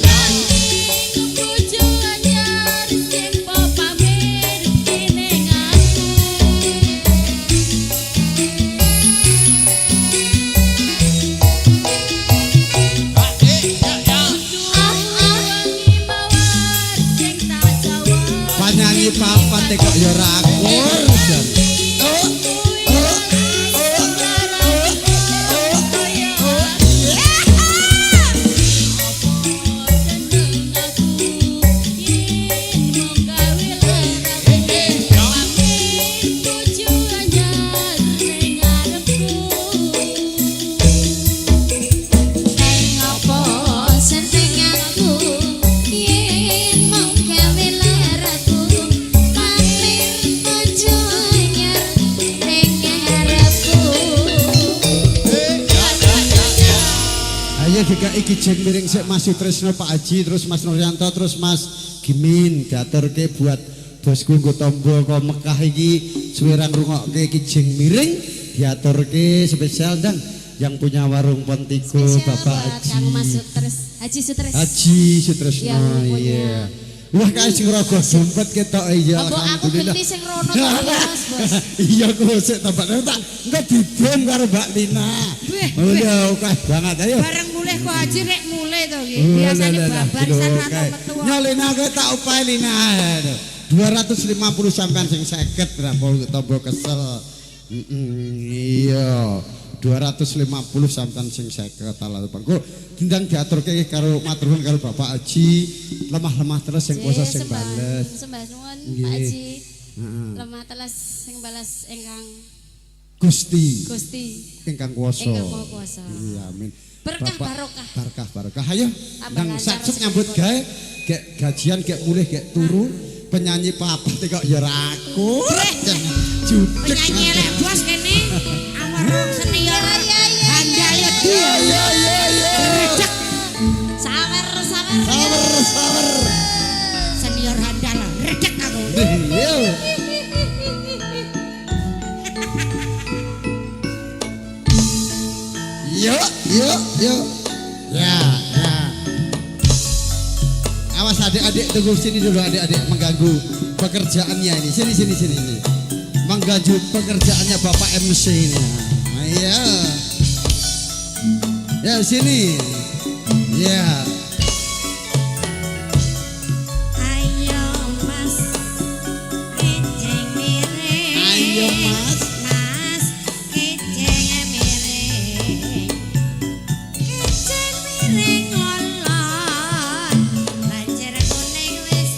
Nanging bojo anyar sing mbok pamerke ning aku. dikai kijing miring sik Mas Sutrisno Pak Haji, terus Mas Nuryanto, terus Mas Gimin diaturke buat bosku nggo tombo ko Mekah iki suwe ra ngrungokke kijing miring diaturke spesial ndang yang punya warung Pontigo. Spesial Bapak buat Haji Kang Mas Sutres, Haji Sutres. Haji Sutrisno. Yang punya. Iya. Wah, kae sing rogo dompet ketok, iya. Apa aku alhamdulillah. genti sing rono to, Bos, Bos. Iya, ku sik tambah tak engko dibom karo Mbak Lina. Weh, Oh weh. iya, akeh banget ayo. Bareng mulih kok Haji rek mulih to iki. Oh, Biasane lah, lah, babarisan lah, atau kae. metu. Nyo Lina kowe tak upahi Lina. 250 sampean sing 50 berapa tombo kesel. Iya. 250 sampean sing 50 ala bangku. Dindang diaturke karo matur nuwun karo Bapak Haji, lemah-lemah terus sing kuasa sing bales. Sembah nuwun Nggih. Pak Haji. Heeh. Lemah teles sing balas ingkang Gusti Gusti. Ingkang kuasa. Ingkang Maha Kuasa. Iya, amin. Berkah Bapak- barokah. Berkah barokah. Ayo, Tambah nang lancar saksuk nyambut rezeki. gawe, gek gajian, gek mulih, gek turu. Penyanyi papat kok ya ra aku. Judeg. Penyanyi elek bos kene. Amaro senior. Handal ya. Iya iya iya iya. Redek Sawer sawer. Sawer sawer. Senior handal redek aku. Iya. Yuk, yuk, yuk. Ya, ya. Awas adik-adik, tunggu sini dulu adik-adik, mengganggu pekerjaannya ini. Sini, sini, sini, sini. Mengganggu pekerjaannya Bapak MC ini. Iya. Ya, sini. Ya. Ayo Mas kijing miring. Ayo, Mas. Mas kijing miring. Kijing miring ngolon. Lajer kuning wis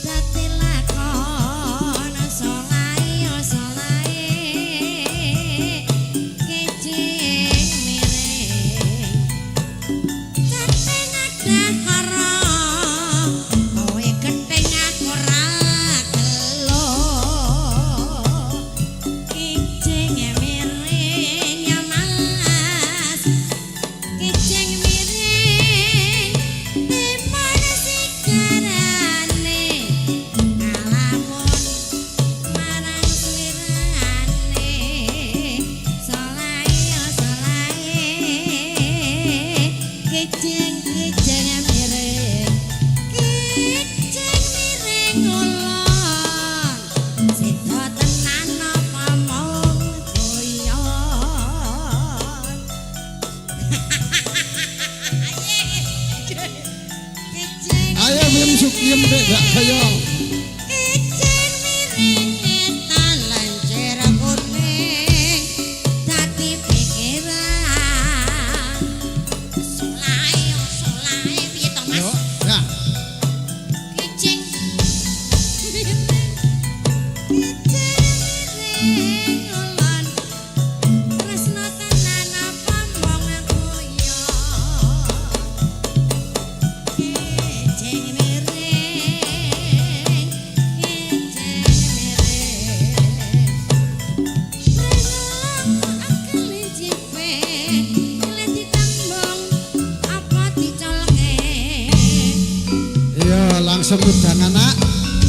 dadi lakon. Solai yo solai. Kijing miring. Caping ada karo kowe gething aku ra gelo. Kijing miring ya Mas. Kijing miring timun sigarane ngalamun marang slirane. Solai yo solai. Kijing kijing miring. Kijing miring ngulon. Sedo tenan apa mung guyon. Kijing Ayo miem sukiem dek gak kaya. Kijing miring etan lancir kuning dadi pikiran. Solai solai piye to Mas? Yo, ya. Kijing miring kijing miring ngulon. Tresno tenan apa mung guyon. Kijing miring, kijing miring. Prengelong akeh jipe, lek ditembung apa dicolke. Iya, langsung ngundang anak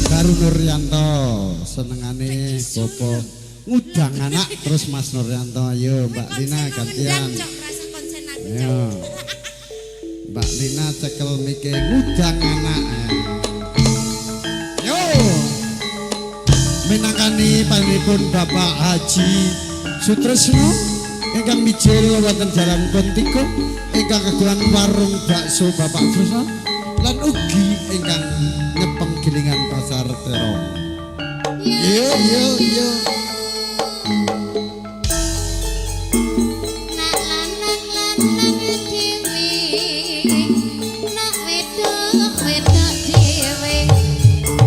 baru Nuryanto. Senengane Bapak ngundang anak terus Mas Nuryanto. Ayo Mbak Lina gantian. Cok, rasa konsen aku, Ayo. Cok. Mbak Lina cekel mike ngundang anak. Yo. Minangkani panjenenganipun Bapak Haji Sutrisno ingkang mijil wonten Jalan Pontiko ingkang kagungan warung bakso Bapak Sutrisno lan ugi ingkang nyepeng gilingan Pasar Terong. Yo yo yo. Nak lanang lanang dhewe, nak wedok wedok dhewe,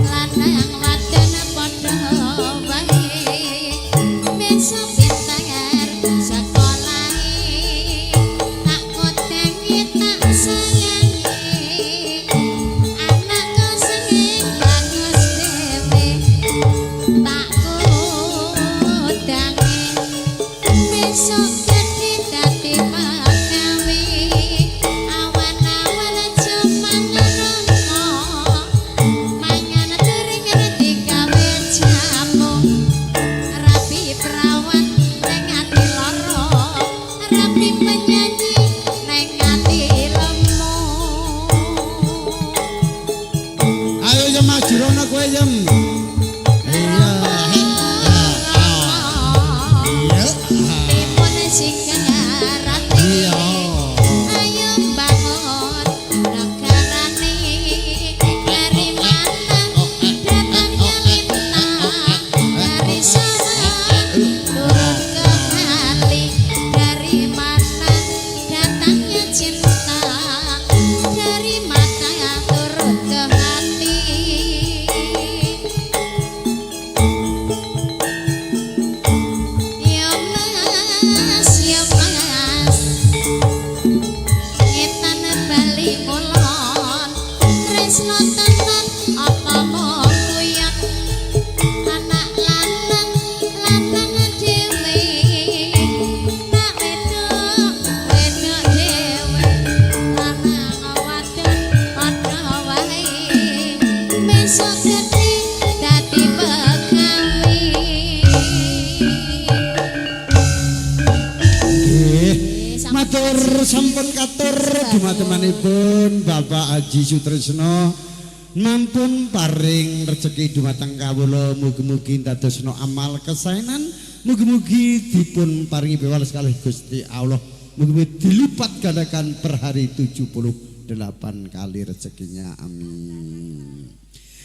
lanang wadon padha wae. Besok pinter sekolahe, tak kotengi tak sayangi. Anakku sing bagus dhewe, tak kudangi. Besok gedhe dadi pagawe. sampun katur dumateng Bapak Haji Sutrisno mampun paring rejeki dumateng kawula, mugi-mugi dadosna amal kesaenan, mugi-mugi dipun paringi bewales kalih Gusti Allah, mugi-mugi dilipat gandakan per hari 78 kali rezekinya, amin.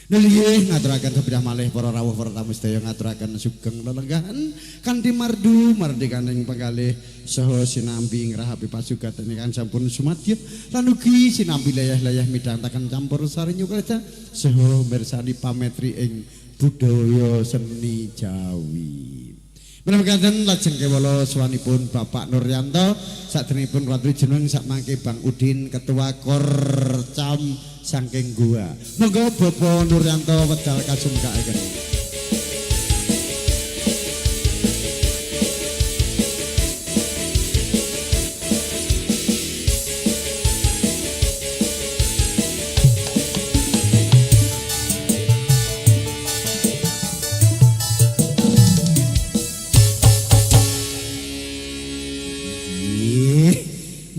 Nggih ngaturaken sepindah malih para rawuh para tamu sedaya, ngaturaken sugeng lelenggahan kanthi mardu mardikaning penggalih saha sinambi ngrahapi pasugatan ingkang sampun sumadyo lan ugi sinambi leyeh-leyeh midhangetaken campur sari nyukraja saha mirsani pametri ing budaya seni Jawi. Menawi lajeng kewala sowanipun Bapak Nuryanto sakderengipun kula jeneng sakmangke Bang Udin Ketua Korcam saking Goa. Monggo Bapak Nuryanto wedal kasumgakaken.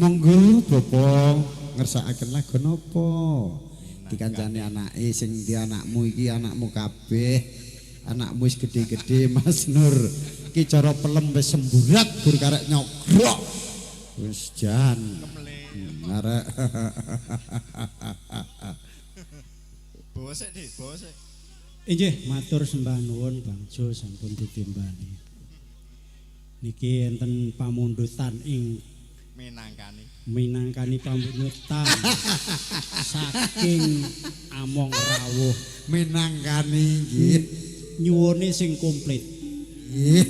Monggo Bapak ngersakaken lagu napa? Dikancani anake sing di anakmu iki anakmu kabeh. Anakmu wis gedhe-gedhe Mas Nur. Iki cara pelem wis semburat gur karek nyogrok. Wis jan. Arek. Bawa sik, Dik, bawa sik. Inggih, matur sembah nuwun Bang Jo sampun ditimbali. Niki enten pamundutan ing minangkani minangkani pamundutan saking Among Rawuh. Minangkani nggih. Nyuwune sing komplit. Nggih.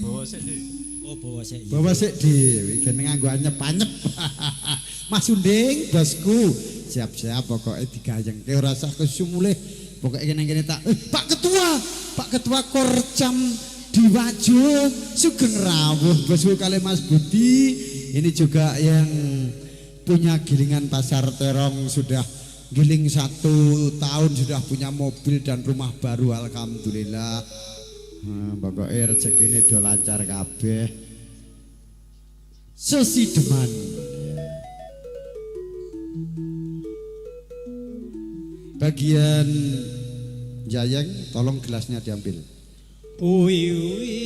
Bawa sik, Dik. Oh, bawa sik. Bawa sik, Dik. Iki nganggo anyep-anyep. Mas Unding, bosku, siap-siap pokoke digayengke ora usah kesumulih. Pokoke kene-kene tak Pak Ketua, Pak Ketua Korcam Diwajo sugeng rawuh bosku kalih Mas Budi. Ini juga yang punya gilingan Pasar Terong sudah giling 1 tahun sudah punya mobil dan rumah baru, alhamdulillah. Pokoknya rezekine do lancar kabeh. Sesideman. Bagian Jayeng tolong gelasnya diambil. Wiwitane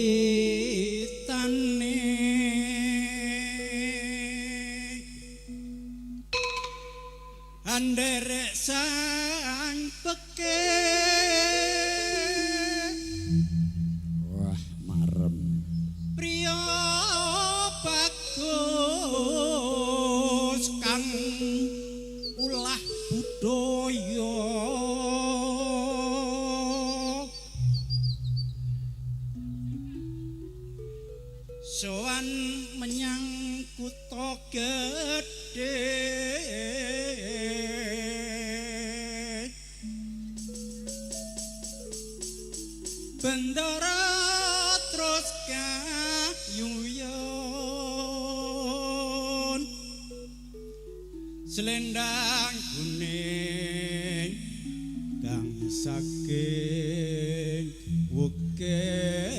anderek sang peke. Wah, marem. Priya bagus kang ulah budaya. Sowan menyang kutha gedhe. Bendara terus kayuyon selendang kuning kang saking wukir.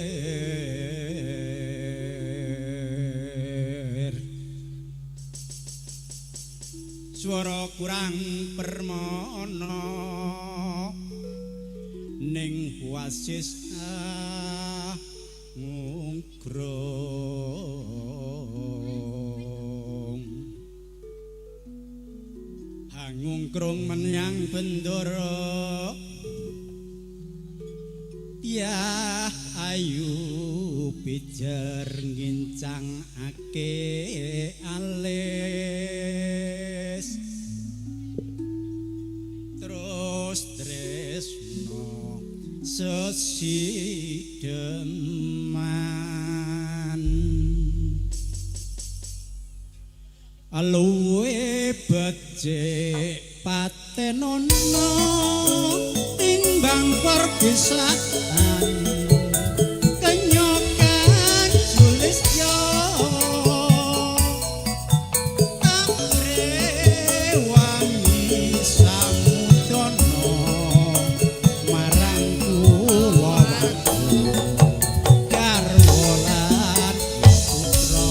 Swara kurang permana ning wasis ngungkrung. Hangungkrung menyang bendara tiah ayu pijer ngincangake alis. Terus tresno sesideman luwe becik patenono timbang perpisahan kenyokan Sulistyo rewangi samudana marang kula garwa lan putra.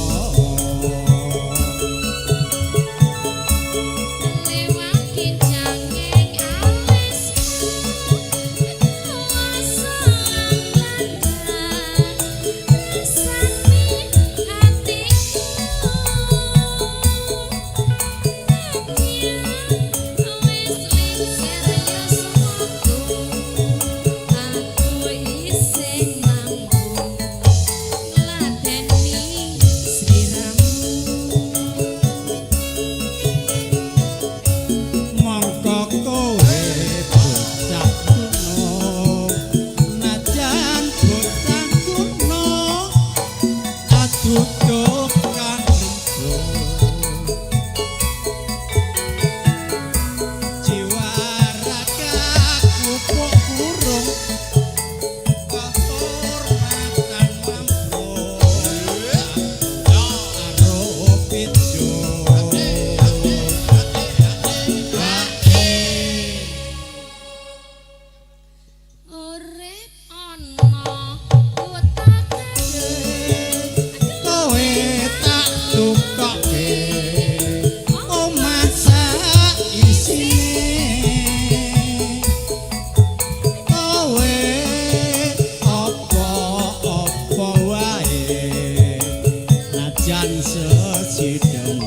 Sesideman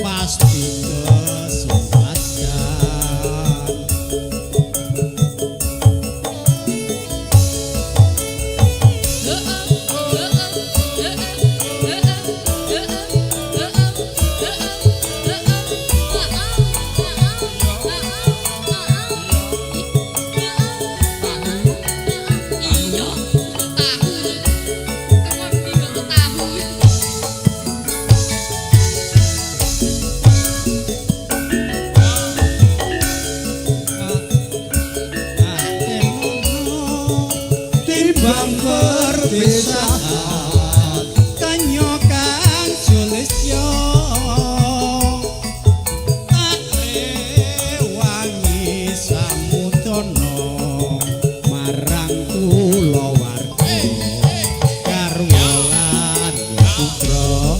pasti kesempatan. Iya, tahu. Tekon tahu. Timbang perpisahan kanyo kang sulistyo tak rewangi samudana marang kulawarga garwa lan putra.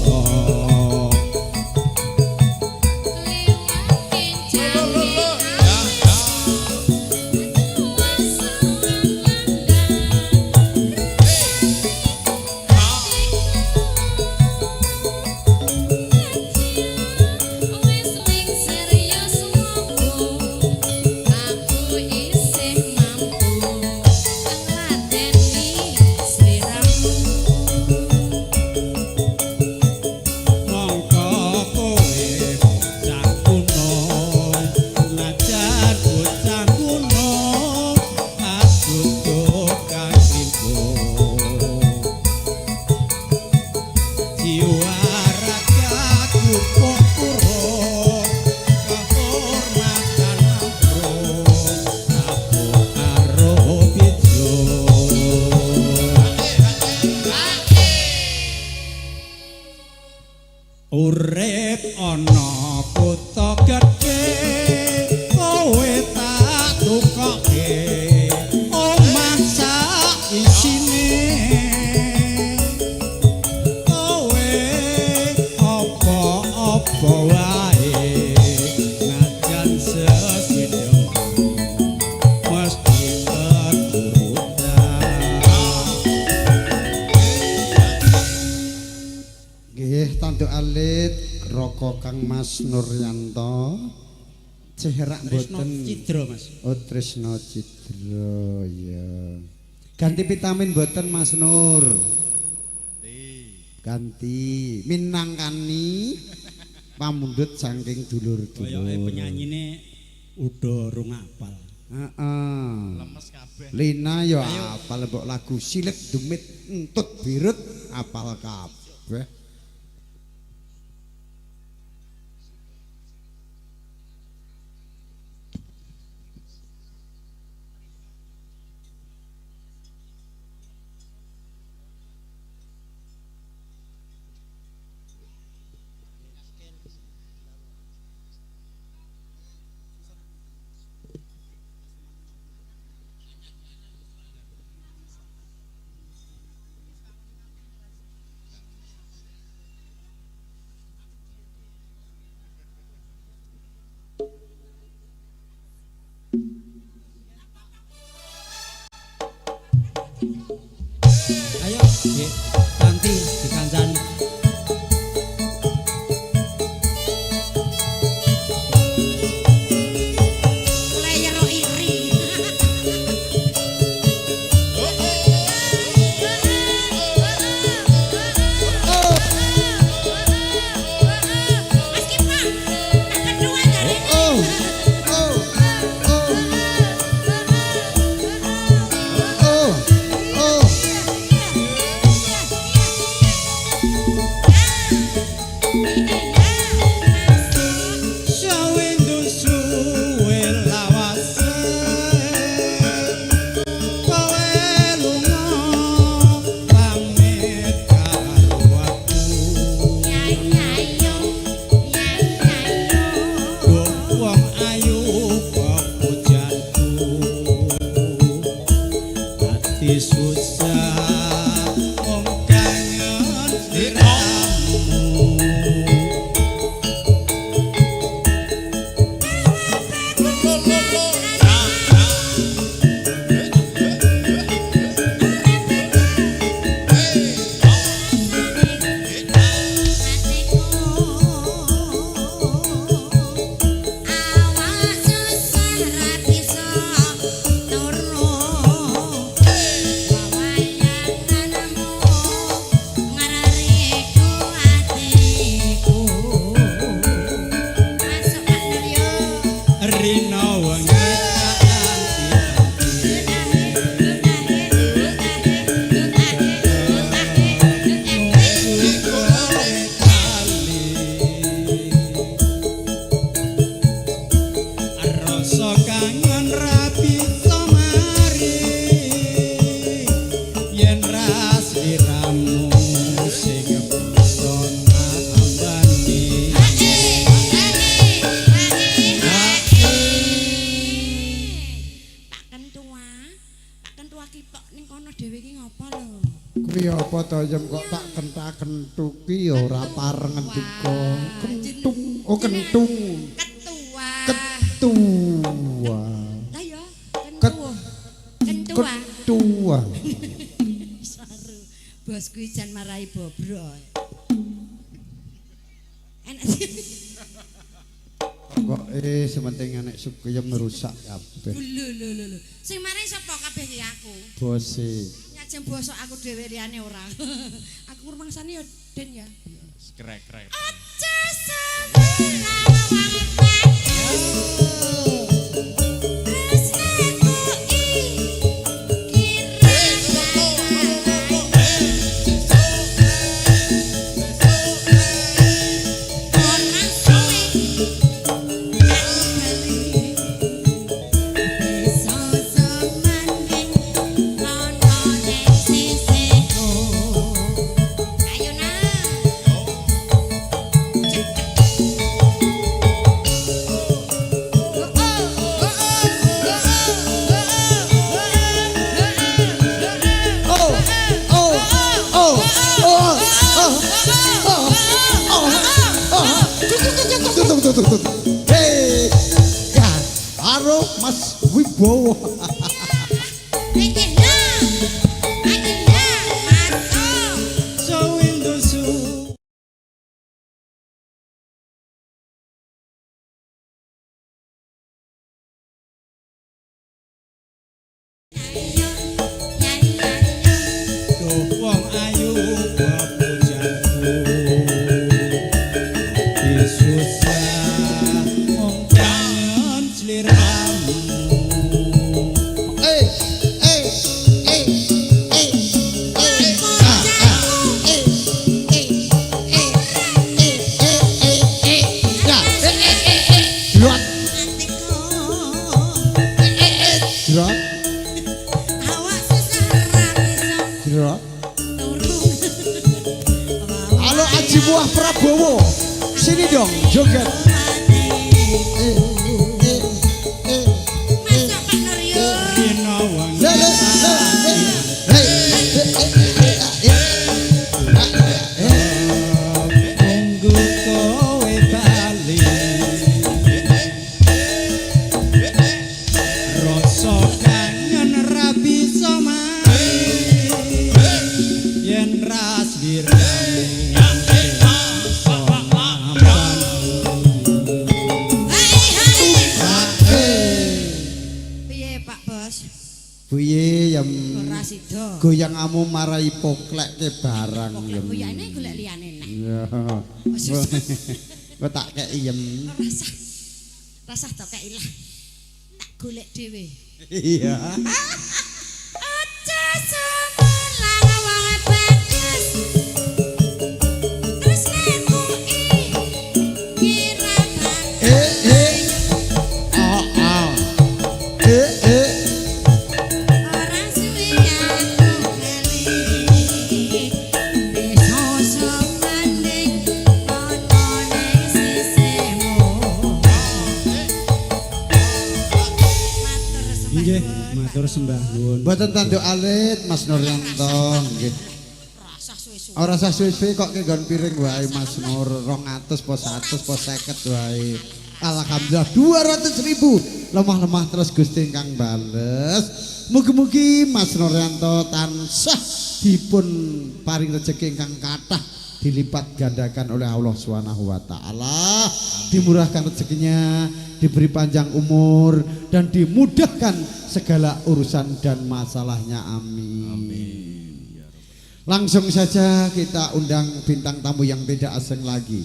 Mongko kowe bocah kuno, najan bocah kuno aduh kang limbo. Jiwa raga kupuk puro kehormatan mangro aku karo bejo. Urip ana kutha gedhe kowe tak tukoke omah sak isine. Kowe apa-apa wae najan sesidhem mesti keturutan. Nggih, tanduk alit Raka Kang Mas Nuryanto. Ceherak Tresno mboten. Cidra, Mas. Oh, Tresno Cidra ya. Ganti vitamin mboten Mas Nur. Ganti minangkani pamundhut saking Koyoke dulur-dulur. penyanyine udah rung apal. Heeh. Lemes kabeh. Lina ya apal mbok lagu silit dumit entut birut apal kabeh. Ayo, Dik, Tanti dikancani. Mulai ro iri. Mas Kipa, tak kedua dari Oh, oh, oh, oh, oh. Sliramu sing bisa tambani. Pak Kentua, Pak Kentua ki kok ning kono dhewe ki ngopo lho? Kuwi apa to Yem kok tak kentak-kentuk ki ya ora pareng ngendika. Kentung, oh kentung. Ketua. Ketua. Lah ya, kentua. Kentua. Ketua. Saru. Bosku jan marai bobro. Enak sih. Kok sementing enek sukuyem rusak kabeh. Lho lho lho lho. Sing marai sapa kabeh ki aku? Bose. Nyajeng bosok aku dhewe liyane ora. Aku rumangsane ya Den ya. Krek-krek. Aja sampe lawang bagus. Tresnaku iki ora suwe sosomanding ana ning sisiku. Ayo nang. Oh, oh, oh, oh, oh, oh, oh, oh. Tutup, tutup, tutup. Hei, ya, halo Mas Wibowo. Duh wong ayu pepujanku, ati susah mung kangen sliramu. Eh, eh, eh, eh, eh, ah, ah, eh, eh, eh, eh, eh, eh, eh, ya, eh, eh, eh, eh, drot, eh, eh, eh, drot, drot. Halo Aji Buah Prabowo, sini dong, joget. Eh, eh, eh, eh. Rina wengi Le, le, le, le, le, eh, eh, eh, eh, eh, eh. nunggu kowe bali. Rasa kangen ra bisa mari yen ra sliramu iso mampani. Piye Pak Bos? Piye yem Ora sida. goyangamu marai poklek ke barang yem. Goyane golek liyane nah. Iya. Kok tak kei yem. Ora sah. Rasah tok kei lah. Tak golek dhewe. Iya. Aja sumelang wong bagus. Tresnaku iki ra bakal Eh eh. Ah ah. Eh eh. ora suwe aku bali. Besok semanding ana ning sisihmu. Matur sembah Nggih, nuwun, matur sembah nuwun. Mboten tanduk alit Mas Nuryanto nggih. Rasah suwe-suwe. Ora usah suwe-suwe kok nggon piring wae Mas Nur 200 po 100 po 50 wae. Alhamdulillah 200.000 lemah-lemah terus Gusti ingkang bales. Mugi-mugi Mas Nuryanto tansah dipun paring rejeki ingkang kathah dilipat gandakan oleh Allah Subhanahu wa taala, dimurahkan rezekinya, diberi panjang umur dan dimudahkan segala urusan dan masalahnya. Amin. Langsung saja kita undang bintang tamu yang tidak asing lagi.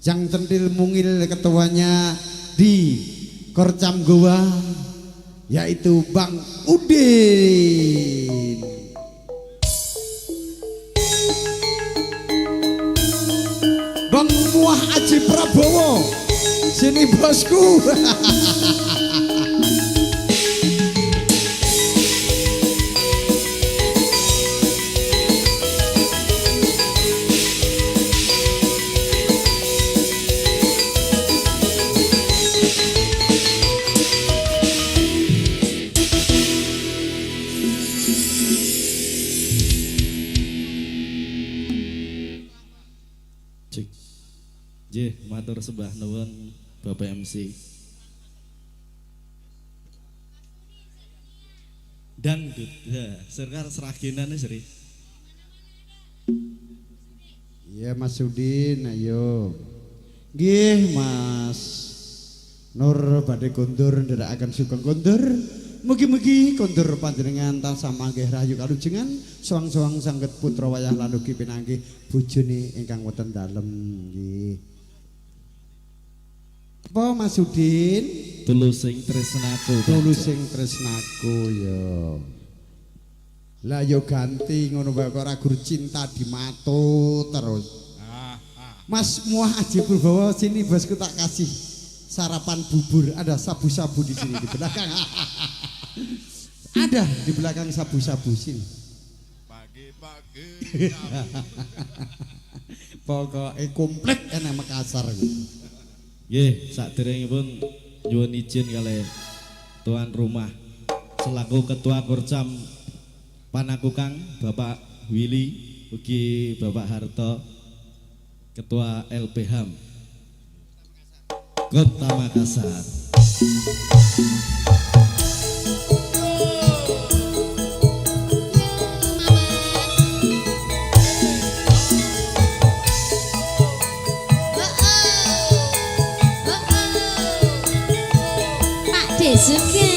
Yang centil mungil ketuanya di Korcam Goa yaitu Bang Udin. Bang Muah Aji Prabowo. Sini bosku. Cek. Nggih, matur sembah nuwun Bapak MC. Dangdut. Ya, serkar seragenane Sri. Iya Mas Sudin, ayo. Nggih Mas Nur badhe kondur ndherekaken sugeng kondur. Mugi-mugi kondur panjenengan tansah manggih rahayu kalujengan, suwang-suwang sanget putra wayah lan ugi pinanggih bojone ingkang wonten dalem nggih. Apa Mas Sudin? Tulusing tresnaku. Tulusing tresnaku ya. Lah yo ganti ngono wae kok ora gur cinta di matu terus. Mas Muah Aji Purbawa sini bosku tak kasih sarapan bubur, ada sabu-sabu di sini di belakang. Ada di belakang sabu-sabu sini. Pagi-pagi. Pokoknya komplit enak Makassar. Nggih, saderengipun nyuwun izin kalih tuan rumah selaku ketua Korcam Panakukang Bapak Willy ugi Bapak Harto Ketua LPHAM Kota Makassar. Pak Desuke.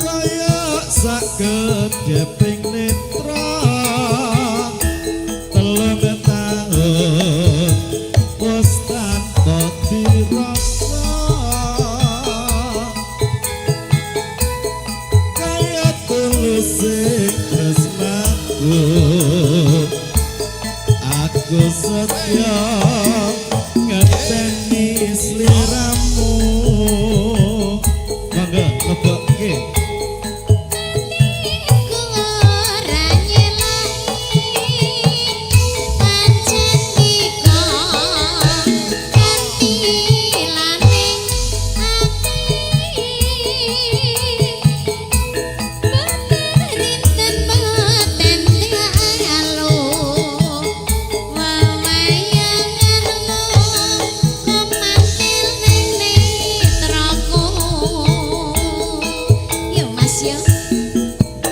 Kaya sakedheping netra 3 taun wis tanpa dirasa kaya tulusing tresnaku aku setya ngeteni sliramu. Mangga lebokke.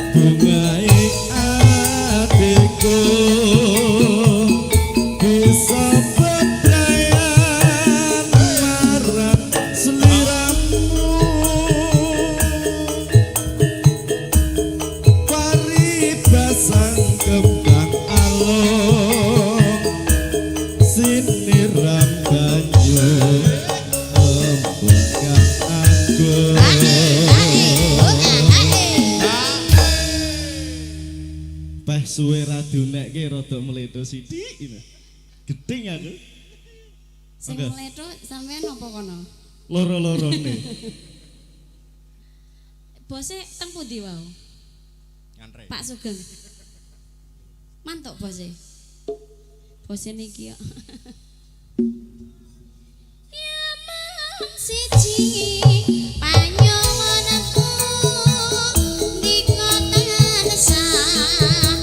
Bungae atiku bisa bebrayan marang sliramu paribasang kembang alung siniram banyu embung kang agung. Peh suwe ra diunekke rada mleto sithik. Gedeng aku. Sing mleto sampean apa kono? Loro-lorone. Bose teng pundi wau? Ngantre. Pak Sugeng. Mantuk bose. Bose niki yo. Ya mung siji panyuwunku ndika tansah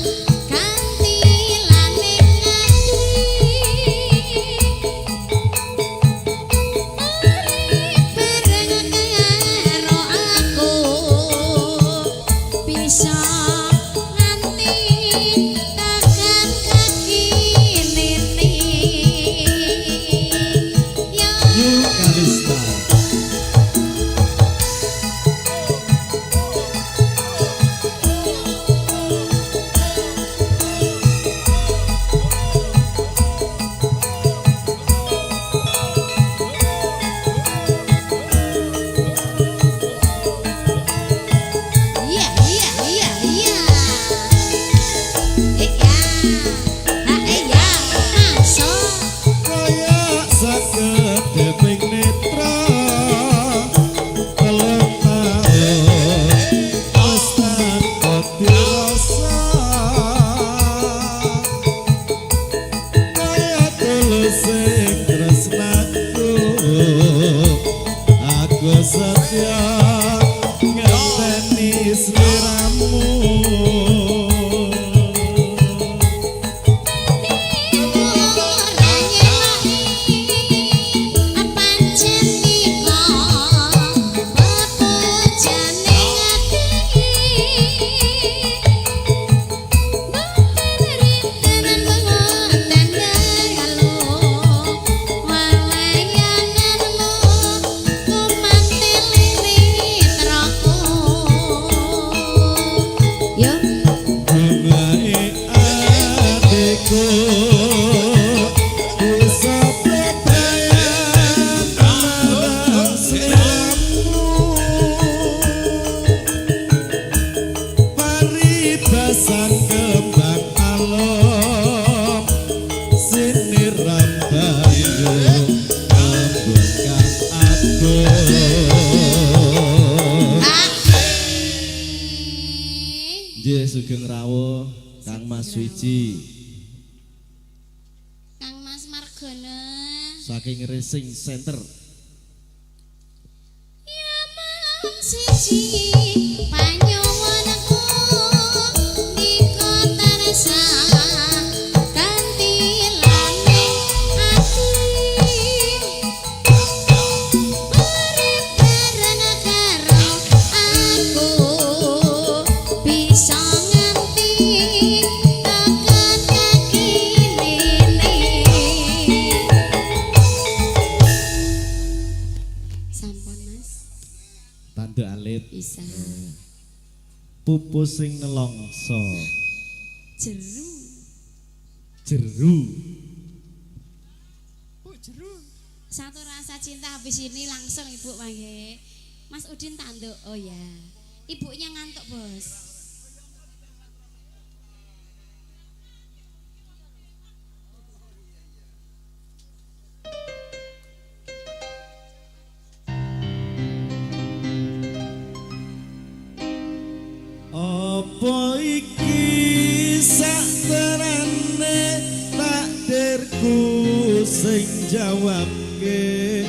kanthi laning ati bareng karo aku bisa nganti tekan kaki nini ya. Yu Kalista. sliramu. Yo. Bungae atiku bisa bebayan marang sliramu. Paribasan kembang alom siniram banyu embun kang agung. Nggih, sugeng rawuh Kang Mas Wiji Kang Mas Margono. Saking Racing Center. Ya mung siji panyuwunku nika tansah kantilane ati. Urip bareng karo aku bisa nganti tekan kaki nene. Sampun Mas. Tanda alit Bisa. Pupus sing nelongso Jeru. Jeru. Satu rasa cinta habis ini langsung ibu panggil. Mas Udin tanduk. Oh ya. Ibunya ngantuk, Bos. Apa iki sak terane takdirku sing jawabke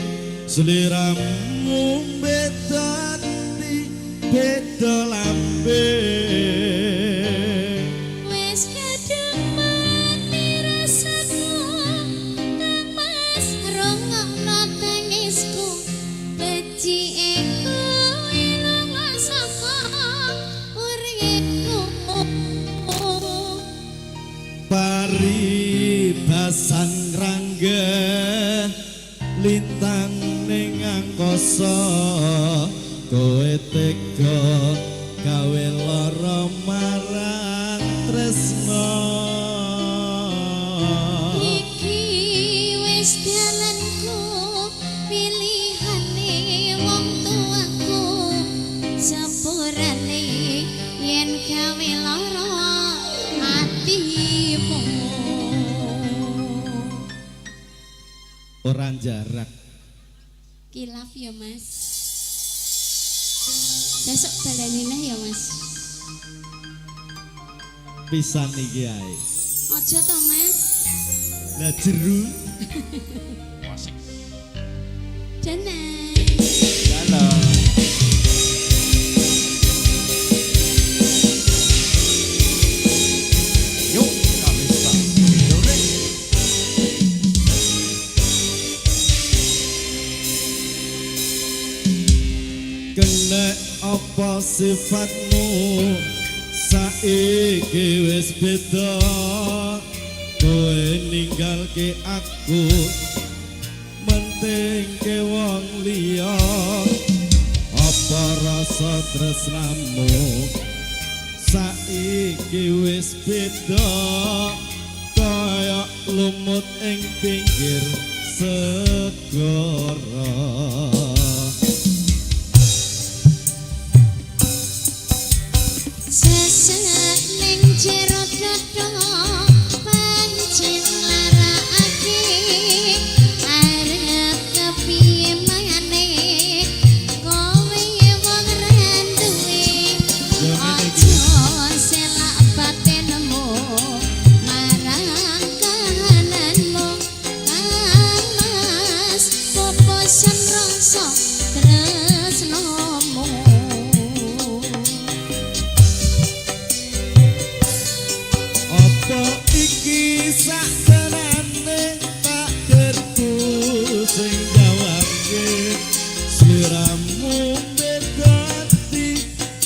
sliramu beda ati beda lambe. Wis kadung mati rasaku, Kang Mas rungokno tangisku, becike kowe lunga saka uripku. Paribasan rangge lintang ning angkasa, kowe tega gawe lara marang tresna. Iki wis dalanku, pilihane wong tuaku, sepurane yen gawe lara atimu. Ora jarak. Kilaf ya Mas. Besok baleni neh ya Mas. Pisan iki ae. Aja to Mas. Lah jeru. Dana. Halo. Yuk, Kalista Indonesia. Kena apa sifatmu saiki wis beda, kowe ninggalke aku mentingke wong liya. Apa rasa tresnamu saiki wis beda, kaya lumut ing pinggir segara. Sesek ning jero dada pancen larakake, arep kepiye maneh kowe wong ra duwe. Aja selak batinmu marang kahananmu, Kang Mas poposan rasa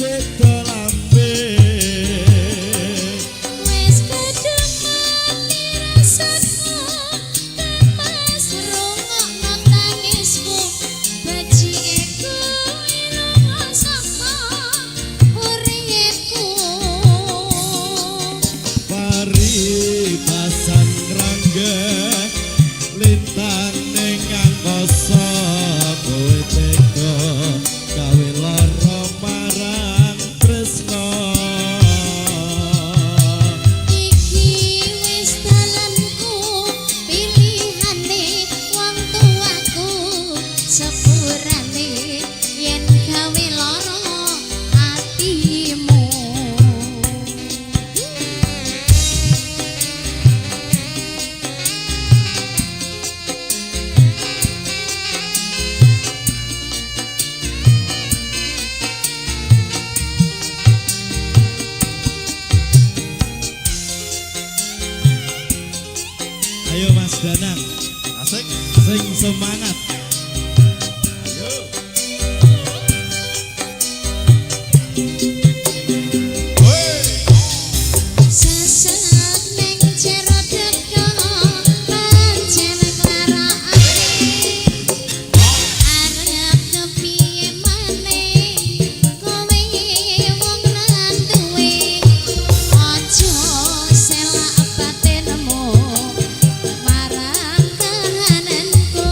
Beda lambe. Wis kadung mati rasaku, kapas rungokno tangisku, bajike kowe lunga saka uripku. Paribasan rangga lintang ning angkasa, kowe tega gawe lara marang tresna. Iki wis dalanku, pilihane wong tuaku, sepurane yen gawe lara atimu. Ayo Mas Danang, Asik. Sing semangat. Ayo. Hei. Sesek ning jero dada pancen nglarakake, arep kepiye maneh kowe wong nang duwe, aja selak batinmu marang kahananku.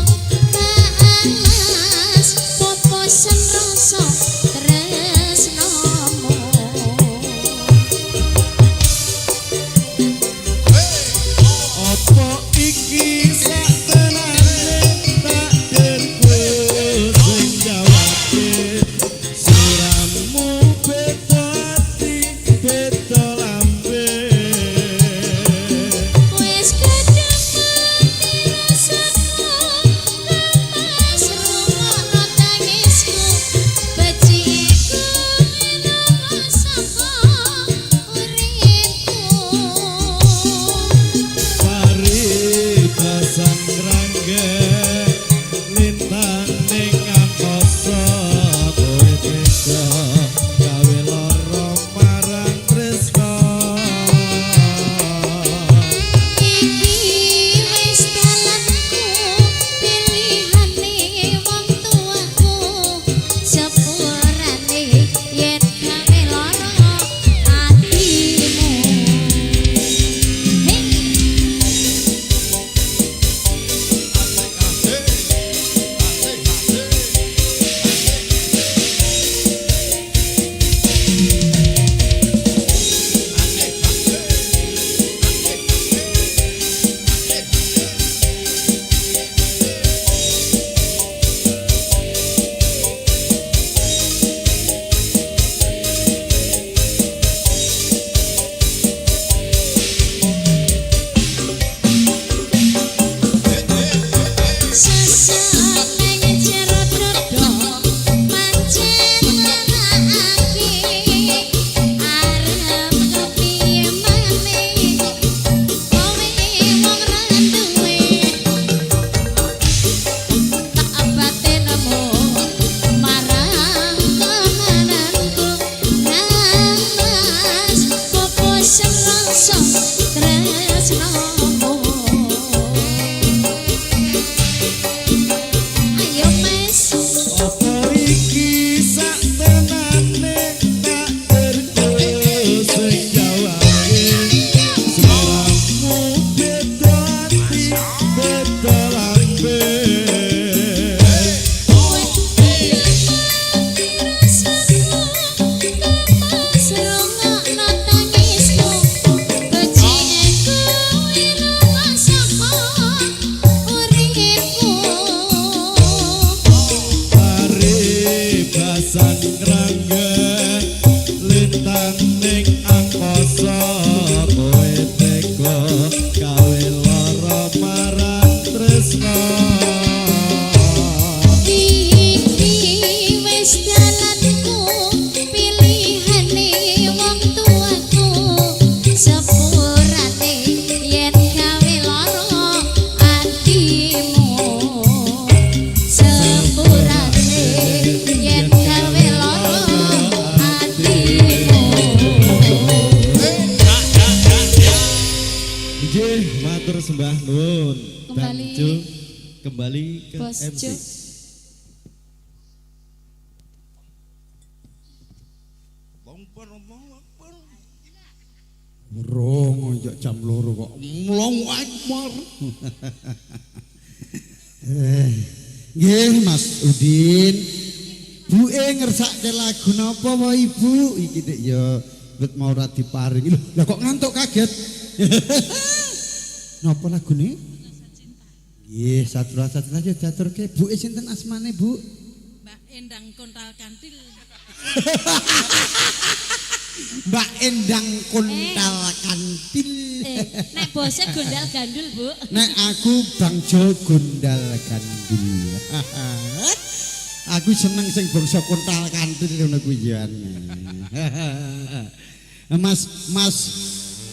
Matur sembah nuwun. Kembali. Bang Jo, kembali ke Bos MC. Jo. Rong njok jam 2 kok. Allahu Akbar. Nggih Mas Udin. Buke ngersake lagu napa wae Ibu? Iki dik ya wit mau ora diparingi. Lho, lah kok ngantuk kaget. Napa lagune? Nggih, Satu Rasa Cinta ya diaturke. Buke sinten asmane, Bu? Mbak Endang Kontal Kantil. Mbak Endang Kontal Kantil. Nek bose gondal gandul, Bu. Nek aku Bang Jo gondal gandul. Aku seneng sing bangsa kontal kantil ngono kuwi ya. Mas Mas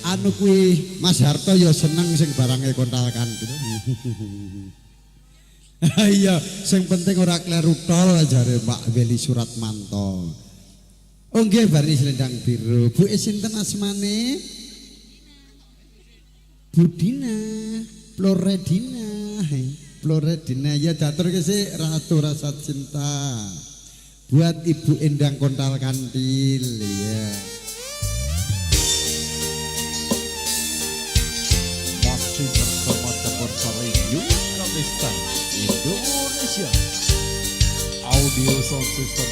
anu kuwi Mas Harto ya seneng sing barange kontal kantil. Iya, sing penting ora kleru tol jare Pak Weli Suratmanto. Oh nggih bari selendang biru. Bu sinten asmane? Budina, Floredina, Floredina ya diaturke sik Ratu Rasa Cinta. Buat Ibu Endang Kontal Kantil ya. Masih bersama Campur Sari Yuk Kalista Indonesia Audio Sound System.